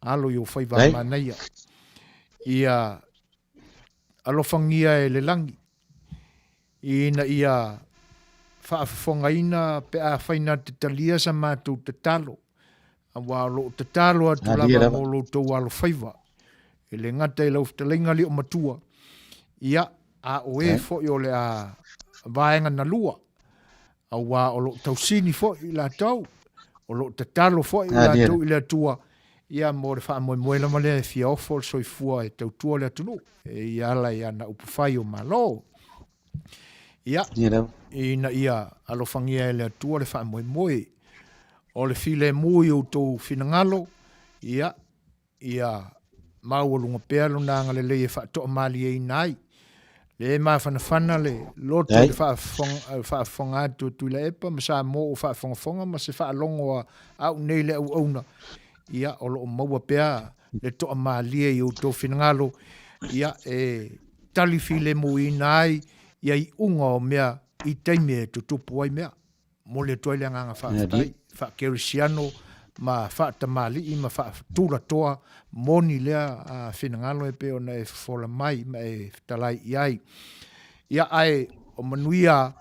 Alo i ou faiva a manaia. Ia alofagia e le lagi ina ia faafofogaina pe afai na te talia sa matou tatalo, aua o lo o tatalo atu lava mo lo outou alofaiva, e le gata i lau fetalaiga Liomatua, ia, a o e foi o le a vaega na lua, aua o lo o tausini foi i latou, o lo o tatalo foi i latou i le Atua, ia mo le faamoemoe lava lea e fia ofo le soifua e tautua le atunuu e i ala i ana upufai o Malo. Ia, ina ia alofagia e le Atua le faamoemoe o le filemu i outou finagalo, ia, ia maualuga pea lona agalelei e faatoamalieina ai. Le mafanafana le loto i le faafofoga atu a Tuilaepa ma Samoa ua faafogafoga ma se faalogo a au nei le auauna, ia, o lo o maua pea le toamalie i outou finagalo, ia, e tali filemuina ai ia iuga o mea i taimi e tutupu ai mea. Momoli atu ai le agaga faafetai faakerisiano ma faatamalii ma faatulatoa moni lea finagalo e pei ona e fofola mai ma e fetalai i ai. Ia ae o manuia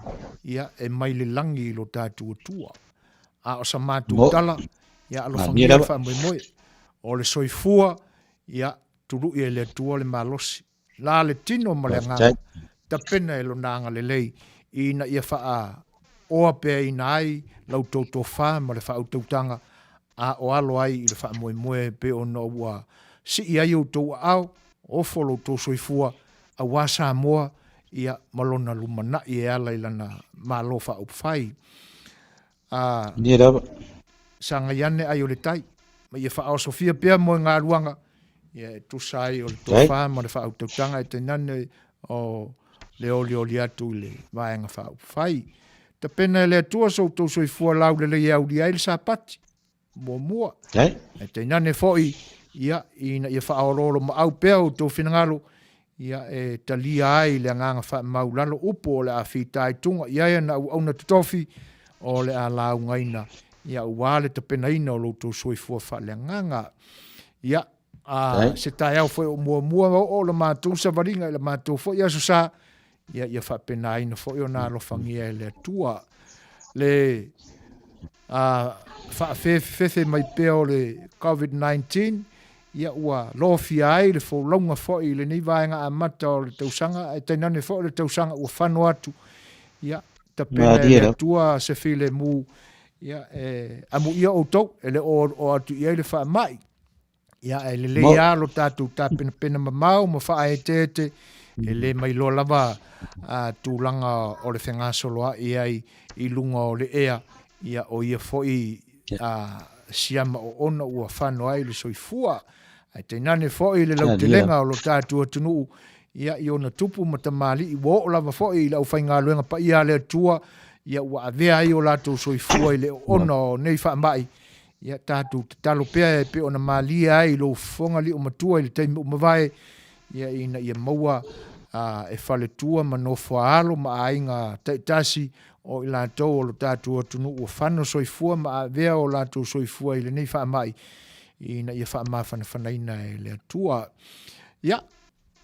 ia e mai le lagi i lo tatou Atua. A o sa matou tala, ia alofagia le faamoemoe. O le soifua, ia tului e le Atua le malosi. La le tino ma le agaga, tapena e lona agalelei, ina ia faaoa peaina ai la outou tofa ma le faautautaga, a o alo ai i le faamoemoe e pei ona ua sii ai outou aao, ofo lo outou soifua, aua Samoa, ia, ma lona lumanai e ala i lana Malo faaupufai. A sagai ane ai o le tai, ma ia faaosofia pea moegaluaga, ia e tusa ai o le tofa ma le faautautaga e tainane o le olioli atu i le vaega faaupufai. Tapena e le Atua so outou soifua laulelei e aulia ai le Sapati muamua. Ae tainane foi, ia, ina ia faaoloolomaau pea outou finagalo, ia e talia ai le agaga faamaulalo upu o le a fitaituga i ai ana auauna totofi o le a laugaina, ia aua le tapenaina o lo outou soifua faaleagaga. Ia, A se taeao foi o muamua oo o le matou savaliga i le matou foi Aso Sa, ia ia faapenaina foi ona alofagia e le Atua le a faafefefefe mai pea o le COVID-19, ia ua lofia ai le folauga foi i lenei vaega amata o le tausaga, ae tainane foi o le tausaga ua fano atu, ia tapena e le Atua se filemu, ia e amuia outou e le o o atu i ai le faamai. Ia, ae lelei lava lo tatou tapenapena mamao ma faaeteete, e le mailoa lava a tulaga o le fegasoloai ai i luga o le ea, ia o ia foi a siama oona ua fano ai le soifua. Ae tainane foi le lautelega o lo tatou atunuu, ia i ona tupu ma tamalii ua oo lava foi i le aufaigaluega paia a le Atua, ia ua avea ai o latou soifua i le oona o nei faamai, Ia tatou tatalo pea e pei ona malie ai lou fofoga lio matua i le taimi ua mavae, ia ina ia maua a, e faletua ma nofoaalo ma aiga taitasi o i latou o lo tatou atunuu ua fano soifua ma avea o latou soifua i lenei faamai, ina ia faamafanafanaina e le Atua. Ia,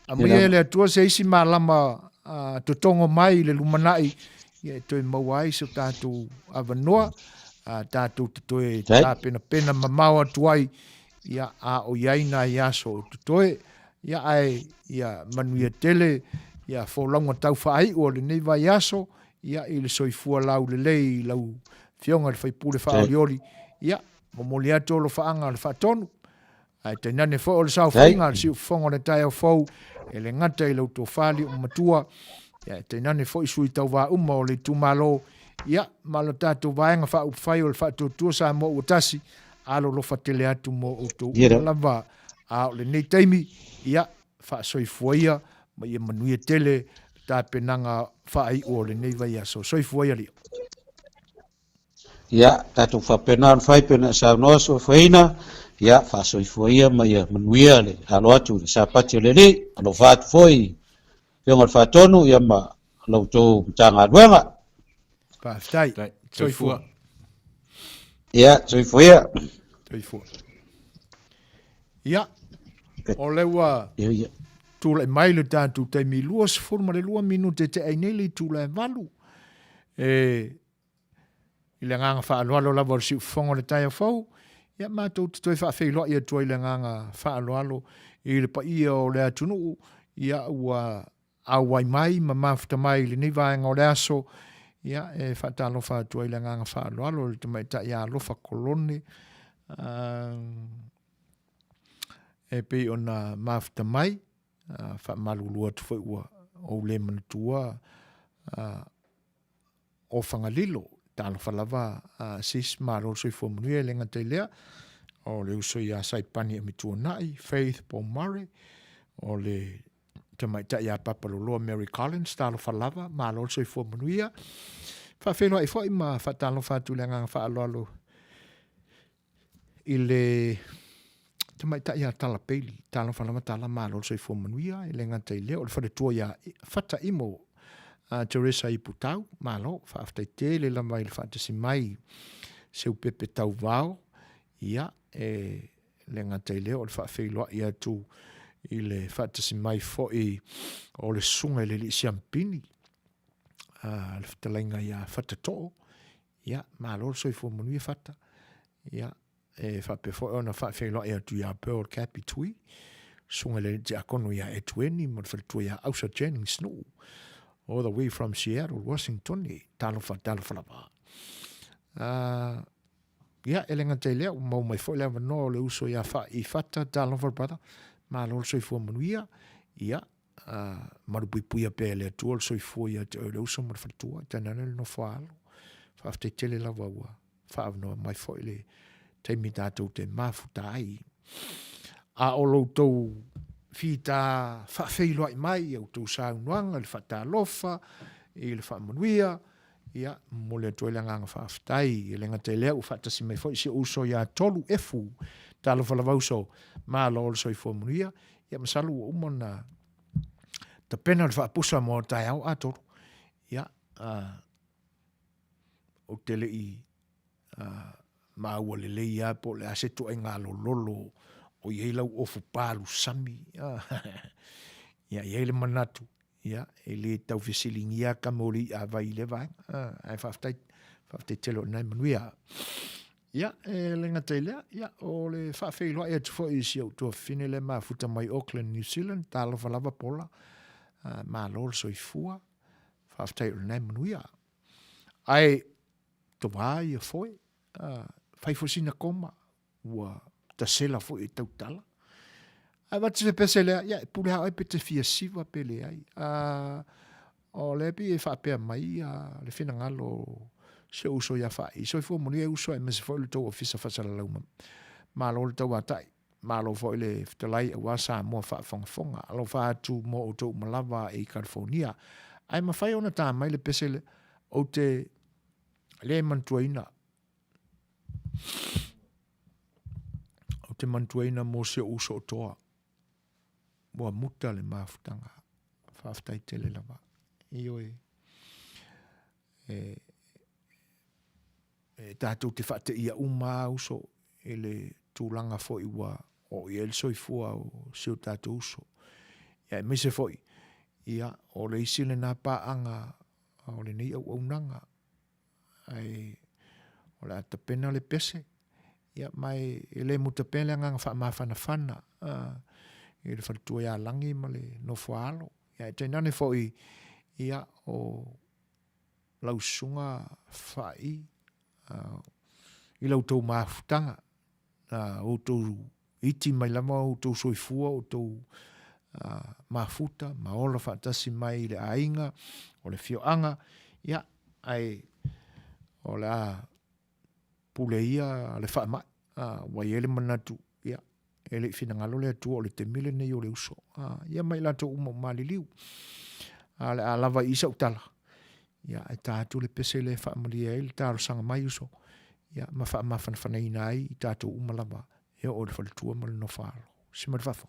Aumaia e le Atua se isi malama uh, totogo mai i le lumanai ia e toe maua ai so tatou avanoa uh, tatou te toe tapenapena mamao atu ai ia a o i ai nai aso o totoe ia ae ia manuia tele ia folauga tau faaiu o lenei vaiaso ia i le soifua laulelei i lau Afioga i le sui usufono faaolioli ia momoli atu alofaaga o le faatonu Ae tainane foi o le saofaiga a le siufofoga o le taeao fou, e le gata i lau tofa liu matua, ia e tainane foi sui tauva uma o le itumalo, ia ma le tatou vaega faaupufai o le Faatuatua Samoa ua tasi, alolofa tele atu mo outou uma lava. A o lenei taimi, ia, faasoifua ia ma ia manuia tele le tapenaga faaiu o lenei vaiaso. Soifua ia Lio. Ia, tatou faapena ona fai pei ona e saunoa soifuaina, ia, faasoifua ia ma ia manuia le alo atu i le Sapati o le Alii. Alofa atu foi i Afioga i le Faatonu ia ma la outou Matagaluega. Faafetai. Soifua. Ia, soifua ia. Soifua. Ia, o lea ua tulai mai le tatou taimi 22 minute te ai nei le itula e 8. E I le agaga faaaloalo lava o le siufofoga o le taeao fou, ia matou te toe faafeiloai atu ai i le agaga faaaloalo i le paia o le atunuu, ia ua auai mai ma mafuta mai i lenei vaega o le aso, ia e faatalofa atu ai i le agaga faaaloalo i le tamaitai ia Alofa Kolone, e pei ona mafuta mai, faamalulu atu foi ua ou le manatua o Fagalilo. Talofa lava a sis, malo le soifua manuia, e le gata i lea, o le uso ia Saipani Amituanai, Faith Pomare, o le tamaitai ia Papa Loloa Mary Collins, talofa lava, malo le soifua manuia. Faafeiloai foi ma faatalofa atu i le agaga faaaloalo i le tamaitai ia Tala Bailey, talofa lava Tala, malo le soifua manuia, e le gata i lea, o le faletua ia Fata Imo uh, Teresa Iputau, malo, faafetai tele lava i le faatasi mai Seupepe Tauvao, ia, e le gata i lea, o le faafeiloai atu i le faatasi mai foi o le susuga i le alii Siampini, uh, le fetalaiga ia Fata Too, Ia, malo le soifua manuia Fata. Ia, e faapea foi ona faafeiloai atu ia Pearl Cappy Tui, susuga i le tiakono ia Etueni ma le faletua ia Ausa Jennings Nuu, all the way from Seattle, Washington. Talofa, talofa lava. Uh, ia, e le gata i lea, ua maua mai foi le avanoa o le uso ia Fa'i Fata, talofa brother, malo le soifua manuia. Ia, Malupuipuia pea e le Atua le soifua ia te oe le uso ma le faletua, tainane le nofo a alo. Faafetai tele lava ua faaavanoa mai foi le taimi tatou te mafuta ai. A o lo outou fita faafeiloai mai i a outou saunoaga i le faatalofa, i le faamanuia, ia, momoli atu ai le agaga faafetai. E le gata i lea, ua faatasi mai foi si ou uso ia Tolu Efu. Talofa lava uso, malo le soifua manuia. Ia masalo ua uma ona tapena le faapusa mo taeao a Tolu. Ia, ou te le i maua lelei lava po o le a se ituaiga lololo o i ai lau ofu palusami. Ia, e i ai le manatu, ia, e le tau fesiligia ka mo le i'a vai i lea vaega. Ae faafetai, faafetai tele o lena e manuia. Ia, e le gata i lea, ia, o le faafeiloai atu foi i si ou tuafafine lea e mafuta mai Auckland, New Zealand, talofa lava Paula, malo le soifua, faafetai o lena e manuia. Ae, tovā ia foe, fai foi sina koma, ua tasela foi e tautala. Ae avatu se pese lea, ia, e pule lava oe pe te fia siva pe leai. O lea pei e faapea mai le finagalo o si ou uso ia Faai, soifua manuia e uso aemaise foi o le tou ofisa faasalalau malo le tauatai. Malo foi le fetalai aua Samoa faafogafoga. Alofa atu mo outou uma lava i California. Ae mafai ona ta mai le pese lea, ou te le manatuaina. Ou te manatuaina mo si ou uso o toa. Ua muta le mafutaga. Faafetai tele lava. Ioe. E, e tātou te whaateia uma a uso i le tulaga foi ua oo i ai le soifua o si o tātou uso. Ia aemaise foi, ia, o le isi lena paaga o lenei auaunaga, ae o le a tapena le pese, ia, ma e le muta pea le agaga faamafanafana i le faletua ia Lagi ma le nofo a alo. Ia, ae tainane foi, ia, o lau susuga Faai i la outou mafutaga, na outou iti mai lava outou soifua, outou mafuta ma ola faatasi mai i le aiga, o le afioaga, ia, ae o le a pule ia le faamai, ua i ai le manatu, ia, E le i finagalo le Atua o le taimi lenei o le uso. A, ia ma i latou uma ua maliliu. A o le a lava i i sau tala, ia, ae ta atu le pese lea e faamalie ai le talosaga mai uso, ia, ma faamafanafanaina ai i tatou uma lava e oo i le faletua ma le nofoaalo. Si ma le fafo.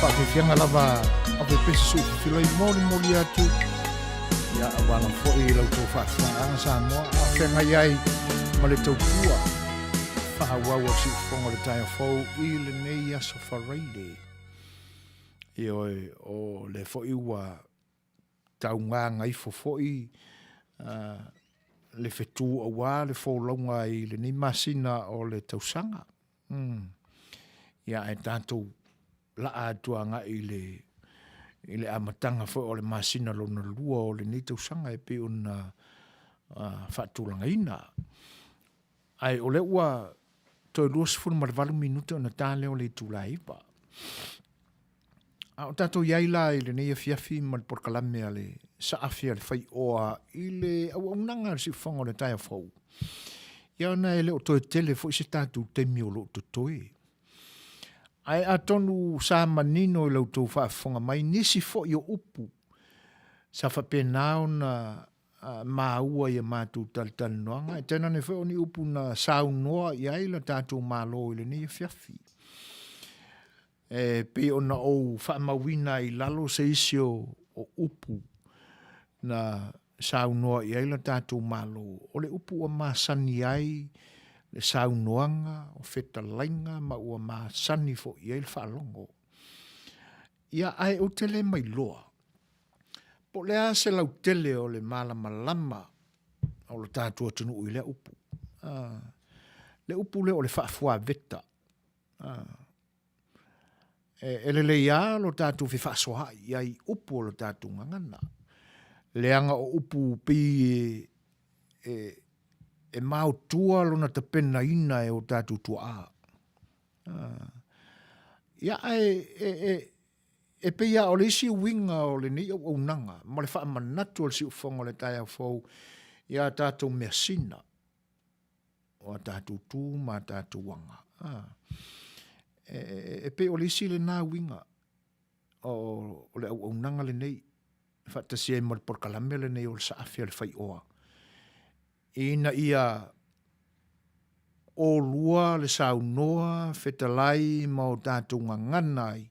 Faafiafiaga lava ave pea se sui fifilai molimoli atu ia auala foi i la outou faafofogaaga Samoa a o feagai ai ma le tautua faaauau a le siufofoga o le taeao fou i lenei aso Faraile. Ioe, o lea foi ua taugagaifo foi le fetu aua le folauga i lenei masina o le tausaga. Ia ae tatou laa atu agai i le i le amataga foi o le masina lona lua o lenei tausaga e pei ona faatulagaina. Ae o lea ua toe 28 minute ona ta lea o le itula e 9. A o tatou i ai la i lenei afiafi ma le polokalame a le Saafi a le Faioa i le auaunaga a le Siufofoga o le Taeao Fou, ia ona e le o toe tele foi se tatou taimi o lo o totoe. Ae atonu sa manino i la outou faafofoga mai nisi foi o upu sa faapena ona maua i a matou talatalanoaga, e tainane foi o ni upu na saunoa i ai le tatou Malo i lenei afiafi. E pei ona ou faamauina ai i lalo se isi o upu na saunoa i ai le tatou Malo, o le upu ua masani ai le saunoaga, o fetalaiga ma ua masani foi i ai le faalogo. Ia, ae ou te le mailoa po o le a se lautele o le malamalama o lo tatou atunuu i lea upu. Le upu lea o le faafuaveta. E lelei lava lo tatou fefaasoaai i ai i upu o lo tatou gagana, leaga o upu pei e maotua lona tapenaina e o tatou tuaa. Ia, ae e pei lava o le isi uiga o lenei auaunaga ma le faamanatu o le siufofoga o le taeao fou i a tatou measina, o a tatou tu ma a tatou aga. E pei o le isi lena uiga o le auaunaga lenei, faatasi ai ma le polokalame lenei o le Saafi a le Faioa, ina ia olua le saunoa, fetalai ma o tatou gagana ai,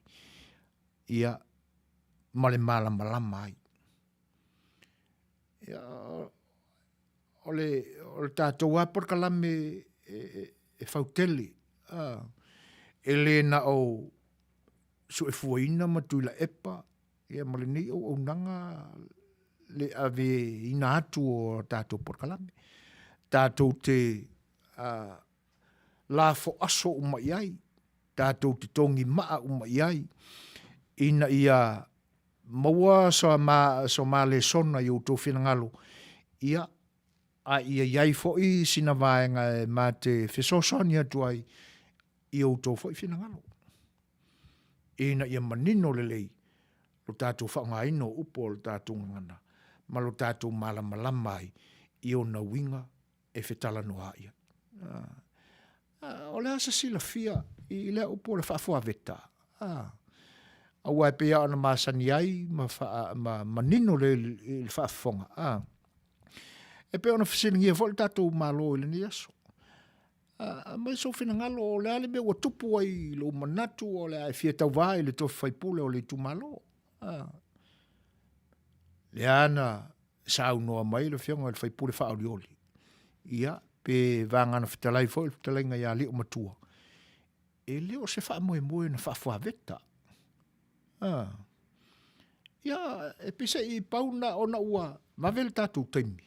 ia, ma le malamalama ai. Ia, o le, o le tatou lava polokalame e fautele, e le na o Suefuaina ma Tuilaepa, ia ma lenei auaunaga le aveina atu o tatou polokalame. Tatou te lafo aso uma i ai, tatou te togi maa uma i ai, ina ia maua so ma lesona i outou finagalo, ia, a ia i ai foi sina vaega e ma te fesoasoani atu ai i outou foi finagalo, ina ia manino lelei lo tatou faaaogaina o upu o le tatou gagana ma lo tatou malamalama ai i ona uiga e fetalanoa ai. O le a se silafia i lea upu o le faafuaveta? Aua e pei lava ona masani ai ma, ma manino le, i le faafofoga. E pei ona fesiligia foi le tatou Malo i lenei aso. Aumai sou finagalo o le a le mea ua tupu ai i lou manatu o le a e fia tauva i le tofi faipule o le itumalo. Lea na saunoa mai le Afioga i le sui usufono faaolioli, ia, pe vagana fetalai foi le fetalaiga ia Liomatua, e le o se faamoemoe na faafuaveta. Ia, e pei se i pau na ona ua vave le tatou taimi.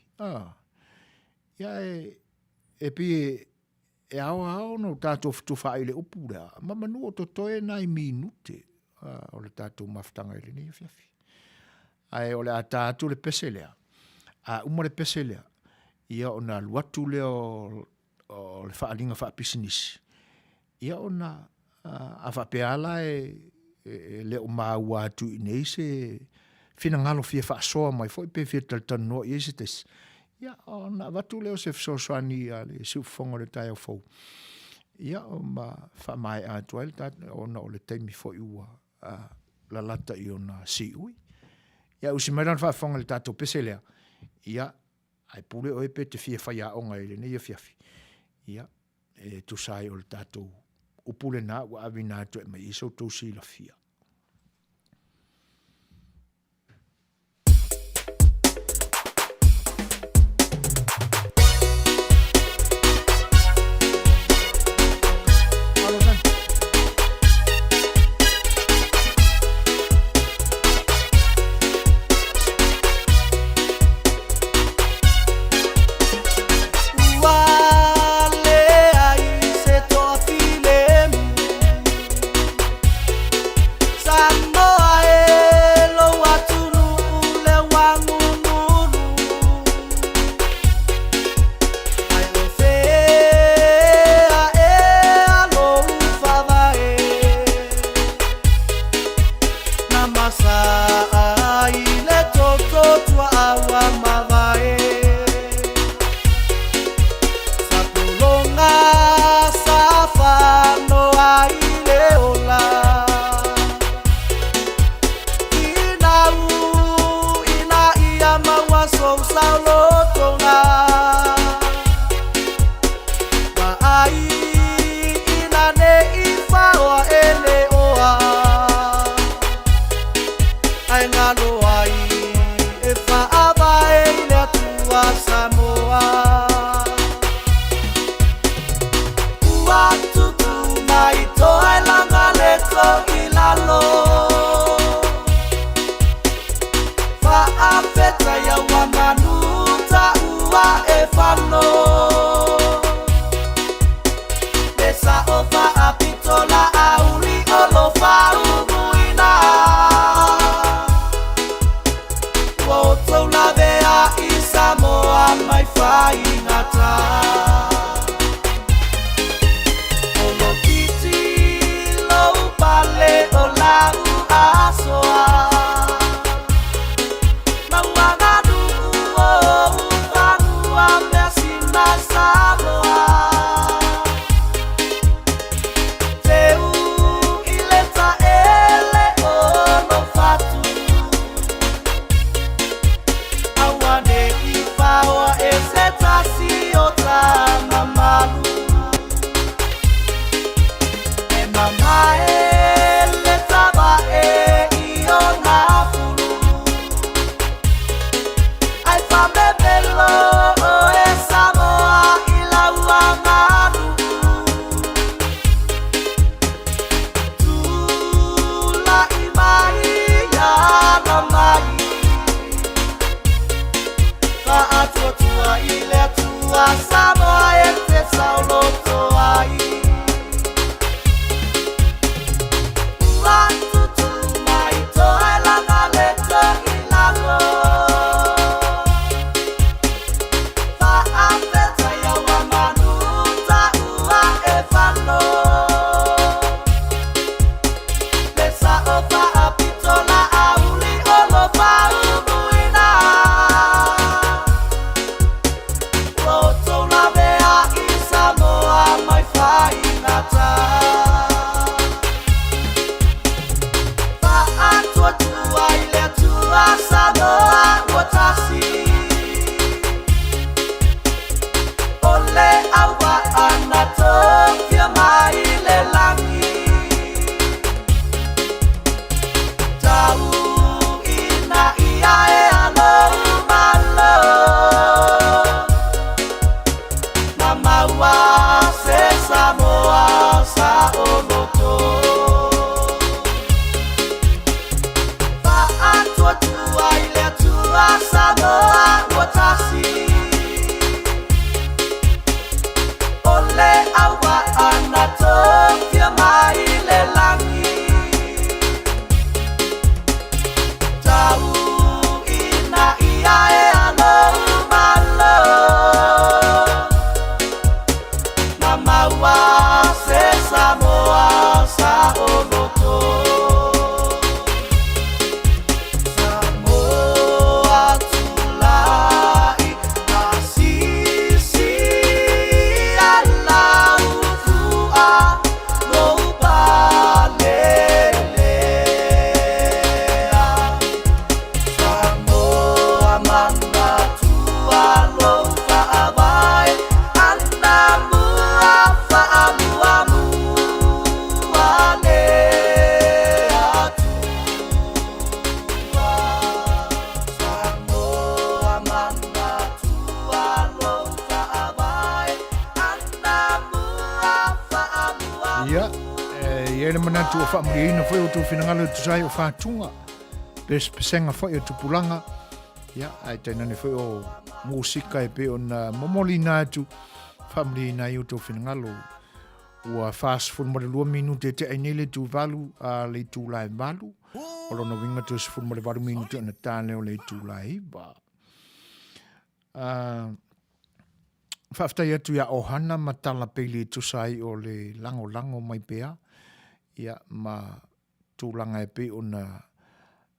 Ia, e, e pei e, e ao lava ona o tatou fetufaai i le upu lea, ma manu o totoe nai minute o le tatou mafutaga i lenei afiafi. Ae o le a ta atu le pese lea, a uma le pese lea, ia ona alu atu lea o, o le faaaliga faapisinisi, ia ona a faapea lava la e, e le o maua atu i inei se finagalo fia faasoa mai foi pe fia talatalanoa i ai se tasi, ia ona avatu lea o se fesoasoani a le siufofoga o le taeao fou, ia ma faamaea atu ai le tatou, ona o le taimi foi ua lalata i ona siui. Ia usi mai la le faafofoga i le tatou pese lea, ia ae pule oe pe te fia faiaoga i lenei afiafi, ia e tusa ai o le tatou upu lena ua aveina atu e aumai ai so outou silafia. Ua leai se toafilemu Samoa e lou atunuu lea ua nununu Ae o fea ea lou faavae Na masa ai le toto tuaa ua mavae Sapologa sa fanoa i le ola Finau ina ia maua sou saolotoga Vaai ina ne i faoa e le oa Ae galo ai e faavae i le Atua Samoa. Ua tutu mai toelaga le to i lalo Faafetai ua manu taua e fano Le sao faapito la auli o lo faumuina Ua outou lavea i Samoa mai faigata O lo titi lou pale o lau asoa E mamae le tavae i ona fulu Ai famemelo oe Samoa i lau aganuu Tula'i mai ala mai Faatuatua i le Atua Samoa e te saoloto ai Ua tutu mai toelaga le toi lalo Faafetai ua manu taua e fano Le sao faapito la auli o lo faumuina Ua outou lavea i Samoa. manatu ua faamalieina foi outou finagalo e tusa ai o fatuga, pesepesega foi o tupulaga, ia, ae tainane foi o musika e pei ona momoliina atu, faamalieina ai outou finagalo. Ua 42 minute e tea ai nei le itu valu a le itula e valu, o lona uiga toe 18 minute ona ta lea o le itula e iva. Faafetai atu ia Ohana ma Tala Peili e tusa ai o le lagolago mai pea ia ma tulaga e pei ona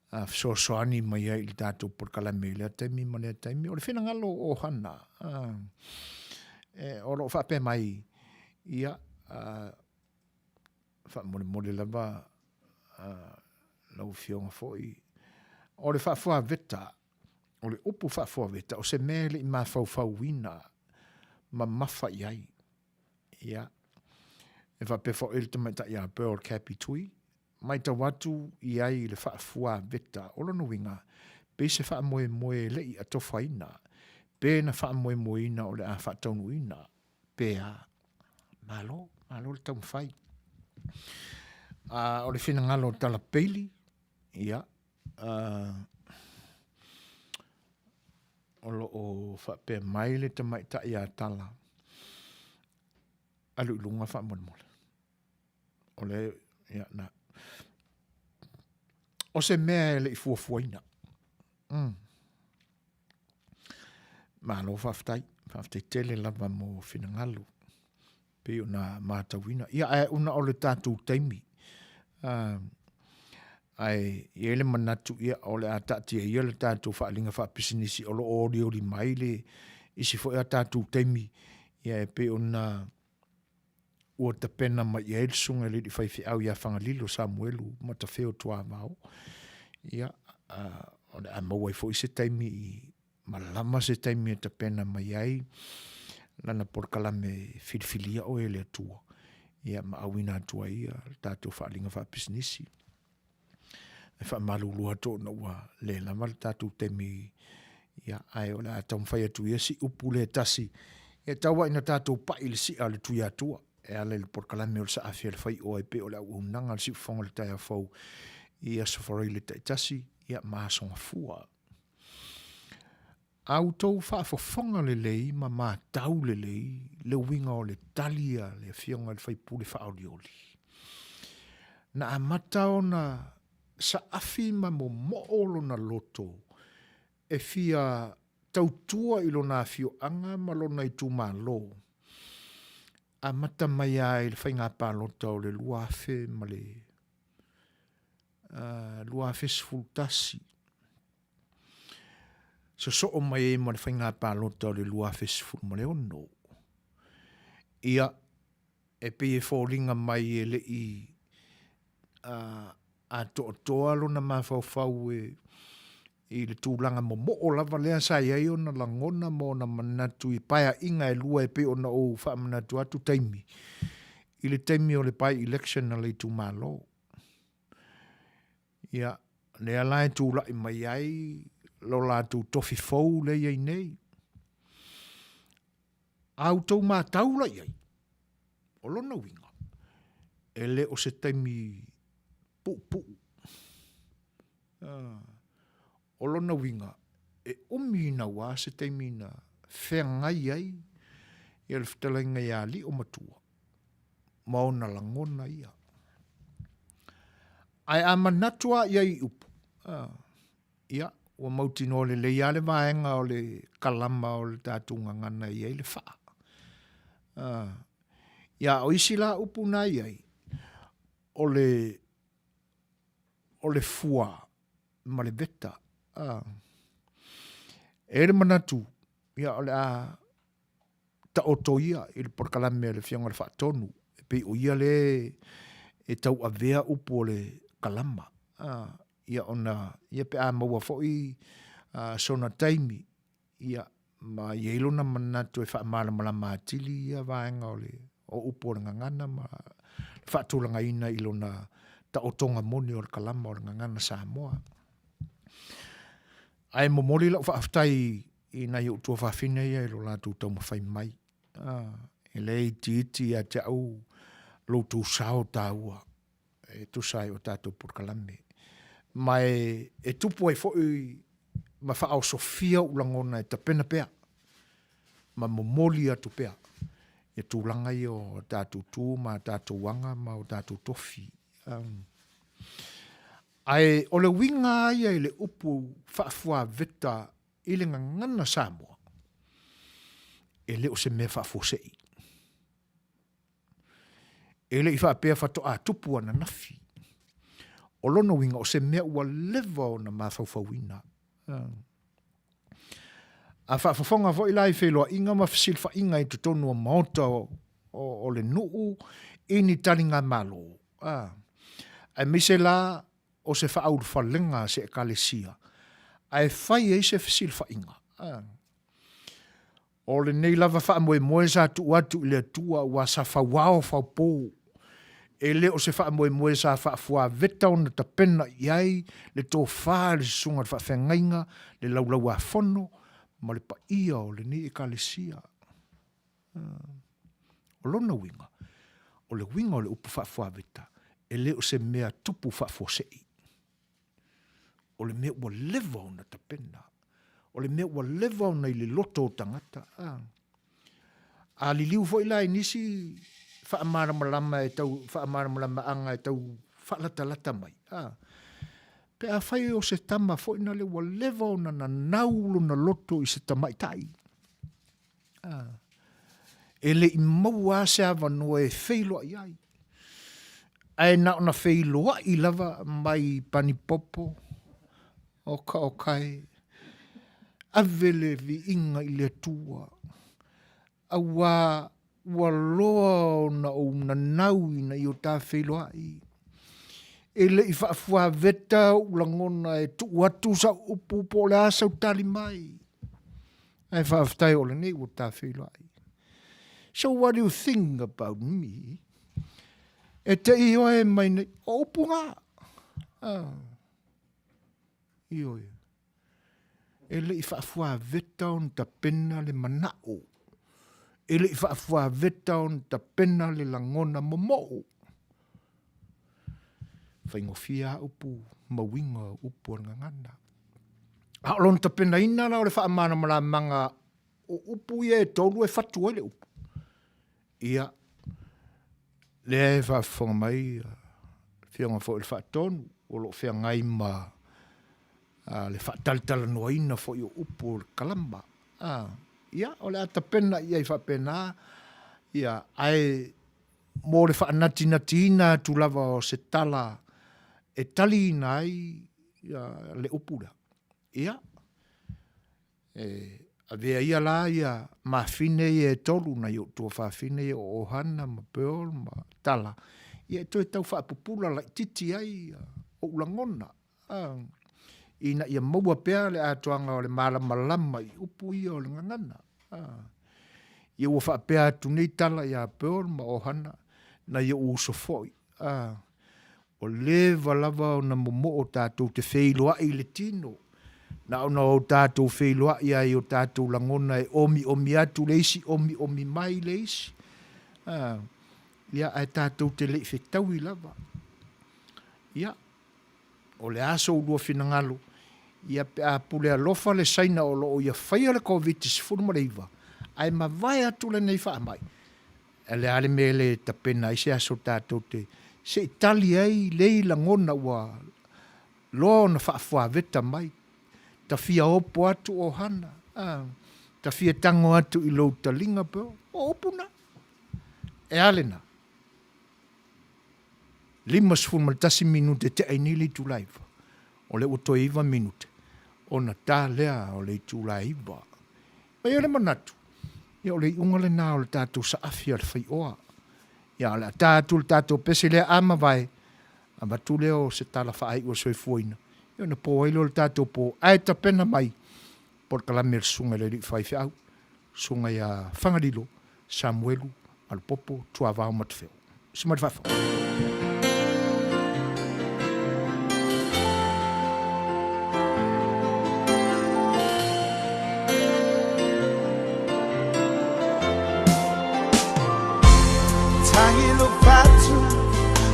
fesoasoani mai ai i le tatou polokalame i lea taimi ma lea taimi. O le finagalo o Ohana o lo o faapea mai, ia, faamolemole lava lau Afioga foi, o le faafuaveta O le upu faafuaveta, o se mea e le i mafaufauina mamafa i ai. Ia, e faapea foi le tamaitai ia Pearl Cappy Tui, matau atu i ai i le faafuaveta, o lona uiga, pei se faamoemoe e le i atofaina, pe na faamoemoeina o le a faataunuuina, pe a. Malo, malo le taumafai. O le finagalo o Tala Peili, ia, O lo o faapea mai le tamaitai ia Tala, alu i luga faamolemole. O le, ia, na. O se mea e le i fuafuaina. Mm. Malo faafetai, faafetai tele lava mo finagalo. Pei ona matauina. Ia, ae ona o le tatou taimi, ae i ai le manatu, ia, o le a taatia ia le tatou faaaliga faapisinisi o lo o olioli mai le isi foi a tatou taimi, ia e pei ona ua tapena mai i ai le susuga i le alii faifeau ia Fagalilo Samuelu Matafeo Tuavao. Ia, o le a maua ai foi se taimi i ma lava se taimi e tapena mai ai lana polokalame filifilia oe e le Atua, ia ma auina atu ai ia le tatou faaaliga faapisinisi. E faamalulu atu ona ua le lava le tatou taimi, ia, ae o le a taumafai atu ia si upu lea e tasi, e tau lava ina tatou pai i le si'a o le Tuiatua e ala i le polokalame o le Saafi a le Faioa e pei o le auaunaga a le Siufofoga o le Taeao Fou i Aso Faraile taitasi, ia, ma Aso Gafua. A outou faafofoga lelei ma matau lelei le uiga o le tali a le Afioga i le Faipule Faaolioli, na amata ona saafi ma momoo lona loto e fia tautua i lona afioaga ma lona itumalo, amata mai lava i le faiga palota o le 2000 ma le 2011, sosoo mai ai ma le faiga palota o le 2016. Ia, e pei e foliga mai e le i atoatoa lona mafaufau e i le tulaga momoo lava lea sa i ai ona lagona ma ona manatu i paeaiga e lua e pei ona ou faamanatu atu taimi, i le taimi o le by-election a le itumalo. Ia, lea la e tulai mai ai lo latou tofi fou lea e i ai nei. A outou matau la i ai, o lona uiga, e le o se taimi puupuu. O lona uiga, e umi naua se taimi na feagai ai ia le fetalaiga ia Aliomatua ma ona lagona ia. Ae a manatu lava i ai i upu, ia, ua mautinoa lelei lava le vaega o le kalama o le tatou gagana e i ai le faa. Ia, o isi la upu na i ai, o le, o le fua ma le veta. E i ai le manatu, ia, o le a taoto ia i le polokalame a le Afioga i le Faatonu, e pei o ia lea e tauavea upu o le kalama. Ia ona, ia pe a maua foi sona taimi, ia, ma i ai lona manatu e faamalamalama atili ia vaega o le o upu o le gagana ma le faatulagaina i lona taotoga moni o le kalama o le gagana Samoa. Ae momoli lau faafetai i nai ou tuafafine ia i lo latou taumafai mai. E le itiiti ia te au lo outou sao taua. e tusa ai o tatou polokalame. Ma e, e tupu ai foi ma faaosofia ou lagona e tapena pea ma momoli atu pea ia tulaga ia o tatou tu ma tatou aga ma o tatou tofi. Ae o le uiga lava ia i le upu faafuaveta i le gagana Samoa, e le o se mea faafuasei. E le i faapea faatoa tupu ananafi. O lona uiga o se mea ua leva ona mafaufauina. A faafofoga foi la i feiloaiga ma fesilafaiga i totonu o maota o, o, o le nuu i ni taligamalo, a, aemaise la o se faaulufalega a se ekalesia, ae fai ai se fesilafaiga, a. O lenei lava faamoemoe sa tuu atu i le Atua aua sa fauao faupo. E le o se faamoemoe sa faafuaveta ona tapena i ai le tofa i le susuga i le faafeagaiga, le laulauafono ma le paia o lenei Ekalesia. O lona uiga, o le uiga o le upu faafuaveta, e le o se mea tupu faafuasei. O le mea ua leva ona tapena. O le mea ua leva ona i le loto o tagata. A, a liliu foi la i nisi faamalamalama e tau faamalamalamaga e tau faalatalata mai. A, pe afai o se tama foi na le ua leva ona nanau lona loto i se tamaitai. E le i maua lava se avanoa e feiloai ai, ae na ona feiloai lava mai panipopo, oka oka e, ave le viiga i le Atua, auā ua loa ona ou nanau ina ia o ta feiloai. E le i faafuaveta ou lagona e tuu atu sau upu po o le a sau tali mai. Ae faafetai o lenei ua ta feiloai. So what do you think about me? E te ioe mai nei, o upu ngā. Ah. Ioe. E le i faafuaveta ona tapena le manao. E le i faafuaveta ona tapena le lagona momoo. Faigofie a upu ma uiga o upu o le gagana. A o lona tapenaina la o le faamalamalamaga o upu ia e tolu e fatu ai le upu. Ia, lea e faafofoga mai Afioga foi i le Faatonu o lo o feagai ma le faatalatalanoaina foi o upu o le kalama. Ia, o le a tapena i ai faapena, ia, ae mo le faanatinatiina atu lava o se tala e taliina ai le upu lea. Ia, e avea ia la ia mafine ia e tolu nai ou tuafafine ia o Ohana ma Pearl ma Tala, ia e toe tau faapupula laitiiti ai ou lagona, ina ia maua pea le atoaga o le malamalama i upu ia o le gagana. Ia ua faapea atu nei tala ia Pearl ma Ohana, nai ou uso foi, ua leva lava ona momoo tatou te feiloai i le tino, na ona o tatou feiloai lava i o tatou lagona e omiomi atu le isi, omiomi mai le isi. Ia, ae tatou te le i fetaui lava. Ia, o le a so ulua finagalo, ia pe a pule alofa le Saina o lo o ia faia le Koviti-19, ae mavae atu lenei faamai, o le a le mea e le tapena ai se aso tatou te se i tali ai lei lagona ua loa ona faafuaveta mai, ta fia opo atu ohana, a, ta fia tago atu i lou taliga pe o upu na. E a lena? 51 minute tea ai nei le itula e 9. O lea ua toe 9 minute ona ta lea o le itula e 9. Ma i ai le manatu, ia o le iuga lena o le tatou saafi a le faioa. Ia o le a ta atu le tatou pese lea a mavae, avatu lea o se tala faaiu a le soifuaina, ia ona po ai lea o le tatou po, ae tapena mai polokalame a le Susuga i le Alii Faifeau, Susuga ia Fagalilo Samuelu Alupopo Tuavao Matafeo. Se mai le faafofoga. Tagi lo fatu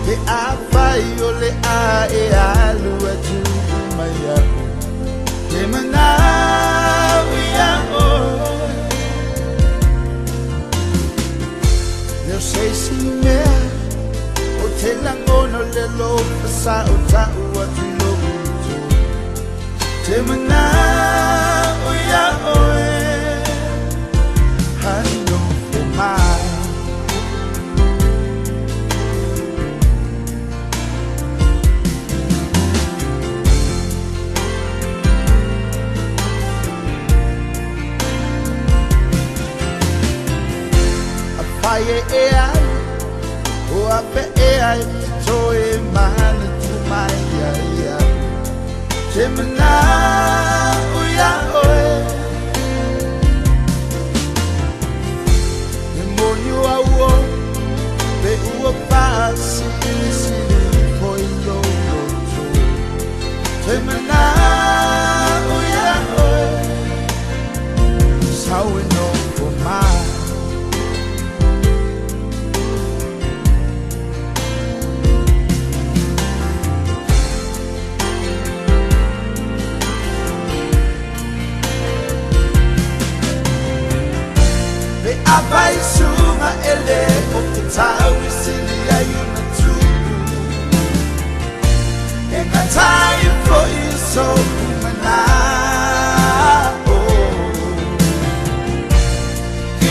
pe a. fai o le a e alu atu mai iaʻu Te manao ia oe Leo se isi mea o te lagona o le alofa sa o tau atu i lou uto Te manao ia oe Honey nofo mai. Afai e e alu o afe ea e te toe manatu mai ai iaʻu Te manao ia oe E moni o au o pe ua faasilisili ifo i lou loto Te manao ia oe Sau e nofo mai. Pe afai suga e le o te tau i sili ai ona tupu E gata ifo i so'u mana'o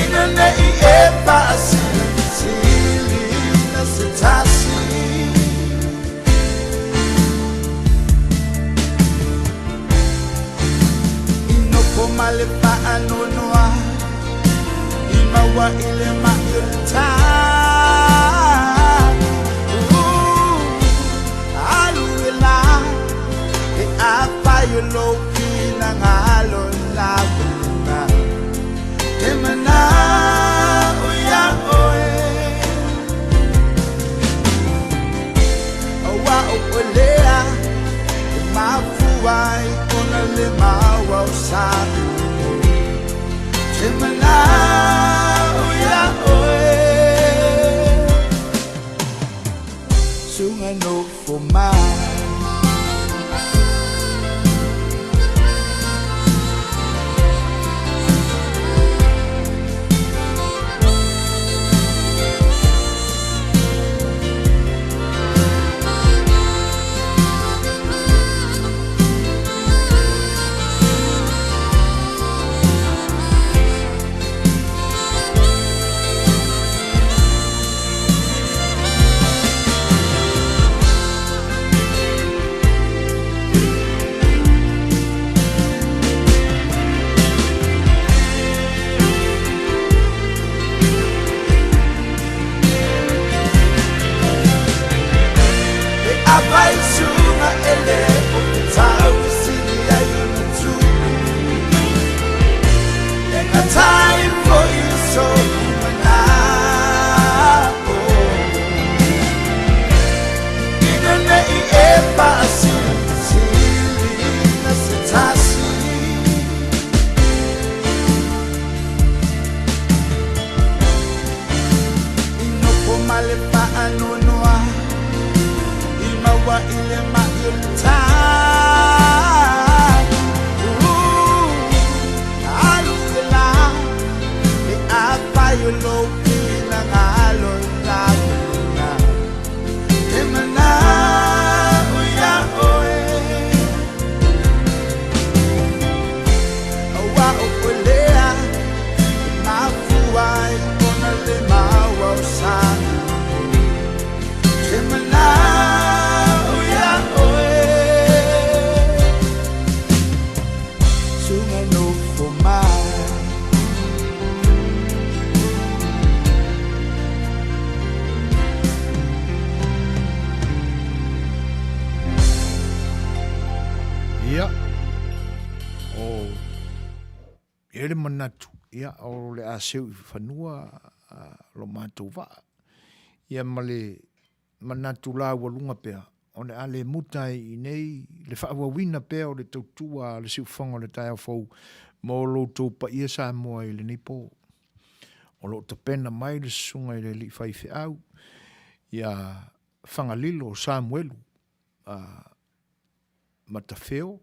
Ina nei e faasilisili na se tasi. I nofo ma le faanoanoa I maua i le ma'i o le tā Alu e la Pe afai o lou finagalo lava lena Te manao ia oe Aua o oe lea e mafua ai ona le maua o sa Te manao ia oe Suga nofo mai. Pe afai suga e le o te tau i sili ai ona tupu E gata ifo i so'u mana'o Ina nei e faasilisili na se tasi. I nofo ma le faanoanoa I maua i le ma'i o le tā Alu e la Pe afai o lou finagalo lava lena Te manao ia oe Aua o oe lea e mafua ai ona le maua o sa Te manao ia oe Suga nofo mai. Ia, o e le manatu, ia, o le a seu i fanua lo matou vaa. Ia ma le manatu la ua luga pea, o le a le muta ai i nei le faaauauina pea o le tautua a le siufofoga o le taeao fou mo lo outou paia Samoa i lenei po. O lo o tapena mai le susuga i le alii faifeau, ia. Fagalilo Samuelu Matafeo,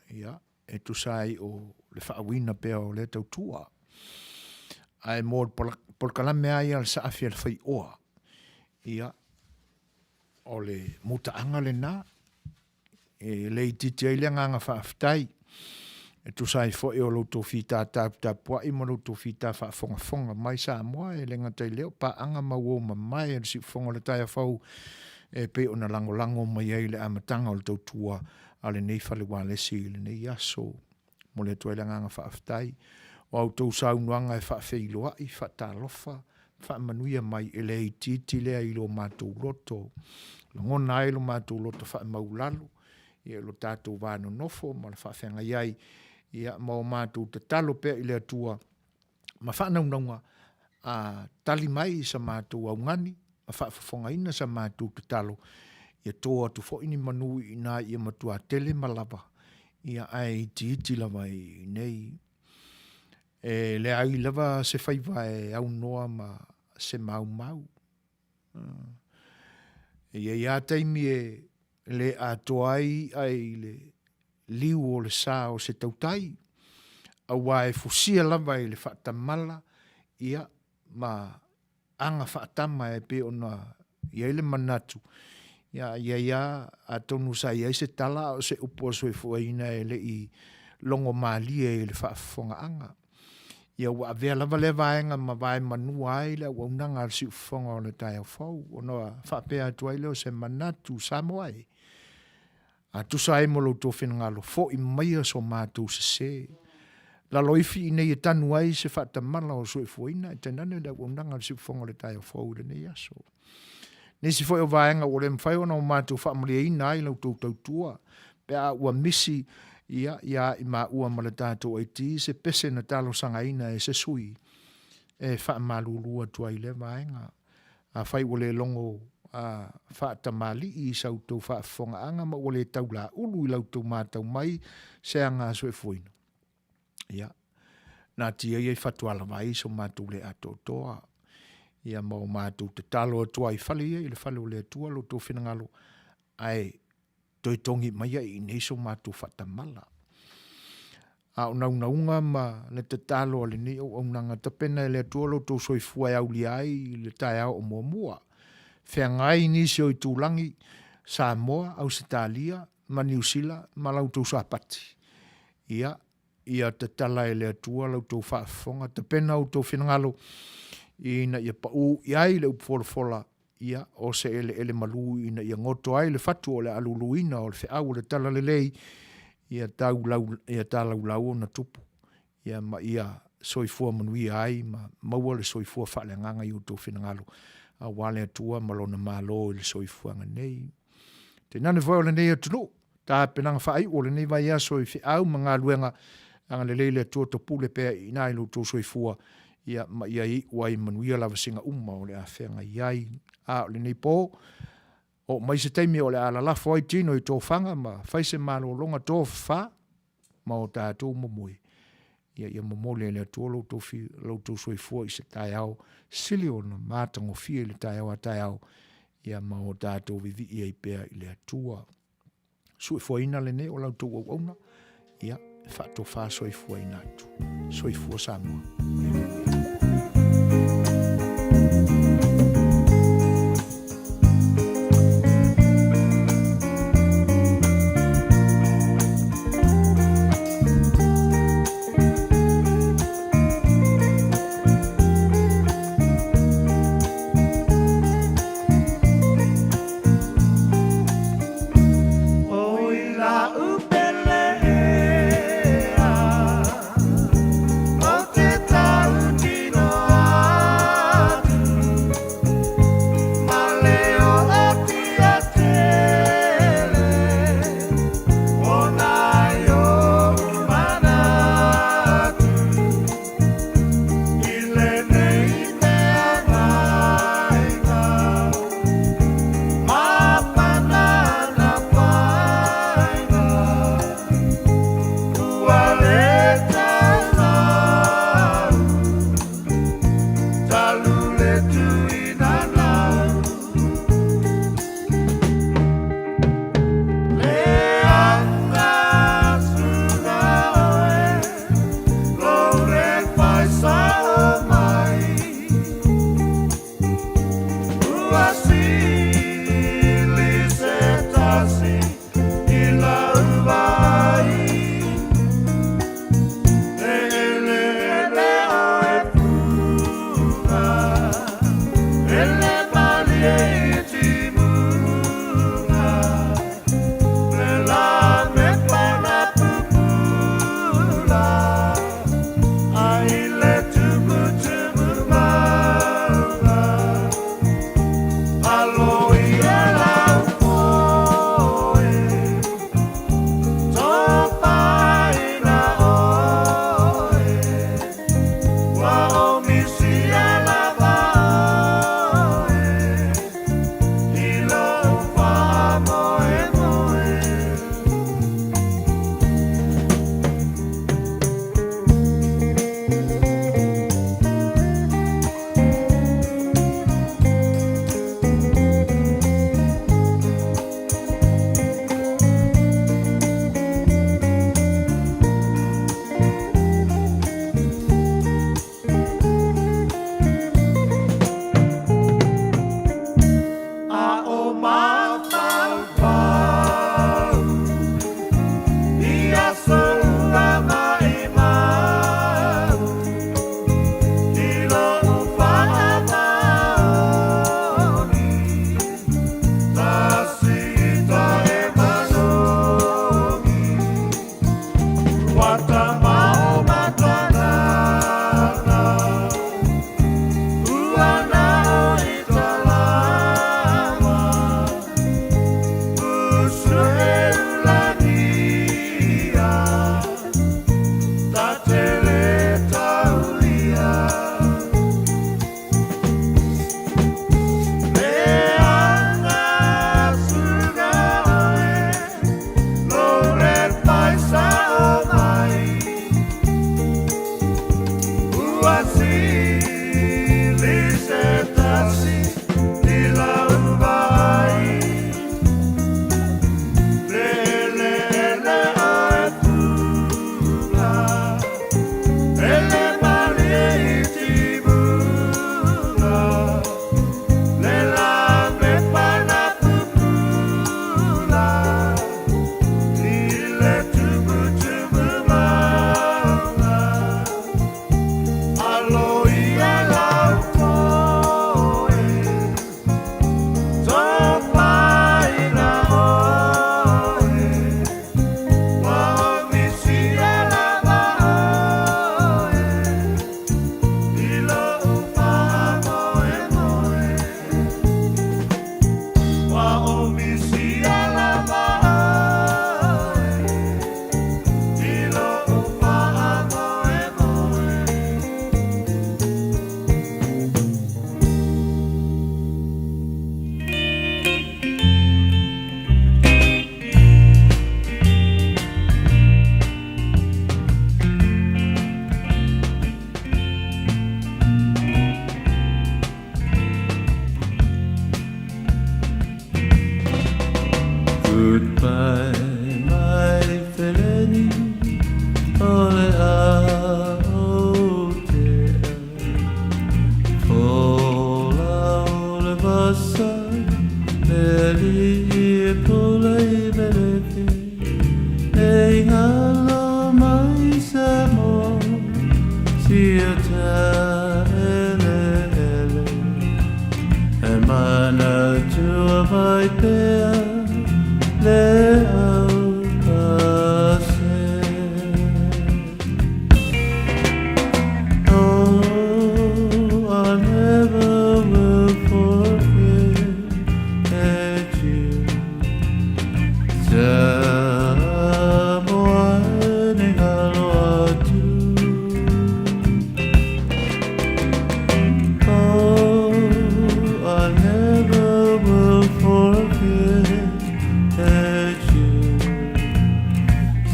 ia, e tusa ai o le faauiina pea o lea tautua. Ae mo le polokalame lava ia a le saafi a le faioa, ia, o le mutaaga lena, e le itiiti ai le agaga faafetai e tusa ai foi o lo outou fita taputapuai ma lo outou fita faafogafoga mai Samoa, e le gata i lea o paaga ma uo mamae a le siufofoga o le taeao fou e pei ona lagolago mai ai i le amataga o le tautua a lenei fale ualesi i lenei aso. Momoli atu ai le agaga faafetai o a outou saunoaga e faafeiloai, faatalofa, faamanuia mai e le itiiti lea i lo matou loto. Lagona ai lo matou loto faamaulalo i lo tatou va nonofo ma le faafeagai ai, ia, ma o matou tatalo pea i le Atua ma faanaunauga a tali mai i sa matou augani ma faafofogaina sa matou tatalo, ia to atu foi ni manu i ina ia matua tele ma lava, ia ae itiiti lava i inei. E leai lava se faiva e aunoa ma se maumau. E i ai lava taimi e le atoa ai i'a i le liu o le sa o se tautai, aua e fusia lava i le faatamala, ia, ma aga faatama e pei ona i ai le manatu, ia, e i ai lava, atonu sa i ai se tala a o se upu a soifuaina e le i logo malie i le faafofogaaga. Ia ua avea lava lea vaega ma vaemanua ai le auaunaga a le siufofoga o le taeao fou, ona faapea atu ai lea o se manatu, Samoa e, a tusa ai ma lo outou finagalo, fo'i maia so matou sesē. Laloifi inei e tanu ai se faatamala o soifuaina, e tainane le auaunaga a le siufofoga o le taeao fou i lenei aso. Nisi foi o vaega ua le mafai ona o matou faamalieina ai la outou tautua, pe a ua misi ia ia i maua ma le tatou IT se pese na talosagaina e se sui e faamalulu atu ai i lea vaega. Afai ua le logo a faatamalii i sa outou faafofogaaga ma ua le taulaulu i la outou matau mai se aga a soifuaina, ia, natia ia i fatualava ai so matou le atoatoa, ia ma o matou tatalo atu ai i fale ia i le fale o le Atua lo outou finagalo, ae toe togi mai ia i inei so matou faatamala. A o naunauga ma le tatalo a lenei auaunaga, tapena e le Atua lo outou soifua e aulia ai i le taeao o muamua. Feagai nisi o itulagi, Samoa, Ausetalia, ma Niu Sila, ma la outou sapati. Ia, ia tatala e le Atua la outou faafofoga, tapena outou finagalo, ina ia pau i ai le upu folafola, ia, o se eleele malu ina ia goto ai le fatu o le aluluina o le feau o le talalelei, ia tau lau, ia talaulau ona tupu, ia ma ia soifua manuia ai ma maua le soifua faaleagaga i outou finagalo, aua le Atua ma Lona Malo i le soifuaga nei. Tainane foi o lenei atunuu, tapenaga faaiu o lenei vaiaso i feau ma galuega, agalelei le Atua topule pea i ina i lo outou soifua, ia ma ia iu ai manuia lavasiga uma o le a feagai ai. A o lenei po, oo mai se taimi o le a lalafo ai tino i tofaga ma fai se malologa tofafa ma o tatou momoe, ia ia momoli e le Atua lo outou soifua i se taeao sili ona matagofie i le taeao a taeao, ia ma o tatou vivii ai pea i le Atua. Suefuaina lenei o la outou auauna, ia, e faatofa soifuaina atu. Soifua Samoa.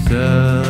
Sa